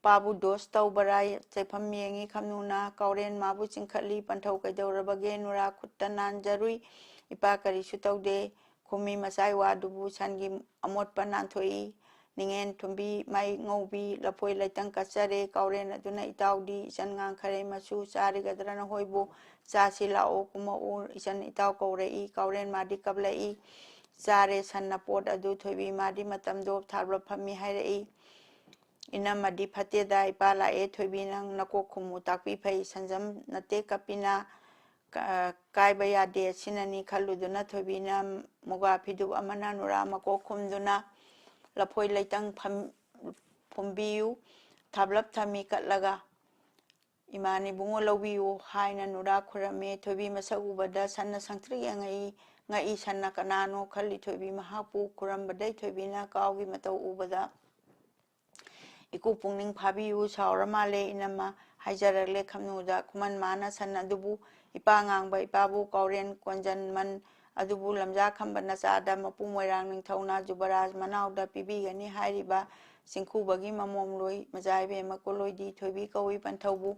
ꯄꯥꯕꯨ ꯗꯣꯁ ꯇꯧꯕꯔꯥ? ꯆꯩꯐꯝ ꯌꯦꯡꯉꯤ ꯈꯝꯅꯨꯅ꯫ ꯀꯥꯎꯔꯦꯟ ꯃꯥꯕꯨ ꯆꯤꯡꯈꯠꯂꯤ꯫ ꯄꯟꯊꯧ ꯀꯩꯗꯧꯔꯕꯒꯦ? ꯅꯨꯔꯥ ꯈꯨꯠꯇ ꯅꯥꯟꯖꯔꯨꯏ꯫ ꯏꯄꯥ ꯀꯔꯤꯁꯨ ꯇꯧꯗꯦ꯫ ꯈꯨꯝꯃꯤ ꯃꯆꯥꯏ ꯋꯥꯗꯨꯕꯨ ꯁꯟꯒꯤ ꯑꯃꯣꯠꯄ ꯅꯥꯟꯊꯣꯛꯏ꯫ ꯅꯤꯡꯉꯦꯟ ꯊꯨꯝꯕꯤ ꯃꯩ ꯉꯧꯕꯤ ꯂꯐꯣꯏ ꯂꯩꯇꯪ ꯀꯠꯆꯔꯦ꯫ ꯀꯥꯎꯔꯦꯟ ꯑꯗꯨꯅ ꯏꯇꯥꯎꯗꯤ ꯏꯆꯟ ꯉꯥꯡꯈꯔꯦ, ꯃꯁꯨ ꯆꯥꯔꯤꯒꯗ꯭ꯔꯥ ꯅꯈꯣꯏꯕꯨ? ꯆꯥꯁꯤ ꯂꯥꯛꯑꯣ ꯀꯨꯝꯃꯛꯎ꯫ ꯏꯆꯟ ꯏꯇꯥꯎ ꯀꯧꯔꯛꯏ꯫ ꯀꯥꯎꯔꯦꯟ ꯃꯥꯗꯤ ꯀꯞꯂꯛꯏ꯫ ꯆꯥꯔꯦ ꯁꯟꯅ ꯄꯣꯠ ꯑꯗꯨ ꯊꯣꯏꯕꯤ꯫ ꯃꯥꯗꯤ ꯃꯇꯝꯗꯣ ꯊꯥꯕ ꯐꯝꯃꯤ ꯍꯥꯏꯔꯛꯏ꯫ ꯏꯅꯝꯃꯗꯤ ꯐꯠꯇꯦꯗ, ꯏꯄꯥ ꯂꯥꯛꯑꯦ ꯊꯣꯏꯕꯤ, ꯅꯪ ꯅꯀꯣꯛ ꯈꯨꯝꯃꯨ ꯇꯥꯛꯄꯤ ꯐꯩ꯫ ꯁꯟꯖꯝ ꯅꯠꯇꯦ ꯀꯞꯄꯤꯅ ꯀ-, ꯀꯥꯏꯕ ꯌꯥꯗꯦ꯫ ꯑꯁꯤꯅꯅꯤ ꯈꯜꯂꯨꯗꯨꯅ ꯊꯣꯏꯕꯤꯅ ꯃꯨꯒꯥ ꯐꯤꯗꯨꯞ ꯑꯃꯅ ꯅꯨꯔꯥ ꯃꯀꯣꯛ ꯈꯨꯝꯗꯨꯅ ꯂꯐꯣꯏ ꯂꯩꯇꯪ ꯐꯝ-, ꯐꯨꯝꯕꯤꯌꯨ, ꯊꯥꯕꯂꯞ ꯊꯝꯃꯤ ꯀꯠꯂꯒ꯫ "ꯏꯃꯥꯅꯤ ꯏꯕꯨꯡꯉꯣ ꯂꯧꯕꯤꯌꯨ" ꯍꯥꯏꯅ ꯅꯨꯔꯥ ꯈꯨꯔꯝꯃꯦ꯫ ꯊꯣꯏꯕꯤ ꯃꯁꯛ ꯎꯕꯗ ꯁꯟꯅ ꯁꯪꯇ꯭ꯔꯤꯛ ꯌꯦꯡꯉꯛꯏ꯫ ꯉꯛꯏ ꯁꯟꯅ ꯀꯅꯥꯅꯣ ꯈꯜꯂꯤ ꯊꯣꯏꯕꯤ꯫ ꯃꯍꯥꯛꯄꯨ ꯈꯨꯔꯝꯕꯗꯩ ꯊꯣꯏꯕꯤꯅ ꯀꯥꯎꯒꯤ ꯃꯇꯧ ꯎꯕꯗ "ꯏꯀꯨ ꯄꯨꯛꯅꯤꯡ ꯐꯥꯕꯤꯌꯨ, ꯁꯥꯎꯔ ꯃꯥꯜꯂꯦ ꯏꯅꯝꯃ" ꯍꯥꯏꯖꯔꯛꯂꯦ ꯈꯝꯅꯨꯗ꯫ ꯈꯨꯃꯟ ꯃꯥꯅ ꯁꯟ ꯑꯗꯨꯕꯨ "ꯏꯄꯥ ꯉꯥꯡꯕ ꯏꯄꯥꯕꯨ ꯀꯥꯎꯔꯦꯟ ꯀꯣꯟꯖꯟꯃꯟ ꯑꯗꯨꯕꯨ ꯂꯝꯖꯥ ꯈꯝꯕ ꯅꯆꯥꯗ ꯃꯄꯨ ꯃꯣꯏꯔꯥꯡ ꯅꯤꯡꯊꯧꯅ ꯖꯨꯕꯔꯥꯖ ꯃꯅꯥꯎꯗ ꯄꯤꯕꯤꯒꯅꯤ ꯍꯥꯏꯔꯤꯕ ꯆꯤꯡꯈꯨꯕꯒꯤ ꯃꯃꯣꯝ ꯂꯣꯏ ꯃꯖꯥꯏꯕꯦꯝꯃ ꯀꯣꯂꯣꯏꯗꯤ ꯊꯣꯏꯕꯤ ꯀꯧꯏ ꯄꯟꯊꯧꯕꯨ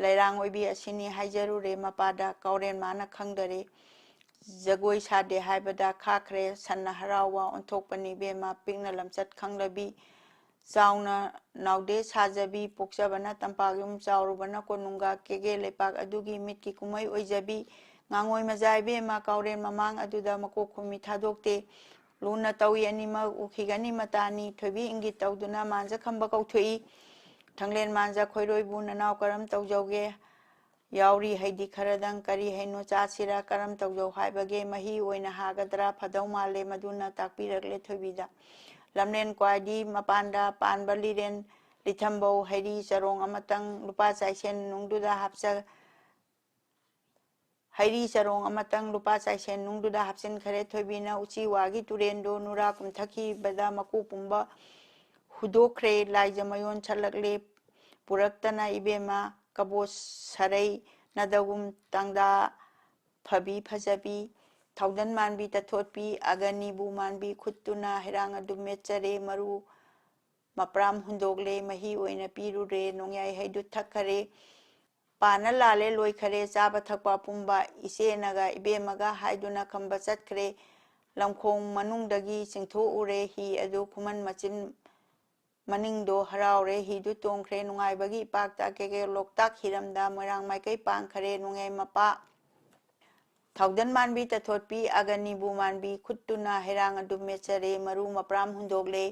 ꯂꯩꯔꯥꯡ ꯑꯣꯏꯕꯤ ꯑꯁꯤꯅꯤ ꯍꯥꯏꯖꯔꯨꯔꯦ ꯃꯄꯥꯗ꯫ ꯀꯥꯎꯔꯦꯟ ꯃꯥꯅ ꯈꯪꯗꯔꯦ꯫ ꯖꯒꯣꯏ ꯁꯥꯗꯦ ꯍꯥꯏꯕꯗ ꯈꯥꯛꯈ꯭ꯔꯦ꯫ ꯁꯟꯅ ꯍꯔꯥꯎꯕ ꯑꯣꯟꯊꯣꯛꯄꯅꯤ ꯏꯕꯦꯝꯃ, ꯄꯤꯛꯅ ꯂꯝꯆꯠ ꯈꯪꯂꯕꯤ꯫ ꯆꯥꯎꯅ ꯅꯥꯎꯗꯦ ꯁꯥꯖꯕꯤ, ꯄꯣꯛꯆꯕꯅ ꯇꯝꯄꯥꯛ ꯌꯨꯝ, ꯆꯥꯎꯔꯨꯕꯅ ꯀꯣꯅꯨꯡꯒ ꯀꯦꯒꯦ ꯂꯩꯄꯥꯛ ꯑꯗꯨꯒꯤ ꯃꯤꯠꯀꯤ ꯀꯨꯝꯍꯩ ꯑꯣꯏꯖꯕꯤ꯫ ꯉꯥꯡꯉꯣꯏ ꯃꯖꯥ ꯏꯕꯦꯝꯃ ꯀꯥꯎꯔꯦꯟ ꯃꯃꯥꯡ ꯑꯗꯨꯗ ꯃꯀꯣꯛ ꯈꯨꯝꯃꯤ ꯊꯥꯗꯣꯛꯇꯦ꯫ ꯂꯨꯅ ꯇꯧꯏ ꯑꯅꯤꯃꯛ ꯎꯈꯤꯒꯅꯤ ꯃꯇꯥꯅꯤ꯫ ꯊꯣꯏꯕꯤ ꯏꯪꯒꯤꯠ ꯇꯧꯗꯨꯅ ꯃꯥꯟꯖ ꯈꯝꯕ ꯀꯧꯊꯣꯛꯏ꯫ ꯊꯪꯂꯦꯟ ꯃꯥꯟꯖ ꯈꯣꯏꯔꯣꯏꯕꯨ ꯅꯅꯥꯎ ꯀꯔꯝ ꯇꯧꯖꯧꯒꯦ? ꯌꯥꯎꯔꯤ ꯍꯩꯗꯤ ꯈꯔꯗꯪ ꯀꯔꯤ ꯍꯩꯅꯣ ꯆꯥꯁꯤꯔꯥ? ꯀꯔꯝ ꯇꯧꯖꯧ ꯍꯥꯏꯕꯒꯦ? ꯃꯍꯤ ꯑꯣꯏꯅ ꯍꯥꯒꯗ꯭ꯔꯥ? ꯐꯗꯧ ꯃꯥꯜꯂꯦ꯫ ꯃꯗꯨꯅ ꯇꯥꯛꯄꯤꯔꯛꯂꯦ ꯊꯣꯏꯕꯤꯗ꯫ ꯂꯝꯂꯦꯟ ꯀ꯭ꯋꯥꯏꯗꯤ ꯃꯄꯥꯟꯗ ꯄꯥꯟꯕ ꯂꯤꯔꯦꯟ ꯂꯤꯊꯝꯕꯧ ꯍꯩꯔꯤ ꯆꯔꯣꯡ ꯑꯃꯇꯪ ꯂꯨꯄꯥ ꯆꯥꯏꯁꯦꯟ ꯅꯨꯡꯗꯨꯗ ꯍꯥꯞꯆ-, ꯍꯩꯔꯤ ꯆꯔꯣꯡ ꯑꯃꯇꯪ ꯂꯨꯄꯥ ꯆꯥꯏꯁꯦꯟ ꯅꯨꯡꯗꯨꯗ ꯍꯥꯞꯆꯤꯟꯈꯔꯦ꯫ ꯊꯣꯏꯕꯤꯅ ꯎꯆꯤꯋꯥꯒꯤ ꯇꯨꯔꯦꯟꯗꯣ ꯅꯨꯔꯥ ꯀꯨꯝꯊꯈꯤꯕꯗ ꯃꯀꯨ ꯄꯨꯝꯕ ꯍꯨꯗꯣꯛꯈ꯭ꯔꯦ꯫ ꯂꯥꯏꯖ ꯃꯌꯣꯟ ꯁꯠꯂꯛꯂꯦ꯫ ꯄꯨꯔꯛꯇꯅ ꯏꯕꯦꯝꯃ ꯀꯕꯣ ꯁꯔꯩ ꯅꯗꯒꯨꯝ ꯇꯥꯡꯗꯥ ꯐꯕꯤ ꯐꯖꯕꯤ, ꯊꯧꯗꯟ ꯃꯥꯟꯕꯤ ꯇꯊꯣꯠꯄꯤ, ꯑꯒꯅꯤꯕꯨ ꯃꯥꯟꯕꯤ ꯈꯨꯠꯇꯨꯅ ꯍꯩꯔꯥꯡ ꯑꯗꯨꯝ ꯃꯦꯠꯆꯔꯦ꯫ ꯃꯔꯨ ꯃꯄ꯭ꯔꯥꯝ ꯍꯨꯟꯗꯣꯛꯂꯦ, ꯃꯍꯤ ꯑꯣꯏꯅ ꯄꯤꯔꯨꯔꯦ, ꯅꯣꯡꯌꯥꯏ ꯍꯩꯗꯨ ꯊꯛꯈꯔꯦ꯫ ꯄꯥꯅ ꯂꯥꯜꯂꯦ ꯂꯣꯏꯈꯔꯦ, ꯆꯥꯕ ꯊꯛꯄ ꯑꯄꯨꯝꯕ ꯏꯆꯦꯅꯒ ꯏꯕꯦꯝꯃꯒ ꯍꯥꯏꯗꯨꯅ ꯈꯝꯕ ꯆꯠꯈ꯭ꯔꯦ꯫ ꯂꯝꯈꯣꯡ ꯃꯅꯨꯡꯗꯒꯤ ꯆꯤꯡꯊꯣꯛꯎꯔꯦ, ꯍꯤ ꯑꯗꯨ ꯈꯨꯃꯟ ꯃꯆꯤꯟ ꯃꯅꯤꯡꯗꯣ ꯍꯔꯥꯎꯔꯦ, ꯍꯤꯗꯨ ꯇꯣꯡꯈ꯭ꯔꯦ꯫ ꯅꯨꯡꯉꯥꯏꯕꯒꯤ ꯏꯄꯥꯛꯇ ꯀꯦꯒꯦ ꯂꯣꯛꯇꯥꯛ ꯍꯤꯔꯝꯗ ꯃꯣꯏꯔꯥꯡ ꯃꯥꯏꯀꯩ ꯄꯥꯡꯈꯔꯦ꯫ ꯅꯣꯡꯌꯥꯏ ꯃꯄꯥ ꯊꯧꯗꯟ ꯃꯥꯟꯕꯤ ꯇꯊꯣꯠꯄꯤ, ꯑꯒꯅꯤꯕꯨ ꯃꯥꯟꯕꯤ ꯈꯨꯠꯇꯨꯅ ꯍꯩꯔꯥꯡ ꯑꯗꯨ ꯃꯦꯠꯆꯔꯦ꯫ ꯃꯔꯨ ꯃꯄ꯭ꯔꯥꯝ ꯍꯨꯟꯗꯣꯛꯂꯦ,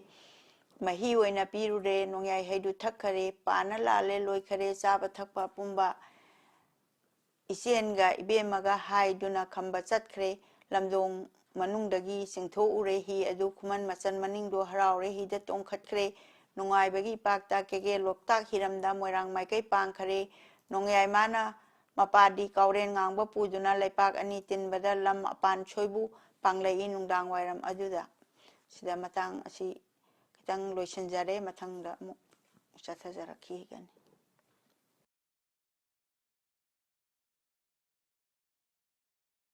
ꯃꯍꯤ ꯑꯣꯏꯅ ꯄꯤꯔꯨꯔꯦ꯫ ꯅꯣꯡꯌꯥꯏ ꯍꯩꯗꯨ ꯊꯛꯈꯔꯦ꯫ ꯄꯥꯅ ꯂꯥꯜꯂꯦ ꯂꯣꯏꯈꯔꯦ, ꯆꯥꯕ ꯊꯛꯄ ꯑꯄꯨꯝꯕ ꯏꯆꯦꯟꯒ ꯏꯕꯦꯝꯃꯒ ꯍꯥꯏꯗꯨꯅ ꯈꯝꯕ ꯆꯠꯈ꯭ꯔꯦ꯫ ꯂꯝꯗꯣꯡ ꯃꯅꯨꯡꯗꯒꯤ ꯆꯤꯡꯊꯣꯛꯎꯔꯦ꯫ ꯍꯤ ꯑꯗꯨ ꯈꯨꯃꯟ ꯃꯆꯟ ꯃꯅꯤꯡꯗꯣ ꯍꯔꯥꯎꯔꯦ꯫ ꯍꯤꯗ ꯇꯣꯡꯈꯠꯈ꯭ꯔꯦ꯫ ꯅꯨꯡꯉꯥꯏꯕꯒꯤ ꯏꯄꯥꯛꯇ ꯀꯦꯒꯦ ꯂꯣꯛꯇꯥꯛ ꯍꯤꯔꯝꯗ ꯃꯣꯏꯔꯥꯡ ꯃꯥꯏꯀꯩ ꯄꯥꯡꯈꯔꯦ꯫ ꯅꯣꯡꯌꯥꯏ ꯃꯥꯅ ꯃꯄꯥꯗꯤ ꯀꯥꯎꯔꯦꯟ ꯉꯥꯡꯕ ꯄꯨꯗꯨꯅ ꯂꯩꯄꯥꯛ ꯑꯅꯤ ꯇꯤꯟꯕꯗ ꯂꯝ ꯑꯄꯥꯟ ꯁꯣꯏꯕꯨ ꯄꯥꯡꯂꯛꯏ ꯅꯨꯡꯗꯥꯡ ꯋꯥꯏꯔꯝ ꯑꯗꯨꯗ꯫ ꯁꯤꯗ ꯃꯇꯥꯡ ꯑꯁꯤ ꯈꯤꯇꯪ ꯂꯣꯏꯁꯤꯟꯖꯔꯦ꯫ ꯃꯊꯪꯗ ꯑꯃꯨꯛ ꯆꯠꯊꯖꯔꯛꯈꯤꯒꯅꯤ꯫